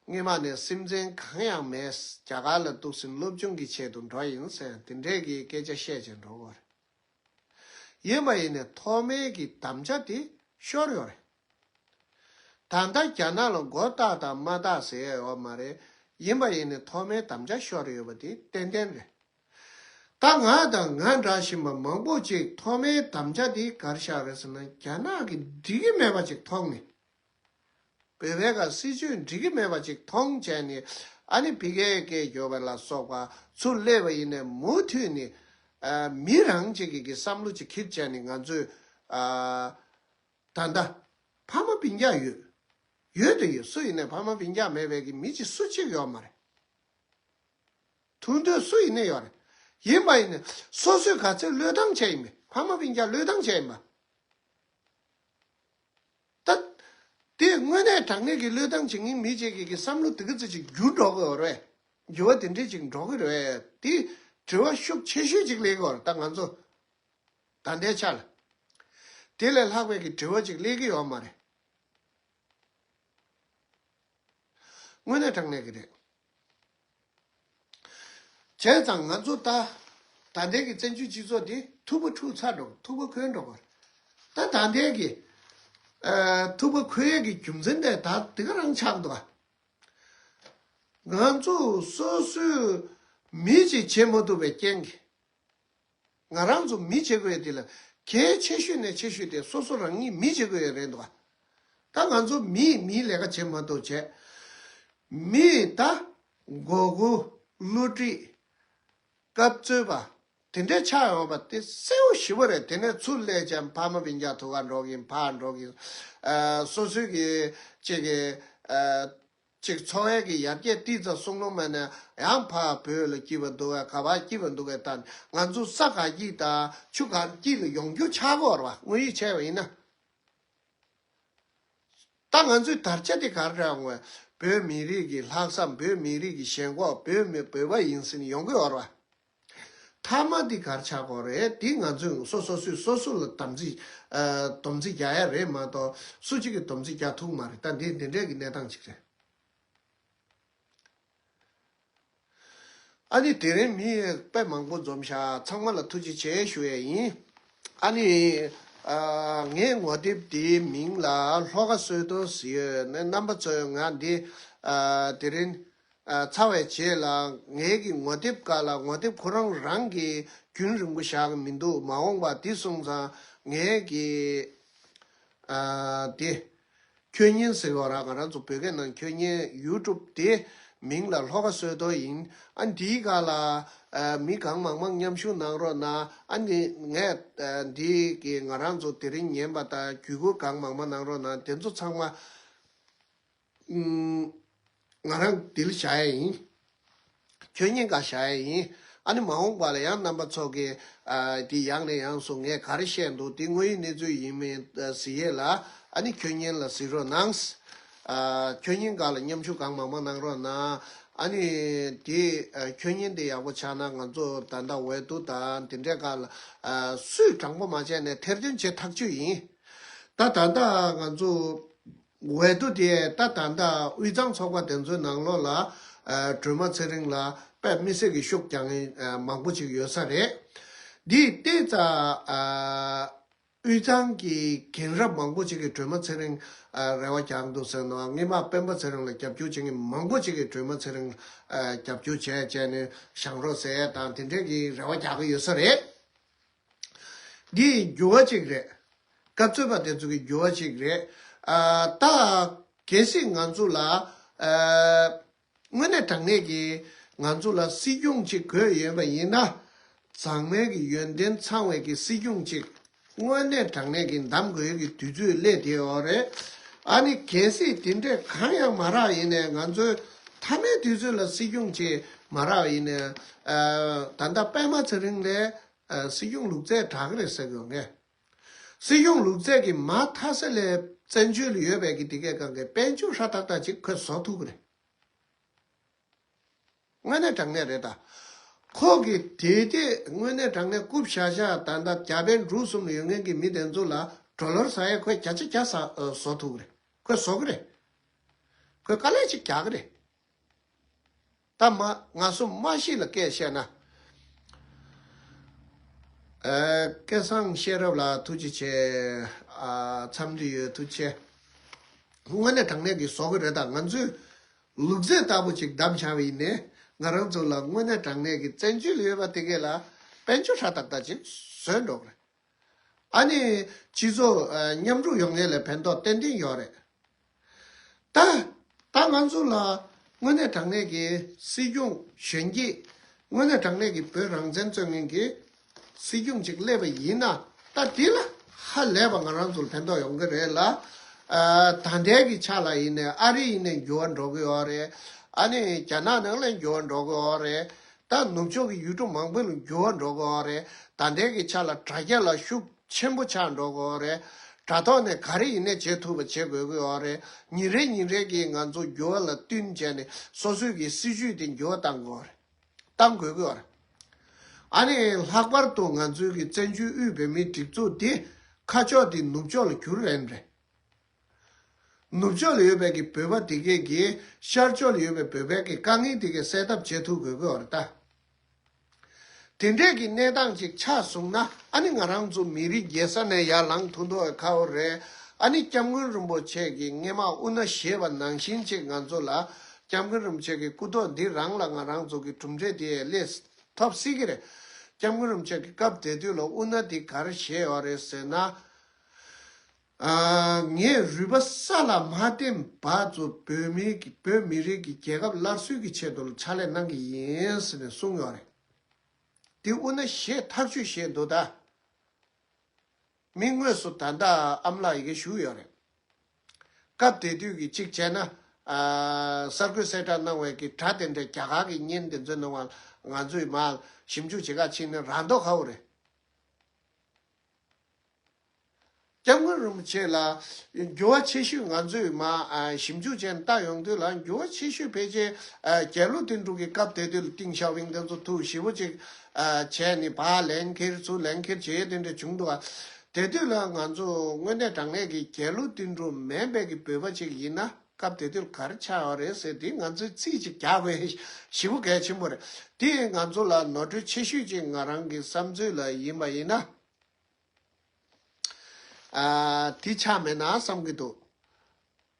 སྔོན་མ་ནས་སེམས་ཅན་གང་ཡང་མེད། རྒྱ་གར་ལ་གཏུགས་ཟིན་སློབ་སྦྱོང་གི་ཆེད་དུ་འགྲོ་ཡིན་ཟེར་དེ་འདྲས་ཀྱི་སྐད་ཆ་བཤད་བྱས་འགྲོ་གི་རེད། ཡིན་པ་ཡིན་ནའི་ཐོག་མའི་གི་དམ་བཅའ་དེ་ཤོར་ཡོད་རེད། ད་ལྟ་རྒྱ་ནག་ལ་མགོ་བཏགས་དང་མ་བཏགས་ཟེར་ཡ་ཡོད་མ་རེད། ཡིན་པ་ཡིན་ནའི་ཐོག་མའི་དམ་བཅའ་ཤོར་ཡོད་པ་དེ་ཏན་ཏན་རེད། ད་ང་དང་ང་འདྲ་བཞིན་པ་མང་པོ་ཅིག་ཐོག་མའི་དམ་བཅའ་འདི་གར་བཞག་རེད་ཟེར་ན་རྒྱ་ནག་གིས་འགྲིག་གི་མེད་པ་ཅིག་མཐོང་ནས། བོད་པའི་ག་སྲིད་བྱུས་འགྲིག་གི་མེད་པ་ཅིག་མཐོང་བྱས་ནས་ཨ་ནི་ཕ་གིའི་སྐད་རྒྱོབ་པ་ལ་སོགས་པ་ཚུར་སླེབས་པ་ཡིན་ནའི་མུ་མཐུད་ནས་ཨ་མི་རང་ཅིག་གི་གི་བསམ་བློ་ཅིག་འཁྱེར་བྱས་ནས་ང་ཚོས་ཨ་ད་ལྟ་ཕ་མ་སྤུན་ཀྱག་ཡོད། ཡོད་དུ་ཡོད། སུ་ཡིན་ནའི་ཕ་མ་སྤུན་ཀྱག་མེད་པའི་གི་མི་ཅིག་སུ་གཅིག་ཡོད་མ་རེད། ཐུག་འདོད་སུ་ཡིན་ནའི་ཡོད་རེད། ཡིན་པ་ཡིན་ནའི་སོ་སོས་ག་ཚོད་བློས་བཏང་བྱས་ཡིན་པས་ཕ་མ་སྤུན་ཀྱག་བློས་བཏང་བྱས་ཡིན་པ། ད་དེ་དངོས་གནས་དྲང་གནས་ཀྱི་བློས་བཏང་བྱེད་མཁན་མི་གཅིག་གི་གི་བསམ་བློ་དེ་ག་ཚོད་ཅིག་འགྱུར་འགྲོ་གི་ཡོད་རེད། འགྱུར་བ་དེ་འདྲས་ཅིག་འགྲོ་གི་རེད། དེ་དྲི་བ་ཤུགས་ཆེ་ཤོས་ཅིག་སླེབས་ཀྱི་ཡོད་རེད། ད་ང་ཚོ་ད་ལྟའི་ཆ་ལ་དེ་ལས་ལྷག་པའི་གི་དྲི་བ་ཅིག་སླེབས་ཀྱི་ཡོད་མ་རེད། དངོས་གནས་དྲང་གནས་ཀྱི་རེད། བྱས་ཙང་ང་ཚོ་ད་ད་ལྟའི་གི་བཙན་བྱོལ་སྤྱི་ཚོགས་འདི་ཐུབ་པ་འཁྲུག་ཚར་འགྲོ། ཐུབ་པ་འཁོན་འགྲོ་བར། ད་ད་ལྟའི་གི་ཨ་ཐུབ་པ་འཁོན་ཡས་ཀྱི་རྒྱུ་མཚན་དེ་ད་དེ་ག་རང་ཆགས་འདུག་ཨ། ང་ཚོ་སོ་སོའི་མི་ཅིག་བྱེད་མ་ཐུབ་པའི་རྐྱེན་གྱིས། ང་རང་ཚོ་མི་བྱེད་དགོས་དེ་ལ་གལ་ཆེ་ཤོས་ནས་ཆེ་ཤོས་དེ་སོ་སོ་རང་ཉིད་མི་བྱེད་དགོས་ཡ་རེད་འདུག་ག་ད་ང་ཚོ་མིས་མིའི་ལས་ཀ་བྱེད་མ་ཐུབ་བྱས། མིས་ད་མགོ་སྐོར་བསླུ་བྲིད། སྐབས་རྩོད་པ། དེ་འདྲའི་ཆགས་ཡོང་བ་དེ་གསལ་པོ་ཞེ་པོ་རེད། དེ་ནས་ཚུར་སླེབས་ཀྱང་ཕ་མ་སྤུན་ཀྱག་ཐུག་ག་འགྲོ་གིན་ཕར་འགྲོ་གིན། ཨ་སོ་སོའི་གི་ཅིག་གི་ཨ་ཅིག་འཚོ་བའི་གི་ཡར་རྒྱས་ཏིག་ཙམ་སོང་ལོང་མེད་ན་ཡང་ཕར་བོད་ལ་སྐྱིད་པ་འདུག་ག་ག་བ་སྐྱིད་པ་འདུག་ག་ད་ང་ཚོ་ས་ག་སྐྱིད་དང་ཆུ་ག་སྐྱིད་ལ་ཡོང་རྒྱུ་ཆགས་ཀྱི་ཡོད་རེད་བ། དངོས་ཡོད་བྱས་པ་ཡིན་ན། ད་ང་ཚོའི་དར་ཆ་དེ་ག་རེ་རེད་ངོས། བོད་མི་རིགས་ཀྱི་ལྷག་བསམ། བོད་མི་རིགས་ཀྱི་ཞེན་ཁོག་བོད་མི་བོད་པ་ཡིན་ཟེར་ནས་ཡོང་གི་ཡོད་རེད་བ། མཐའ་མ་འདི་གར་ཆགས་ཀྱི་རེད། འདི་ང་ཚོས་སོ་སོ་སོས་སོ་སོ་ལ་དམ་ཚིག་ཨ་སྡོམ་ཚིག་རྒྱག་ཡ་རེད་མ་གཏོགས་སུ་གཅིག་གིས་སྡོམ་ཚིག་རྒྱག་ཐུབ་མ་རེད། ད་འདི་འདི་འདྲས་ཀྱི་གནས་སྟངས་ཅིག་རེད། ཨ་ནི་དེ་རིང་མི་དཔེ་མང་པོ་འཛོམས་ཤག་ཚང་མ་ལ་ཐུགས་རྗེ་ཆེ་ཞུ་ཡས་ཡིན། ཨ་ནི་ཨ་ངའི་ངོ་དེབ་འདིའི་མིང་ལ་ལྷོ་ཁ་བསོད་རྡོར་ཟེར་ཡོད་ནས། རྣམ་པ་ཚོས་ང་འདི་ཨ་དེ་རིང་ཨ་ཚར་བའི་རྗེས་ལ་ངའི་གི་ངོ་དེབ་སྒང་ལ་ངོ་དེབ་ཁོ་རང་རང་གི་རྒྱུན་རིང་པོ་བཞག་གི་མི་འདུག་མ་འོངས་པ་འདི་སོང་ཙང་ངའི་གི་ཨ་དེ་ཁྱོད་ཉན་ཟེར་བ་ར། ང་རང་ཚོ་བོད་སྐད་ནང་ཁྱོད་ཉན་ཡུ་ཊུབ་དེ་མིང་ལ་ལྷོ་ཁ་བསོད་རྡོར་ཡིན། ཨ་འདིའི་སྒང་ལ་ཨ་མི་གང་མང་མང་མཉམ་ཞུགས་གནང་རོགས་གནང་། ཨ་ནི་ངས་ཨ་འདི་གི་ང་རང་ཚོ་དེ་རིང་ཉན་པ་དང་བརྒྱུད་སྐུར་གང་མང་མང་གནང་རོགས་གནང་། དེ་ཚོ་ཚང་མ་ཨུམ་ང་རང་འདིར་བཞག་ཡས་ཡིན། ཁྱོད་ཉིད་ག་བཞག་ཡས་ཡིན། ཨ་ནི་མ་འོངས་པ་ལ་ཡང་རྣམ་པ་ཚོ་གིས་ཨ་དེ་ཡང་ནས་ཡང་སུ་ངས་ག་རེ་བཤད་འདུག་དེ་དངོས་ཡོད་གནས་ཚུལ་ཡིན་མིན་ཨ་གཟིགས་ཡས་ལ། ཨ་ནི་ཁྱོད་ཉིད་ལ་གཟིགས་རོགས་གནང་། ཨ་ཁྱོད་ཉིད་ག་ལ་མཉམ་ཞུགས་གང་མང་མང་གནང་རོགས་གནང་། ཨ་ནི་དེ་ཨ་ཁྱོད་ཉིད་དེ་ཡག་པོ་ཆགས་ན་ང་ཚོ་ད་ལྟ་འོས་བསྡུ་དང་དེ་འདྲའི་སྒང་ལ་ཨ་སུས་དྲང་པོ་མ་བྱས་ནས་ཐེར་འདོན་བྱེད་ཐག་ཆོད་ཡིན། ད་ད་ལྟ་ང་ཚོ་འོས་བསྡུ་དེ་ད་ད་ལྟ་དབུས་གཙང་ཚོགས་པ་དེ་ཚོའི་ནང་ལོགས་ལ་ཨ་སྒྲོལ་མ་ཚེ་རིང་ལ་དཔེ་མི་སྲིད་ཀྱི་ཤུགས་རྒྱག་མཁན་ཨ་མང་པོ་ཅིག་ཡོད་ས་རེད། འདི་ཏོག་ཙམ་ཨ་དབུས་གཙང་གི་རྒན་རབས་མང་པོ་ཅིག་གིས་སྒྲོལ་མ་ཚེ་རིང་ཨ་རེ་བ་རྒྱག་འདུག་ཟེར་ནོ། སྔོན་མ་སྤེན་པ་ཚེ་རིང་ལ་རྒྱབ་སྐྱོར་བྱེད་མཁན་མང་པོ་ཅིག་གིས་སྒྲོལ་མ་ཚེ་རིང་ཨ་རྒྱབ་སྐྱོར་བྱས་བྱས་ནས་བཞེངས་རོགས་ཟེར་དང་དེ་འདྲས་ཀྱི་རེ་བ་རྒྱག་གི་ཡོད་ས་རེད། འདི་འགྱུར་བ་ཅིག་རེད། སྐབས་རྩོད་པ་དེ་ཚོ་གི་འགྱུར་བ་ཅིག་རེད། ཨ་ད་གལ་སྲིད་ང་ཚོ་ལ་ཨ་དངོས་གནས་དྲང་གནས་ཀྱི་ང་ཚོ་ལ་སྲིད་སྐྱོང་ཅིག་དགོས་ཡོད་པ་ཡིན་ན། མཛངས་མའི་གི་ཡོན་ཏན་ཚང་བའི་གི་སྲིད་སྐྱོང་ཅིག་དངོས་གནས་དྲང་གནས་ཀྱི་འདེམས་དགོས་ཀྱི་དུས་ཚོད་སླེབས་བསྡད་ཡོད་རེད། ཨ་ནི་གལ་སྲིད་དེ་འདྲས་གང་ཡང་མ་རག་ཡིན་ནའི་ང་ཚོའི་མཐའ་མའི་དུས་ཚོད་ལ་སྲིད་སྐྱོང་ཅིག་མ་རག་ཡིན་ནའི་ཨ་ད་ལྟ་པད་མ་ཚེ་རིང་ལས། ཨ་སྲིད་སྐྱོང་ལུག་རྫས་དྲག་གི་རེད་ཟེར་གི་ཡོད་ངས། སྲིད་སྐྱོང་ལུག་རྫས་ཀྱིས་མ་མཐའ་ས་ལས་བཙན་བྱོལ་ལ་ཡོད་པའི་གི་དེ་གའི་སྒང་གའི་དཔལ་འབྱོར་ཧྲ་ཏག་ཏག་ཅིག་ཁོས་བཟོ་ཐུབ་གི་རེད། དངོས་གནས་དྲང་གནས་རེད་ད། ཁོ་གིས་དེ་དེ་དངོས་གནས་དྲང་གནས་རྐུབ་བཞག་བཞག་ད་ལྟ་རྒྱ་བལ་འབྲུག་གསུམ་ལ་ཡོད་མཁན་གྱི་མི་དེ་ཚོ་ལ་ཌོ་ལར་ཟ་ཡས་ཁོས་བརྒྱ་ཆ་བརྒྱ་ཟ་བཟོ་ཐུབ་གི་རེད། ཁོས་བཟོ་གི་རེད། ཁོས་དཀའ་ལས་ཅིག་རྒྱག་གི་རེད། ད་མ་ང་ཚོ་མ་གཞི་ལ་སྐད་བཤད་ན། ཨ་སྐལ་བཟང་ཤེས་རབ་ལགས་ཐུགས་རྗེ་ཆེ། ཨ་འཚམས་འདྲི་ཡོད། ཐུགས་རྗེ་ཆེ། དངོས་གནས་དྲང་གནས་ཀྱི་བཟོ་གི་རེད། ད་ང་ཚོས་ལུག་རྫས་ལྟ་བུ་ཅིག་བདམས་བཞག་པ་ཡིན་ནའི་ང་རང་ཚོ་ལ་དངོས་གནས་དྲང་གནས་ཀྱི་བཙན་བྱོལ་ཡོད་པ་དེ་གས་ལ་དཔལ་འབྱོར་ཧྲ་ཏག་ཏག་ཅིག་བཟོས་འགྲོ་གི་རེད། ཨ་ནི་སྤྱི་ཚོགས་ཨ་མཉམ་རུབ་ཡོང་ཡས་ལ་ཕན་ཐོགས་ཏན་ཏན་ཡོད་རེད། ད་ད་ང་ཚོ་ལ་དངོས་གནས་དྲང་གནས་ཀྱི་སྲིད་སྐྱོང་གཞོན་སྐྱེས། དངོས་གནས་དྲང་གནས་ཀྱི་བོད་རང་བཙན་རྩོད་མཁན་གྱི་སྲིད་སྐྱོང་ཅིག་སླེབས་པ་ཡིན་ན། ད་འདི་ལ་ཧ་ལས་པ་ང་རང་ཚོ་ལ་ཕན་ཐོགས་ཡོང་གི་རེད་ལ། ཨ་ད་ལྟའི་གི་ཆ་ལ་ཡིན་ནའི་ཨ་རི་ཡིན་ནའི་འགྱུར་བ་འགྲོ་གི་ཡོད་རེད། ཨ་ནི་རྒྱ་ནག་ནང་ལ་འགྱུར་བ་འགྲོ་གི་ཡོད་རེད། ད་ནུབ་ཕྱོགས་ཀྱི་ཡུལ་གྲུ་མང་པོ་ལ་འགྱུར་བ་འགྲོ་གི་ཡོད་རེད། ད་ལྟའི་གི་ཆ་ལ་དྲ་རྒྱ་ལ་ཤུགས་ཆེན་པོ་ཆགས་འགྲོ་གི་ཡོད་རེད། དྲ་ཐོག་ནས་ག་རེ་ཡིན་ནའི་བྱེད་ཐུབ་པ་བྱེད་དགོས་ཀྱི་ཡོད་རེད། ཉིན་རེ་ཉིན་རེ་གི་ང་ཚོ་འགྱུར་བ་ལ་བསྟུན་བྱས་ནས་སོ་སོའི་གི་སྲིད་ཇུས་དེ་འགྱུར་བ་གཏང་དགོས་རེད། གཏང་དགོས་ཀྱི་ཡོད་རེད། ཨ་ནི་ལྷག་པར་དུ་ང་ཚོའི་གི་བཙན་བྱོལ་དབུས་བོད་མིའི་སྒྲིག་འཛུགས་འདི་ཁ་ཕྱོགས་དེ་ནུབ་ཕྱོགས་ལ་གྱུར་རན་རེད། ནུབ་ཕྱོགས་ལ་ཡོད་པའི་གི་བོད་པ་དེ་གས་ཀྱིས་ཤར་ཕྱོགས་ལ་ཡོད་པའི་བོད་པའི་གི་དཀའ་ངལ་དེ་གས་སེལ་ཐབས་བྱེད་ཐུབ་དགོས་ཀྱི་ཡོད་རེད་ད། དེ་འདྲས་ཀྱི་གནས་སྟངས་ཅིག་ཆགས་སོང་ན། ཨ་ནི་ང་རང་ཚོ་མི་རིགས་རྒྱལ་ས་ནས་ཡར་ལངས་ཐུབ་མདོག་ཁ་པོ་རེད། ཨ་ནི་སྐྱབས་མགོན་རིན་པོ་ཆེ་གིས་སྔས་མ་དབུ་མནའ་བཞེས་པ་ནང་བཞིན་ཅིག་ང་ཚོ་ལ་ སྐྱབས་མགོན་རིན་པོ་ཆེ་གི་སྐུ་ཐོག་འདི་རང་ལ་ང་རང་ཚོ་གི་གྲུབ་འབྲས་དེ་སླེབས་ཐོབ་སྲིད་ཀྱི་རེད། སྐྱབས་མགོན་རིན་པོ་ཆེ་གི་སྐབས་དེ་དུས་ལ་དབུ་མནའ་འདི་ག་རེ་བཞེས་ཡོད་རེད་ཟེར་ན། ཨ། ངས་རུས་པ་ས་ལ་མ་བརྟེན་བར་དུ་བོད་མི་གི་བོད་མི་རིགས་ཀྱི་རྒྱལ་ཁབ་སླར་གསོའི་གི་ཆེད་དུ་ཕྱག་ལས་གནང་གི་ཡིན་ཟེར་ནས་གསུངས་ཡོད་རེད། དེ་དབུ་མནའ་བཞེས་ཐག་གཅོད་བཞེས་འདུག་ད། མི་དངོས་སུ་ད་ལྟ་ཨ་མ་ལགས་ཡི་གེ་ཞུ་ཡོད་རེད། སྐབས་དེ་དུས་ཀྱི་གཅིག་བྱས་ན། ཨ། གསར་འགོད་གསལ་བསྒྲགས་གནང་བའི་གི་དྲ་དེ་འདྲའི་རྒྱ་གར་གྱི་བརྙན་དེ་ཚོའི་ནང་ང་ང་ཚོས་མར་ཞིབ་འཇུག་བྱེད་ག་ཕྱིན་ན་རང་མདོག་ཁ་པོ་རེད། སྐྱབས་མགོན་རིན་པོ་ཆེ་ལ་འགྱུར་བ་ཆེ་ཤོས་ང་ཚོས་མར་ཨ་ཞིབ་འཇུག་བྱས་ནས་ལྟ་ཡོང་དུས་ལ་འགྱུར་བ་ཆེ་ཤོས་ཕལ་ཆེར་ཨ་རྒྱལ་གླུ་དོན་གྲུབ་ཀྱི་སྐབས་དེ་དུས་ལ་ཏིང་ཞའོ་ཕིང་དེ་ཚོ་ཐུགས་ཞེ་པོ་ཅིག་ཨ་བྱས་ནས་ཕར་ལན་འཁྱེར་ཚུར་ལན་འཁྱེར་བྱེད་ཡས་དེ་འདྲ་བྱུང་འདུག་ཨ། དེ་དུས་ལ་ང་ཚོ་དངོས་གནས་དྲང་གནས་ཀྱི་རྒྱལ་གླུ་དོན་གྲུབ་མིན་པའི་གི་བོད་པ་ཅིག་ཡིན་ན་སྐབས་དེ་དུས་ལ་ག་རེ་ཆགས་ཡོད་རེད་ཟེར་དེ་ང་ཚོས་རྩིས་ཅིག་རྒྱག་དགོས་ཞེ་པོ་གལ་ཆེན་པོ་རེད། དེ་ང་ཚོ་ལ་ནོར་འཁྲུལ་ཆེ་ཤོས་ཅིག་ང་རང་གི་བསམ་ཚུལ་ལ་ཡིན་པ་ཡིན་ན། ཨ། དེ་ཆགས་མེད་ན་བསམ་གྱི་འདུག་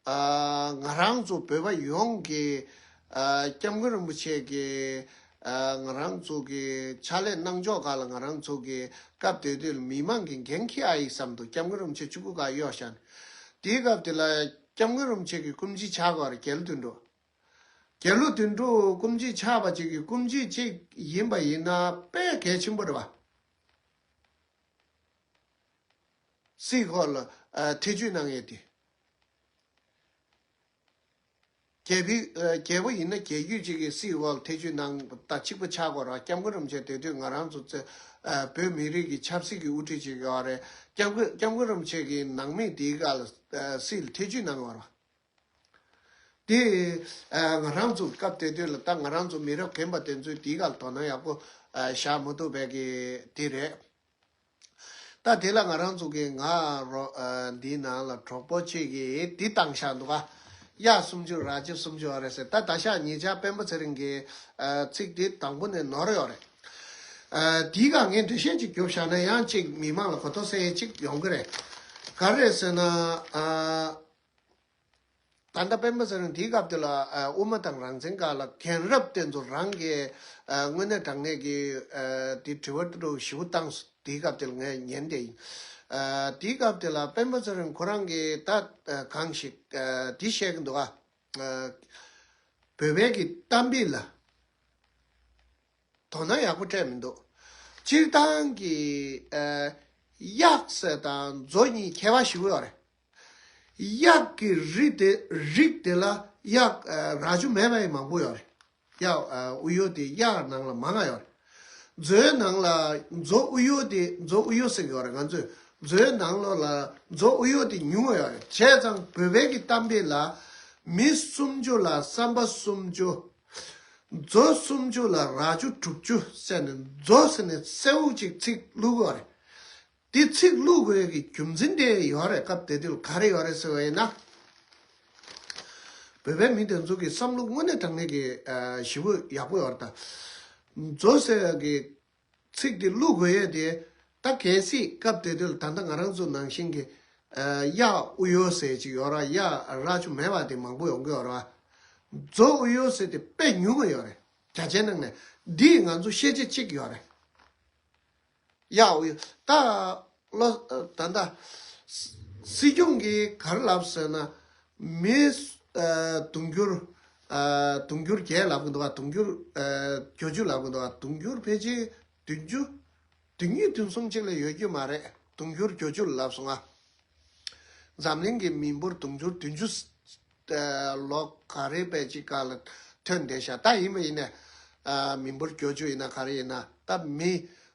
ཨ། ང་རང་ཚོ་བོད་པ་ཡོངས་ཀྱིས་ཨ། སྐྱབས་མགོན་རིན་པོ་ཆེ་གིས་ཨ། ང་རང་ཚོ་གི་ཕྱག་ལས་གནང་ཕྱོགས་སྒང་ལ་ང་རང་ཚོ་གི་སྐབས་དེ་དུས་ལ་མི་མང་གིས་འགན་འཁྱེར་ཨ་ཡིག་བསམ་འདུག་སྐྱབས་མགོན་རིན་པོ་ཆེ་གཅིག་པུ་ག་གཡོག་བཞག་ནས། དེའི་སྐབས་དེ་ལ་སྐྱབས་མགོན་རིན་པོ་ཆེ་གི་སྐུ་མཆེད་ཆགས་དགོས་རེད། རྒྱལ་གླུ་དོན་གྲུབ། རྒྱལ་གླུ་དོན་གྲུབ་སྐུ་མཆེད་ཆགས་པ་ཅིག་གི་སྐུ་མཆེད་ཅིག་ཡིན་པ་ཡིན་ན་དཔེ་གལ་ཆེན་པོ་རེད་བ། སྲིད་ཁོག་ལ་ཨ་ཐེ་བྱུས་གནང་ཡས་དེ། རྒྱལ་པོའི་ཨ་རྒྱལ་པོ་ཡིན་ན་རྒྱལ་རྒྱུད་ཅིག་གི་སྲིད་ཁོག་ལ་ཐེ་བྱུས་གནང་དང་གཅིག་པ་ཆགས་དགོས་རེད། སྐྱབས་མགོན་རིན་པོ་ཆེ་དེ་དུས་ང་རང་ཚོ་ཚེ་ཨ་བོད་མི་རིགས་ཀྱི་ཆབ་སྲིད་ཀྱི་དབུ་ཁྲིད་ཅིག་ཡོད་རེད། སྐྱབས་མགོན་སྐྱབས་མགོན་རིན་པོ་ཆེ་གི་ནང་མི་དེའི་སྒང་ལ་ཨ་སྲིད་ལ་ཐེ་བྱུས་གནང་ཡོད་རེད། དེ་ཨ་ང་རང་ཚོ་སྐབས་དེ་དུས་ལ་ད་ང་རང་ཚོ་མི་རབས་རྒན་པ་དེ་ཚོས་དེའི་སྒང་ལ་དོ་སྣང་ཡག་པོ་ཨ་བཞག་མ་ཐུབ་པའི་གི་དེ་རེད། ད་དེ་ལ་ང་རང་ཚོ་གི་ང་རོ་ཨ་འདིའི་ནང་ལ་གྲོགས་པོ་གཅིག་གིས་འདི་བཏང་བཞག་འདུག་ག་གཡག་སུམ་ཅུ་རྭ་ཅོ་སུམ་ཅུ་ཡོད་རེད་ཟེར། ད་ད་ཤག་ཉེ་ཆར་སྤེན་པ་ཚེ་རིང་གི་ཨ་ཚིག་འདི་དང་པོ་ནས་ནོར་ཡོད་རེད། ཨ་དེའི་སྒང་ངས་འགྲེལ་བཤད་ཅིག་རྒྱོབ་བཞག་ན་ཡང་ཅིག་མི་མང་ལ་གོ་རྟོགས་སད་ཡས་ཅིག་ཡོང་གི་རེད། ག་རེ་རེད་ཟེར་ན་ཨ། ད་ལྟ་སྤེན་པ་ཚེ་རིང་དེའི་སྐབས་དེ་ལ་ཨ་དབུ་མ་དང་རང་བཙན་སྒང་ལ་རྒན་རབས་དེ་ཚོ་རང་གི་ཨ་དངོས་གནས་དྲང་གནས་ཀྱི་ཨ་དེ་དྲི་བ་དྲི་བ་ཞེ་པོ་བཏང་སོང་། དེའི་སྐབས་དེ་ལ་ངས་ཉན་བསྡད་ཡིན། ཨ་དེའི་སྐབས་དེ་ལ་སྤེན་པ་ཚེ་རིང་ཁོ་རང་གིས་ད་ཨ་གང་ཞིག་ཨ་དེ་བཤད་ཀྱི་འདུག་ག་ཨ་བོད་པའི་གི་གཏམ་དཔེ་ལ། དོ་སྣང་ཡག་པོ་སྤྲད་མི་འདུག་སྤྱིར་བཏང་གི་ཨ་གཡག་ཟེར་དང་མཛོ་གཉིས་ཁྱད་པར་ཞེ་པོ་ཡོད་རེད། གཡག་གི་རིགས་དེ་རིགས་དེ་ལ་གཡག་ཨ་རྭ་ཅོ་མེད་པ་ཡང་མང་པོ་ཡོད་རེད། གཡག་ཨ་དབུ་ཡོལ་དེ་གཡག་ནང་ལ་མང་ང་ཡོད་རེད། མཛོའི་ནང་ལ་མཛོ་དབུ་ཡོལ་དེ་མཛོ་དབུ་ཡོལ་ཟེར་གྱི་ཡོད་རེད། ང་ཚོས་མཛོའི་ནང་ལོགས་ལ་མཛོ་དབུ་ཡོལ་དེ་ཉུང་ང་ཡོད་རེད། བྱས་ཙང་བོད་པའི་གི་གཏམ་དཔེ་ལ་མི་སུམ་ཅུ་ལ་བསམ་པ་སུམ་ཅུ། མཛོ་སུམ་ཅུ་ལ་རྭ་ཅོ་དྲུག་ཅུ་ཟེར་ནས་མཛོ་ཟེར་ནས་གསལ་བོ་ཅིག་ཚིག་བླུགས་ཡོད་རེད། འདི་ཚིག་བླུགས་དགོས་ཀྱི་རྒྱུ་མཚན་དེ་ཡོད་རེད། སྐབས་དེ་དུས་ལ་ག་རེ་ཡོད་རེད་ཟེར་བ་ཡིན་ན། བོད་པའི་མི་དེ་ཚོ་གི་བསམ་བློ་དངོས་གནས་དྲང་གནས་ཀྱི་ཨ་ཞེ་པོ་ཡག་པོ་ཡོད་རེད་ད། མཛོ་ཟེར་བ་གི་ཚིག་དེ་བླུགས་དགོས་ཡས་དེ་ད་གལ་སྲིད་སྐབས་དེ་དུས་ལ་ད་ལྟ་ང་རང་ཚོ་ནང་བཞིན་གྱི་ཨ་གཡག་དབུ་ཡོལ་ཟེར་ཅིག་ཡོད་ར། གཡག་རྭ་ཅོ་མེད་པ་དེ་མང་པོ་ཡོང་གི་ཡོད་ར། མཛོ་དབུ་ཡོལ་ཟེར་དེ་དཔེ་ཉུང་ངུ་ཡོད་རེད། བརྒྱ་ཆའི་ནང་ནས་འདིས་ང་ཚོ་ཤེས་བྱེད་གཅིག་ཡོད་རེད། གཡག་དབུ་ཡོལ་ད་བློ་ད་ལྟ་སྲིད་སྐྱོང་གིས་ག་རེ་ལབ་ཟེར་ན། མི་ཨ་དུང་ཕྱུར་ཨ་དུང་ཕྱུར་བརྒྱད་ལབ་གི་འདུག་ག་དུང་ཕྱུར་ཨ་བརྒྱད་ཅུ་ལབ་གི་འདུག་ག་དུང་ཕྱུར་ཕལ་ཆེར་བདུན་ཅུ། བདུན་ཅུ་དོན་གསུམ་གཅིག་ལས་ཡོད་རྒྱུ་མ་རེད། དུང་ཕྱུར་བརྒྱད་ཅུ་ལབ་སོང་ང་། འཛམ་གླིང་གི་མི་འབོར་དུང་ཕྱུར་བདུན་ཅུ་ལོ་ག་རེ་པའི་ཅིག་སྒང་ལ་ཐོན་བསྡད་ཤག་ད་ཡིན་པ་ཡིན་ནས་ཨ་མི་འབོར་བརྒྱད་ཅུ་ཡིན་ན་ག་རེ་ཡིན་ན་ད་མི་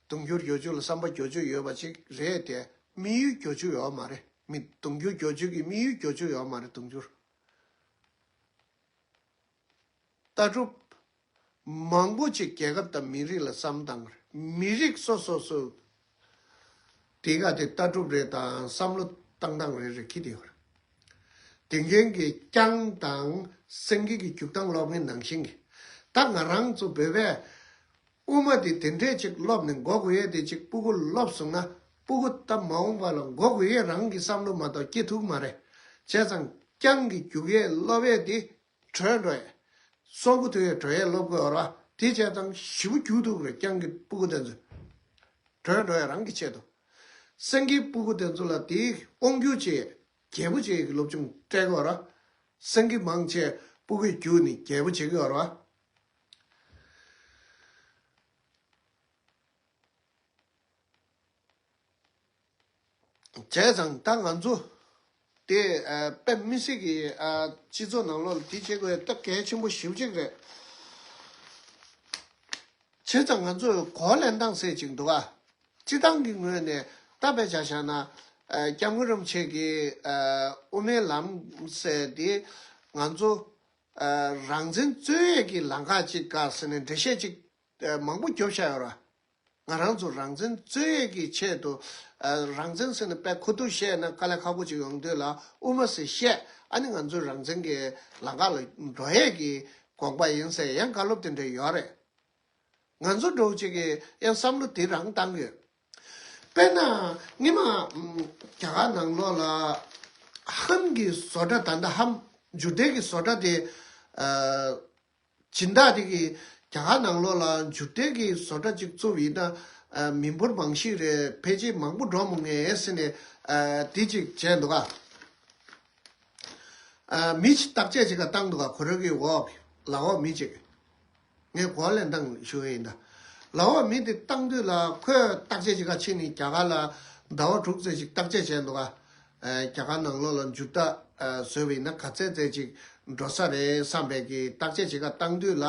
དུང་ཕྱུར་བརྒྱད་ཅུ་ལ་བསམ་པ་བརྒྱད་ཅུ་ཡོད་པ་ཅིག་རེད་དེ། དམིགས་ཡུལ་བརྒྱད་ཅུ་ཡོད་མ་རེད། མི་དུང་ཕྱུར་བརྒྱད་ཅུ་གི་དམིགས་ཡུལ་བརྒྱད་ཅུ་ཡོད་མ་རེད། དུང་ཕྱུར། ལྟ་གྲུབ་མང་པོ་ཅིག་རྒྱལ་ཁབ་དང་མི་རིགས་ལ་བསམ་སྟངས་རེད། མི་རིགས་སོ་སོ་སོ་དེ་ག་དེ་ལྟ་གྲུབ་རེད་དང་བསམ་བློ་བཏང་སྟངས་རེ་རེ་ཁྱི་དེ་ཡོད་རེད། དེ་འགན་གྱི་རྐྱང་དང་སེང་གེ་གི་རྒྱུག་སྟངས་སློབ་མཁན་ནང་བཞིན་གྱི་ད་ང་རང་ཚོ་བོད་པས་དབུ་མ་དེ་དེ་འདྲས་ཅིག་སློབ་ནས་མགོ་སྒུར་ཡས་དེ་ཅིག་སྤུ་གུ་སློབ་སོང་ན་སྤུ་གུ་ད་མ་འོངས་པ་ལ་མགོ་སྒུར་ཡས་རང་གི་བསམ་བློ་མ་གཏོགས་སྐྱེ་ཐུབ་ཀྱི་མ་རེད། བྱས་ཙང་རྐྱང་གི་རྒྱུག་ཡས་སློབ་ཡས་དེ་བྲོས་འགྲོ་ཡས། གསོན་པོ་དེ་བས་འགྲོ་ཡས་སློབ་དགོས་ར། དེ་བྱས་ཙང་ཞེ་པོ་རྒྱུག་འདུག་རེད། སྐྱབས་མགོན་གྱི་སྤུ་གུ་དེ་ཚོ་བྲོས་འགྲོ་ཡས་རང་གི་ཆེད་དུ། སེང་གེའི་སྤུ་གུ་དེ་ཚོ་ལ་དེའི་དབང་སྒྱུར་བྱེད་རྒྱལ་པོ་བྱེད་ཀྱི་སློབ་སྦྱོང་སྤྲད་དགོས་ར། སེང་གེ་མང་ཆེ་སྤུ་གུས་རྒྱུག་ནས་རྒྱལ་པོ་བྱེད་ཀྱི་ཡོད་ར། བྱས་ཙང་ད་ང་ཚོ་དེ་ཨ་དཔེ་མི་སྲིད་ཀྱི་ཨ་སྤྱི་ཚོགས་ནང་ལོགས་ལ་དེ་བྱེད་དགོས་སྟབས་གལ་ཆེན་པོ་ཞེ་པོ་ཅིག་རེད། བྱས་ཙང་ང་ཚོས་གོ་བ་ལེན་སྟངས་ཟེར་ཅིག་འདུག་ཨ། སྤྱི་བཏང་གི་ངོས་ནས་ད་དཔེ་ཆ་བཞག་ན་ཨ་སྐྱབས་མགོན་རིན་པོ་ཆེ་གི་ཨ་དབུ་མའི་ལམ་ཟེར་དེ་ང་ཚོ་ཨ་རང་བཙན་རྩོད་ཡས་ཀྱི་ལམ་ཁ་ཅིག་ག་ཟེར་ནས་འགྲེལ་བཤད་ཅིག་ཨ་མང་པོ་རྒྱོབ་བཞག་ཡོད་ར། ང་རང་ཚོ་རང་བཙན་རྩོད་ཡས་ཀྱི་ཆེད་དུ་ཨ་རང་བཙན་ཟེར་ནས་དཔེ་ཁུ་བསྡུ་བཤད་ན་དཀའ་ལས་ཁག་པོ་ཅིག་ཡོང་དུས་ལ་དབུ་མ་ཟེར་བཤད། ཨ་ནི་ང་ཚོའི་རང་བཙན་གྱི་ལམ་ཁ་ལ་འགྲོ་ཡས་ཀྱི་དགོངས་པ་ཡིན་ཟེར་ཡང་བཀའ་སློབ་དེ་འདྲ་ཡོད་རེད། ང་ཚོ་འདྲ་བོ་ཅིག་གིས་ཡང་བསམ་བློ་དེ་རང་བཏང་གི་ཡོད། དཔེར་ན་སྔོན་མ་ཨམ་རྒྱ་གར་ནང་ལོགས་ལ་ཧམ་གྱི་བཟོ་གྲྭ་ད་ལྟ་ཧམ་འབྱོར་ལྡན་གྱི་བཟོ་གྲྭ་དེ་ཨ་སྦྱིན་བདག་དེ་གིས་རྒྱ་གར་ནང་ལོགས་ལ་འབྱོར་ལྡན་གྱི་བཟོ་གྲྭ་ཅིག་བཙུགས་པ་ཡིན་ན་ཨ་མི་འབོར་མང་ཤོས་རེད། ཕལ་ཆེར་མང་པོ་འགྲོ་མི་ངེས་ཟེར་ནས་ཨ་དེ་ཅིག་བྱས་འདུག་ག་ཨ་མི་ཅིག་བརྟག་དཔྱད་ཅིག་ག་བཏང་འདུག་ག་ཁོ་རང་གི་འོག་ལ་འོག་མི་ཅིག་ངས་གོ་བ་ལེན་སྟངས་ཞུ་ཡ་ཡིན་ད། ལ་འོག་མི་དེ་བཏང་དུས་ལ་ཁོས་བརྟག་དཔྱད་ཅིག་ག་ཕྱིན་ནས་རྒྱ་གར་ལ་ཟླ་བ་དྲུག་ཙམ་ཅིག་བརྟག་དཔྱད་བྱས་འདུག་ག་ཨ་རྒྱ་གར་ནང་ལོགས་ལ་འབྱོར་ལྡན་ཨ་བཟོས་པ་ཡིན་ན་ག་ཚད་ཙམ་ཅིག་འགྲོ་ས་རེད་བསམ་པའི་གི་བརྟག་དཔྱད་ཅིག་ག་བཏང་དུས་ལ།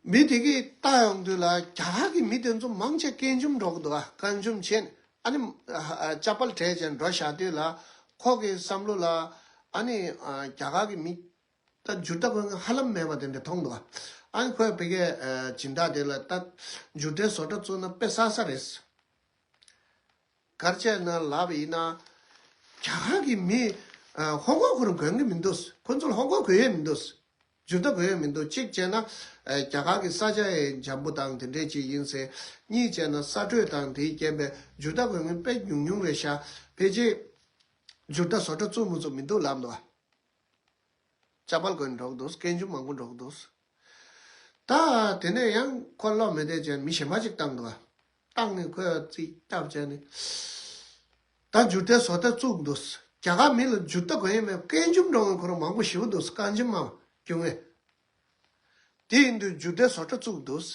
མི་དེ་གིས་ལྟ་ཡོང་དུས་ལ་རྒྱ་གར་གྱི་མི་དེ་ཚོ་མང་ཆེ་སྐད་འཇོམས་འགྲོ་གི་འདུག་ག་སྐད་འཇོམས་བྱས་ནས་ཨ་ནི་ཨ་ཨ་ཅ་པལ་དྲས་བྱས་འགྲོ་བཞག་དུས་ལ་ཁོ་གི་བསམ་བློ་ལ་ཨ་ནི་ཨ་རྒྱ་གར་གྱི་མི་ད་འབྱོར་ལྡན་དགོས་མཁན་ཧ་ལམ་མེད་པ་དེ་འདྲ་མཐོང་འདུག་ག་ཨ་ནི་ཁོས་ཕ་གིའི་ཨ་སྦྱིན་བདག་དེ་ལ་ད་འབྱོར་ལྡན་བཟོ་གྲྭ་བཙུགས་ན་དཔེ་བསགས་ས་རེད། ག་རེ་བྱས་ན་ལབ་པ་ཡིན་ན། རྒྱ་གར་གྱི་མི་ཨ་ཧོང་ཀོང་ཁོ་རང་དགོས་ཀྱི་མི་འདུག་ཁོ་ཚོ་ལ་ཧོང་ཀོང་དགོས་ཡས་མི་འདུག་འབྱོར་ལྡན་དགོས་ཡས་མི་འདུག་གཅིག་བྱས་ན་ཨ་རྒྱ་གར་གྱི་ས་ཆ་ཡང་འཇམ་པོ་དང་དེ་འདྲས་ཅིག་ཡིན་ཟེར། གཉིས་བྱས་ན་ས་དྲོད་དང་དེའི་རྐྱེན་པས་འབྱོར་ལྡན་དགོས་མཁན་དཔེ་ཉུང་ཉུང་རེད་ཤག་ཕལ་ཆེར་འབྱོར་ལྡན་བཟོ་གྲྭ་བཙུགས་མི་བཙུགས་མི་འདུག་ལབ་འདུག་ཅ་པལ་གོན་འགྲོ་གི་འདུག་སྐད་འཇོམས་མང་པོ་འགྲོ་གི་འདུག་ད་དེ་ནས་ཡང་ཁོ་བློ་མི་བདེ་བྱས་མི་གཞན་པ་ཅིག་བཏང་འདུག་ག་བཏང་ནས་ཁོས་རྩིས་བཏབ་བྱས་ནས། ད་འབྱོར་ལྡན་བཟོ་གྲྭ་བཙུགས་འདུག་རྒྱ་གར་མི་ལ་འབྱོར་ལྡན་དགོས་ཡས་མེད། སྐད་འཇོམས་འགྲོ་མཁན་ཁོ་རང་མང་པོ་ཞེ་པོ་འདུག་སྐད་འཇོམས་མ་སྐྱོ་ངེས། དེ་ཡིན་དུས་འབྱོར་ལྡན་བཟོ་གྲྭ་བཙུགས་འདུག་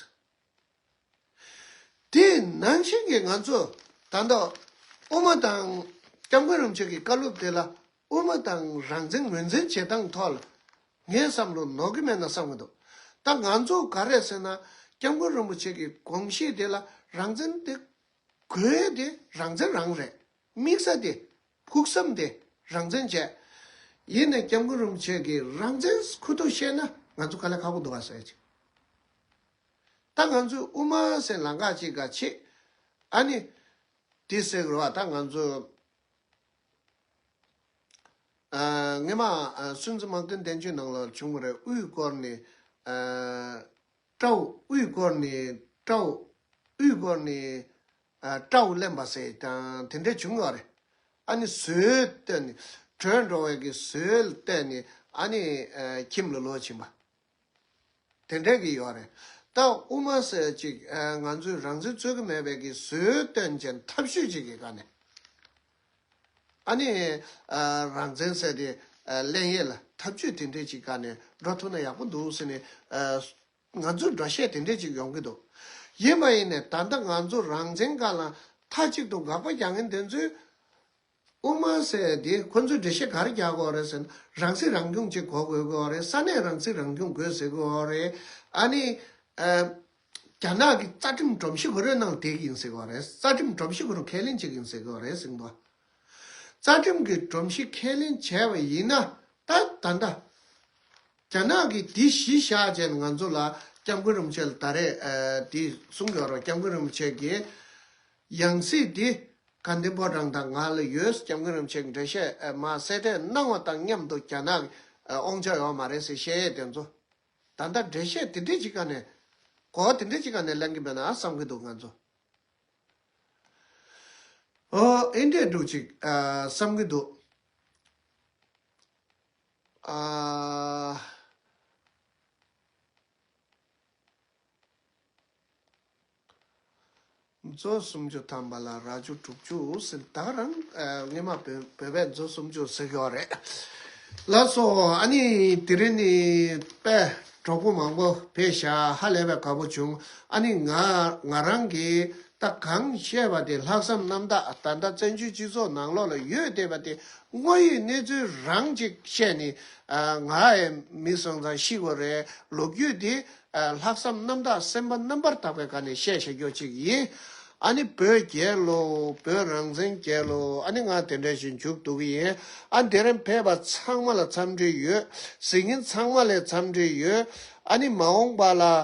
དེ་ནང་བཞིན་གྱི་ང་ཚོ་ད་ལྟ་དབུ་མ་དང་སྐྱབས་མགོན་རིན་པོ་ཆེ་གི་བཀའ་སློབ་དེ་ལ་དབུ་མ་དང་རང་བཙན་ངོས་འཛིན་བྱེད་སྟངས་ཐོག་ལ་ངའི་བསམ་བློ་ནོར་གྱི་མེད་ན་བསམ་གྱི་འདུག་ད་ང་ཚོ་ག་རེ་ཟེར་ན་སྐྱབས་མགོན་རིན་པོ་ཆེ་གི་དགོངས་གཞི་དེ་ལ་རང་བཙན་དེ་དགོས་དེ་རང་བཙན་རང་རེད། དམིགས་ས་དེ་ཕུགས་བསམ་དེ་རང་བཙན་བྱས། ཡིན་ནས་སྐྱབས་མགོན་རིན་པོ་ཆེ་གི་རང་བཙན་ཁུ་ཐུག་བཤད་ན་ང་ཚོ་དཀའ་ལས་ཁག་པོ་འདུག་ག་ཟེར་ཅིག་ད་ང་ཚོས་དབུ་མ་ཟེར་ལམ་ཁ་ཅིག་ག་ཆེད། ཨ་ནི། དེ་ཟེར་དགོས་རེད་བ། ད་ང་ཚོས་ཨ་སྔོན་མ་ཨ་སྲིད་འཛིན་དམངས་དོན་བསྟན་བཅོས་ནང་ལ་བྱུང་བ་རེད། དབུས་བསྐོར་ནས་ཨ་སྤྲ་བོ། དབུས་བསྐོར་ནས་སྤྲ་བོ། དབུས་བསྐོར་ནས་ཨ་སྤྲ་བོ་ལེན་པ་ཟེར་དང་དེ་འདྲ་བྱུང་བ་རེད། ཨ་ནི་ཟོལ་བཏོན་ནས་བྲོས་འགྲོ་བའི་གི་ཟོལ་བཏོན་ནས་ཨ་ནི་ཨ་ཁྱིམ་ལ་ལོག་ཕྱིན་པ། དེ་འདྲས་ཀྱི་ཡོད་རེད། ད་དབུ་མ་ཟེར་ཅིག་ཨ་ང་ཚོས་རང་བཙན་རྩོད་ཀྱི་མེད་པའི་གི་ཟོལ་བཏོན་ཅན་ཐབས་ཇུས་ཅིག་གི་སྒང་ནས། ཨ་ནི་ཨ་རང་བཙན་ཟེར་དེ་ཨ་ལེན་ཡས་ལ་ཐབས་ཇུས་དེ་འདྲས་ཅིག་སྒང་ནས་འགྲོ་ཐུབ་ན་ཡག་པོ་འདུག་ཟེར་ནས་ཨ་ང་ཚོས་འགྲེལ་བཤད་དེ་འདྲས་ཅིག་ཡོང་གི་འདུག་ཡིན་པ་ཡིན་ནས་ད་ལྟ་ང་ཚོ་རང་བཙན་སྒང་ལ་མཐའ་གཅིག་ཏུ་དགག་པ་རྒྱག་མཁན་དེ་ཚོས། དབུ་མ་ཟེར་དེ་ཁོ་ཚོས་འགྲེལ་བཤད་ག་རེ་རྒྱག་དགོས་རེད་ཟེར་ན། རང་སྲིད་རང་སྐྱོང་ཅིག་དགོས་དགོས་ཀྱི་ཡོད་རེད། ས་གནས་རང་སྲིད་རང་སྐྱོང་དགོས་ཟེར་གྱི་ཡོད་རེད། ཨ་ནི་ཨ་རྒྱ་ནག་གི་རྩ་ཁྲིམས་སྒྲོམ་གཞི་ཁོ་རང་ནང་བསྡད་ཀྱི་ཡིན་ཟེར་གྱི་ཡོད་རེད། རྩ་ཁྲིམས་སྒྲོམ་གཞི་ཁོ་རང་ཁས་ལེན་བྱེད་ཀྱི་ཡིན་ཟེར་གྱི་ཡོད་རེད་ཟེར་གྱི་འདུག་རྩ་ཁྲིམས་ཀྱི་སྒྲོམ་གཞི་ཁས་ལེན་བྱས་པ་ཡིན་ན་ད་ད་ལྟ་རྒྱ་ནག་གིས་དེ་གཞི་བཞག་བྱས་ནས་ང་ཚོ་ལ་སྐྱབས་མགོན་རིན་པོ་ཆེ་ལ་ད་རེས་ཨ་དེ་གསུང་གི་ཡོད་རེད། སྐྱབས་མགོན་རིན་པོ་ཆེ་གིས་ཡང་སྲིད་དེ་དགའ་ལྡན་ཕོ་བྲང་དང་ང་ལ་ཡོད། སྐྱབས་མགོན་རིན་པོ་ཆེ་གིས་འགྲེལ་བཤད་མར་གསལ་སྟོན་གནང་བ་དང་མཉམ་དུ་རྒྱ་ནག་གི་དབང་ཆ་ཡོད་མ་རེད་ཟེར་བཤད་ཡས་དེ་ཚོ་ད་ལྟ་འགྲེལ་བཤད་དེ་འདྲས་ཅིག་ག་ནས་གོ་བ་དེ་འདྲས་ཅིག་ག་ནས་ལེན་གྱི་མེད་ན་བསམ་གྱི་འདུག་ང་ཚོ། ཨོ་ཨེ་འདྲས་འདྲ་ཅིག་བསམ་གྱི་འདུག་ཨ། མཛོ་སུམ་ཅུ་ཐམ་པ་ལ་རྭ་ཅོ་དྲུག་ཅུ་ཟེར། ད་ག་རང་ཨ་སྔོན་མ་བོད་བོད་པས་མཛོ་སུམ་ཅུ་ཟེར་གྱི་ཡོད་རེད། ལགས་སོ། ཨ་ནི་དེ་རིང་ནི་དཔེ་གྲོགས་པོ་མང་པོ་ཕེབས་ཤག་ཧ་ལས་པའི་དགའ་པོ་བྱུང་། ཨ་ནི་ང་ང་རང་གིས་ད་གང་བཤད་པ་དེ་ལྷག་བསམ་རྣམ་དག་ད་ལྟ་བཙན་བྱོལ་སྤྱི་ཚོགས་ནང་ལོགས་ལ་ཡོད་བསྡད་པ་དེ་དངོས་ཡོད་གནས་ཚུལ་རང་ཅིག་བཤད་ནི། ཨ་ང་ཡི་མི་སོང་ཙང་ཤི་དགོས་རེད། ལོ་རྒྱུས་དེ་ཨ་ལྷག་བསམ་རྣམ་དག་སེམས་པ་རྣམ་པར་དག་པའི་སྒང་ནས་བཤད་བཞག་རྒྱུ་ཅིག་ཡིན། ཨ་ནི་བོད་རྒྱལ་ལོ། བོད་རང་བཙན་རྒྱལ་ལོ། ཨ་ནི་ང་དེ་འདྲ་ཞིག་མཇུག་བསྡུ་གི་ཡིན། ཨ་འདི་རིང་ཕེབས་པ་ཚང་མ་ལ་འཚམས་འདྲི་ཡོད། གཟིགས་མཁན་ཚང་མ་ལ་འཚམས་འདྲི་ཡོད། ཨ་ནི་མ་འོངས་པ་ལ་ཨ་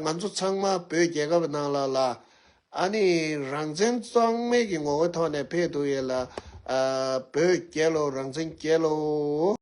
ང་ཚོ་ཚང་མ་བོད་རྒྱལ་ཁབ་ནང་ལ་ལ་ཨ་ནི་རང་བཙན་གཙང་མའི་གི་ངོ་བོའི་ཐོག་ནས་ཕེབས་ཐུབ་ཡས་ལ་ཨ་བོད་རྒྱལ་ལོ། རང་བཙན་རྒྱལ་ལོ།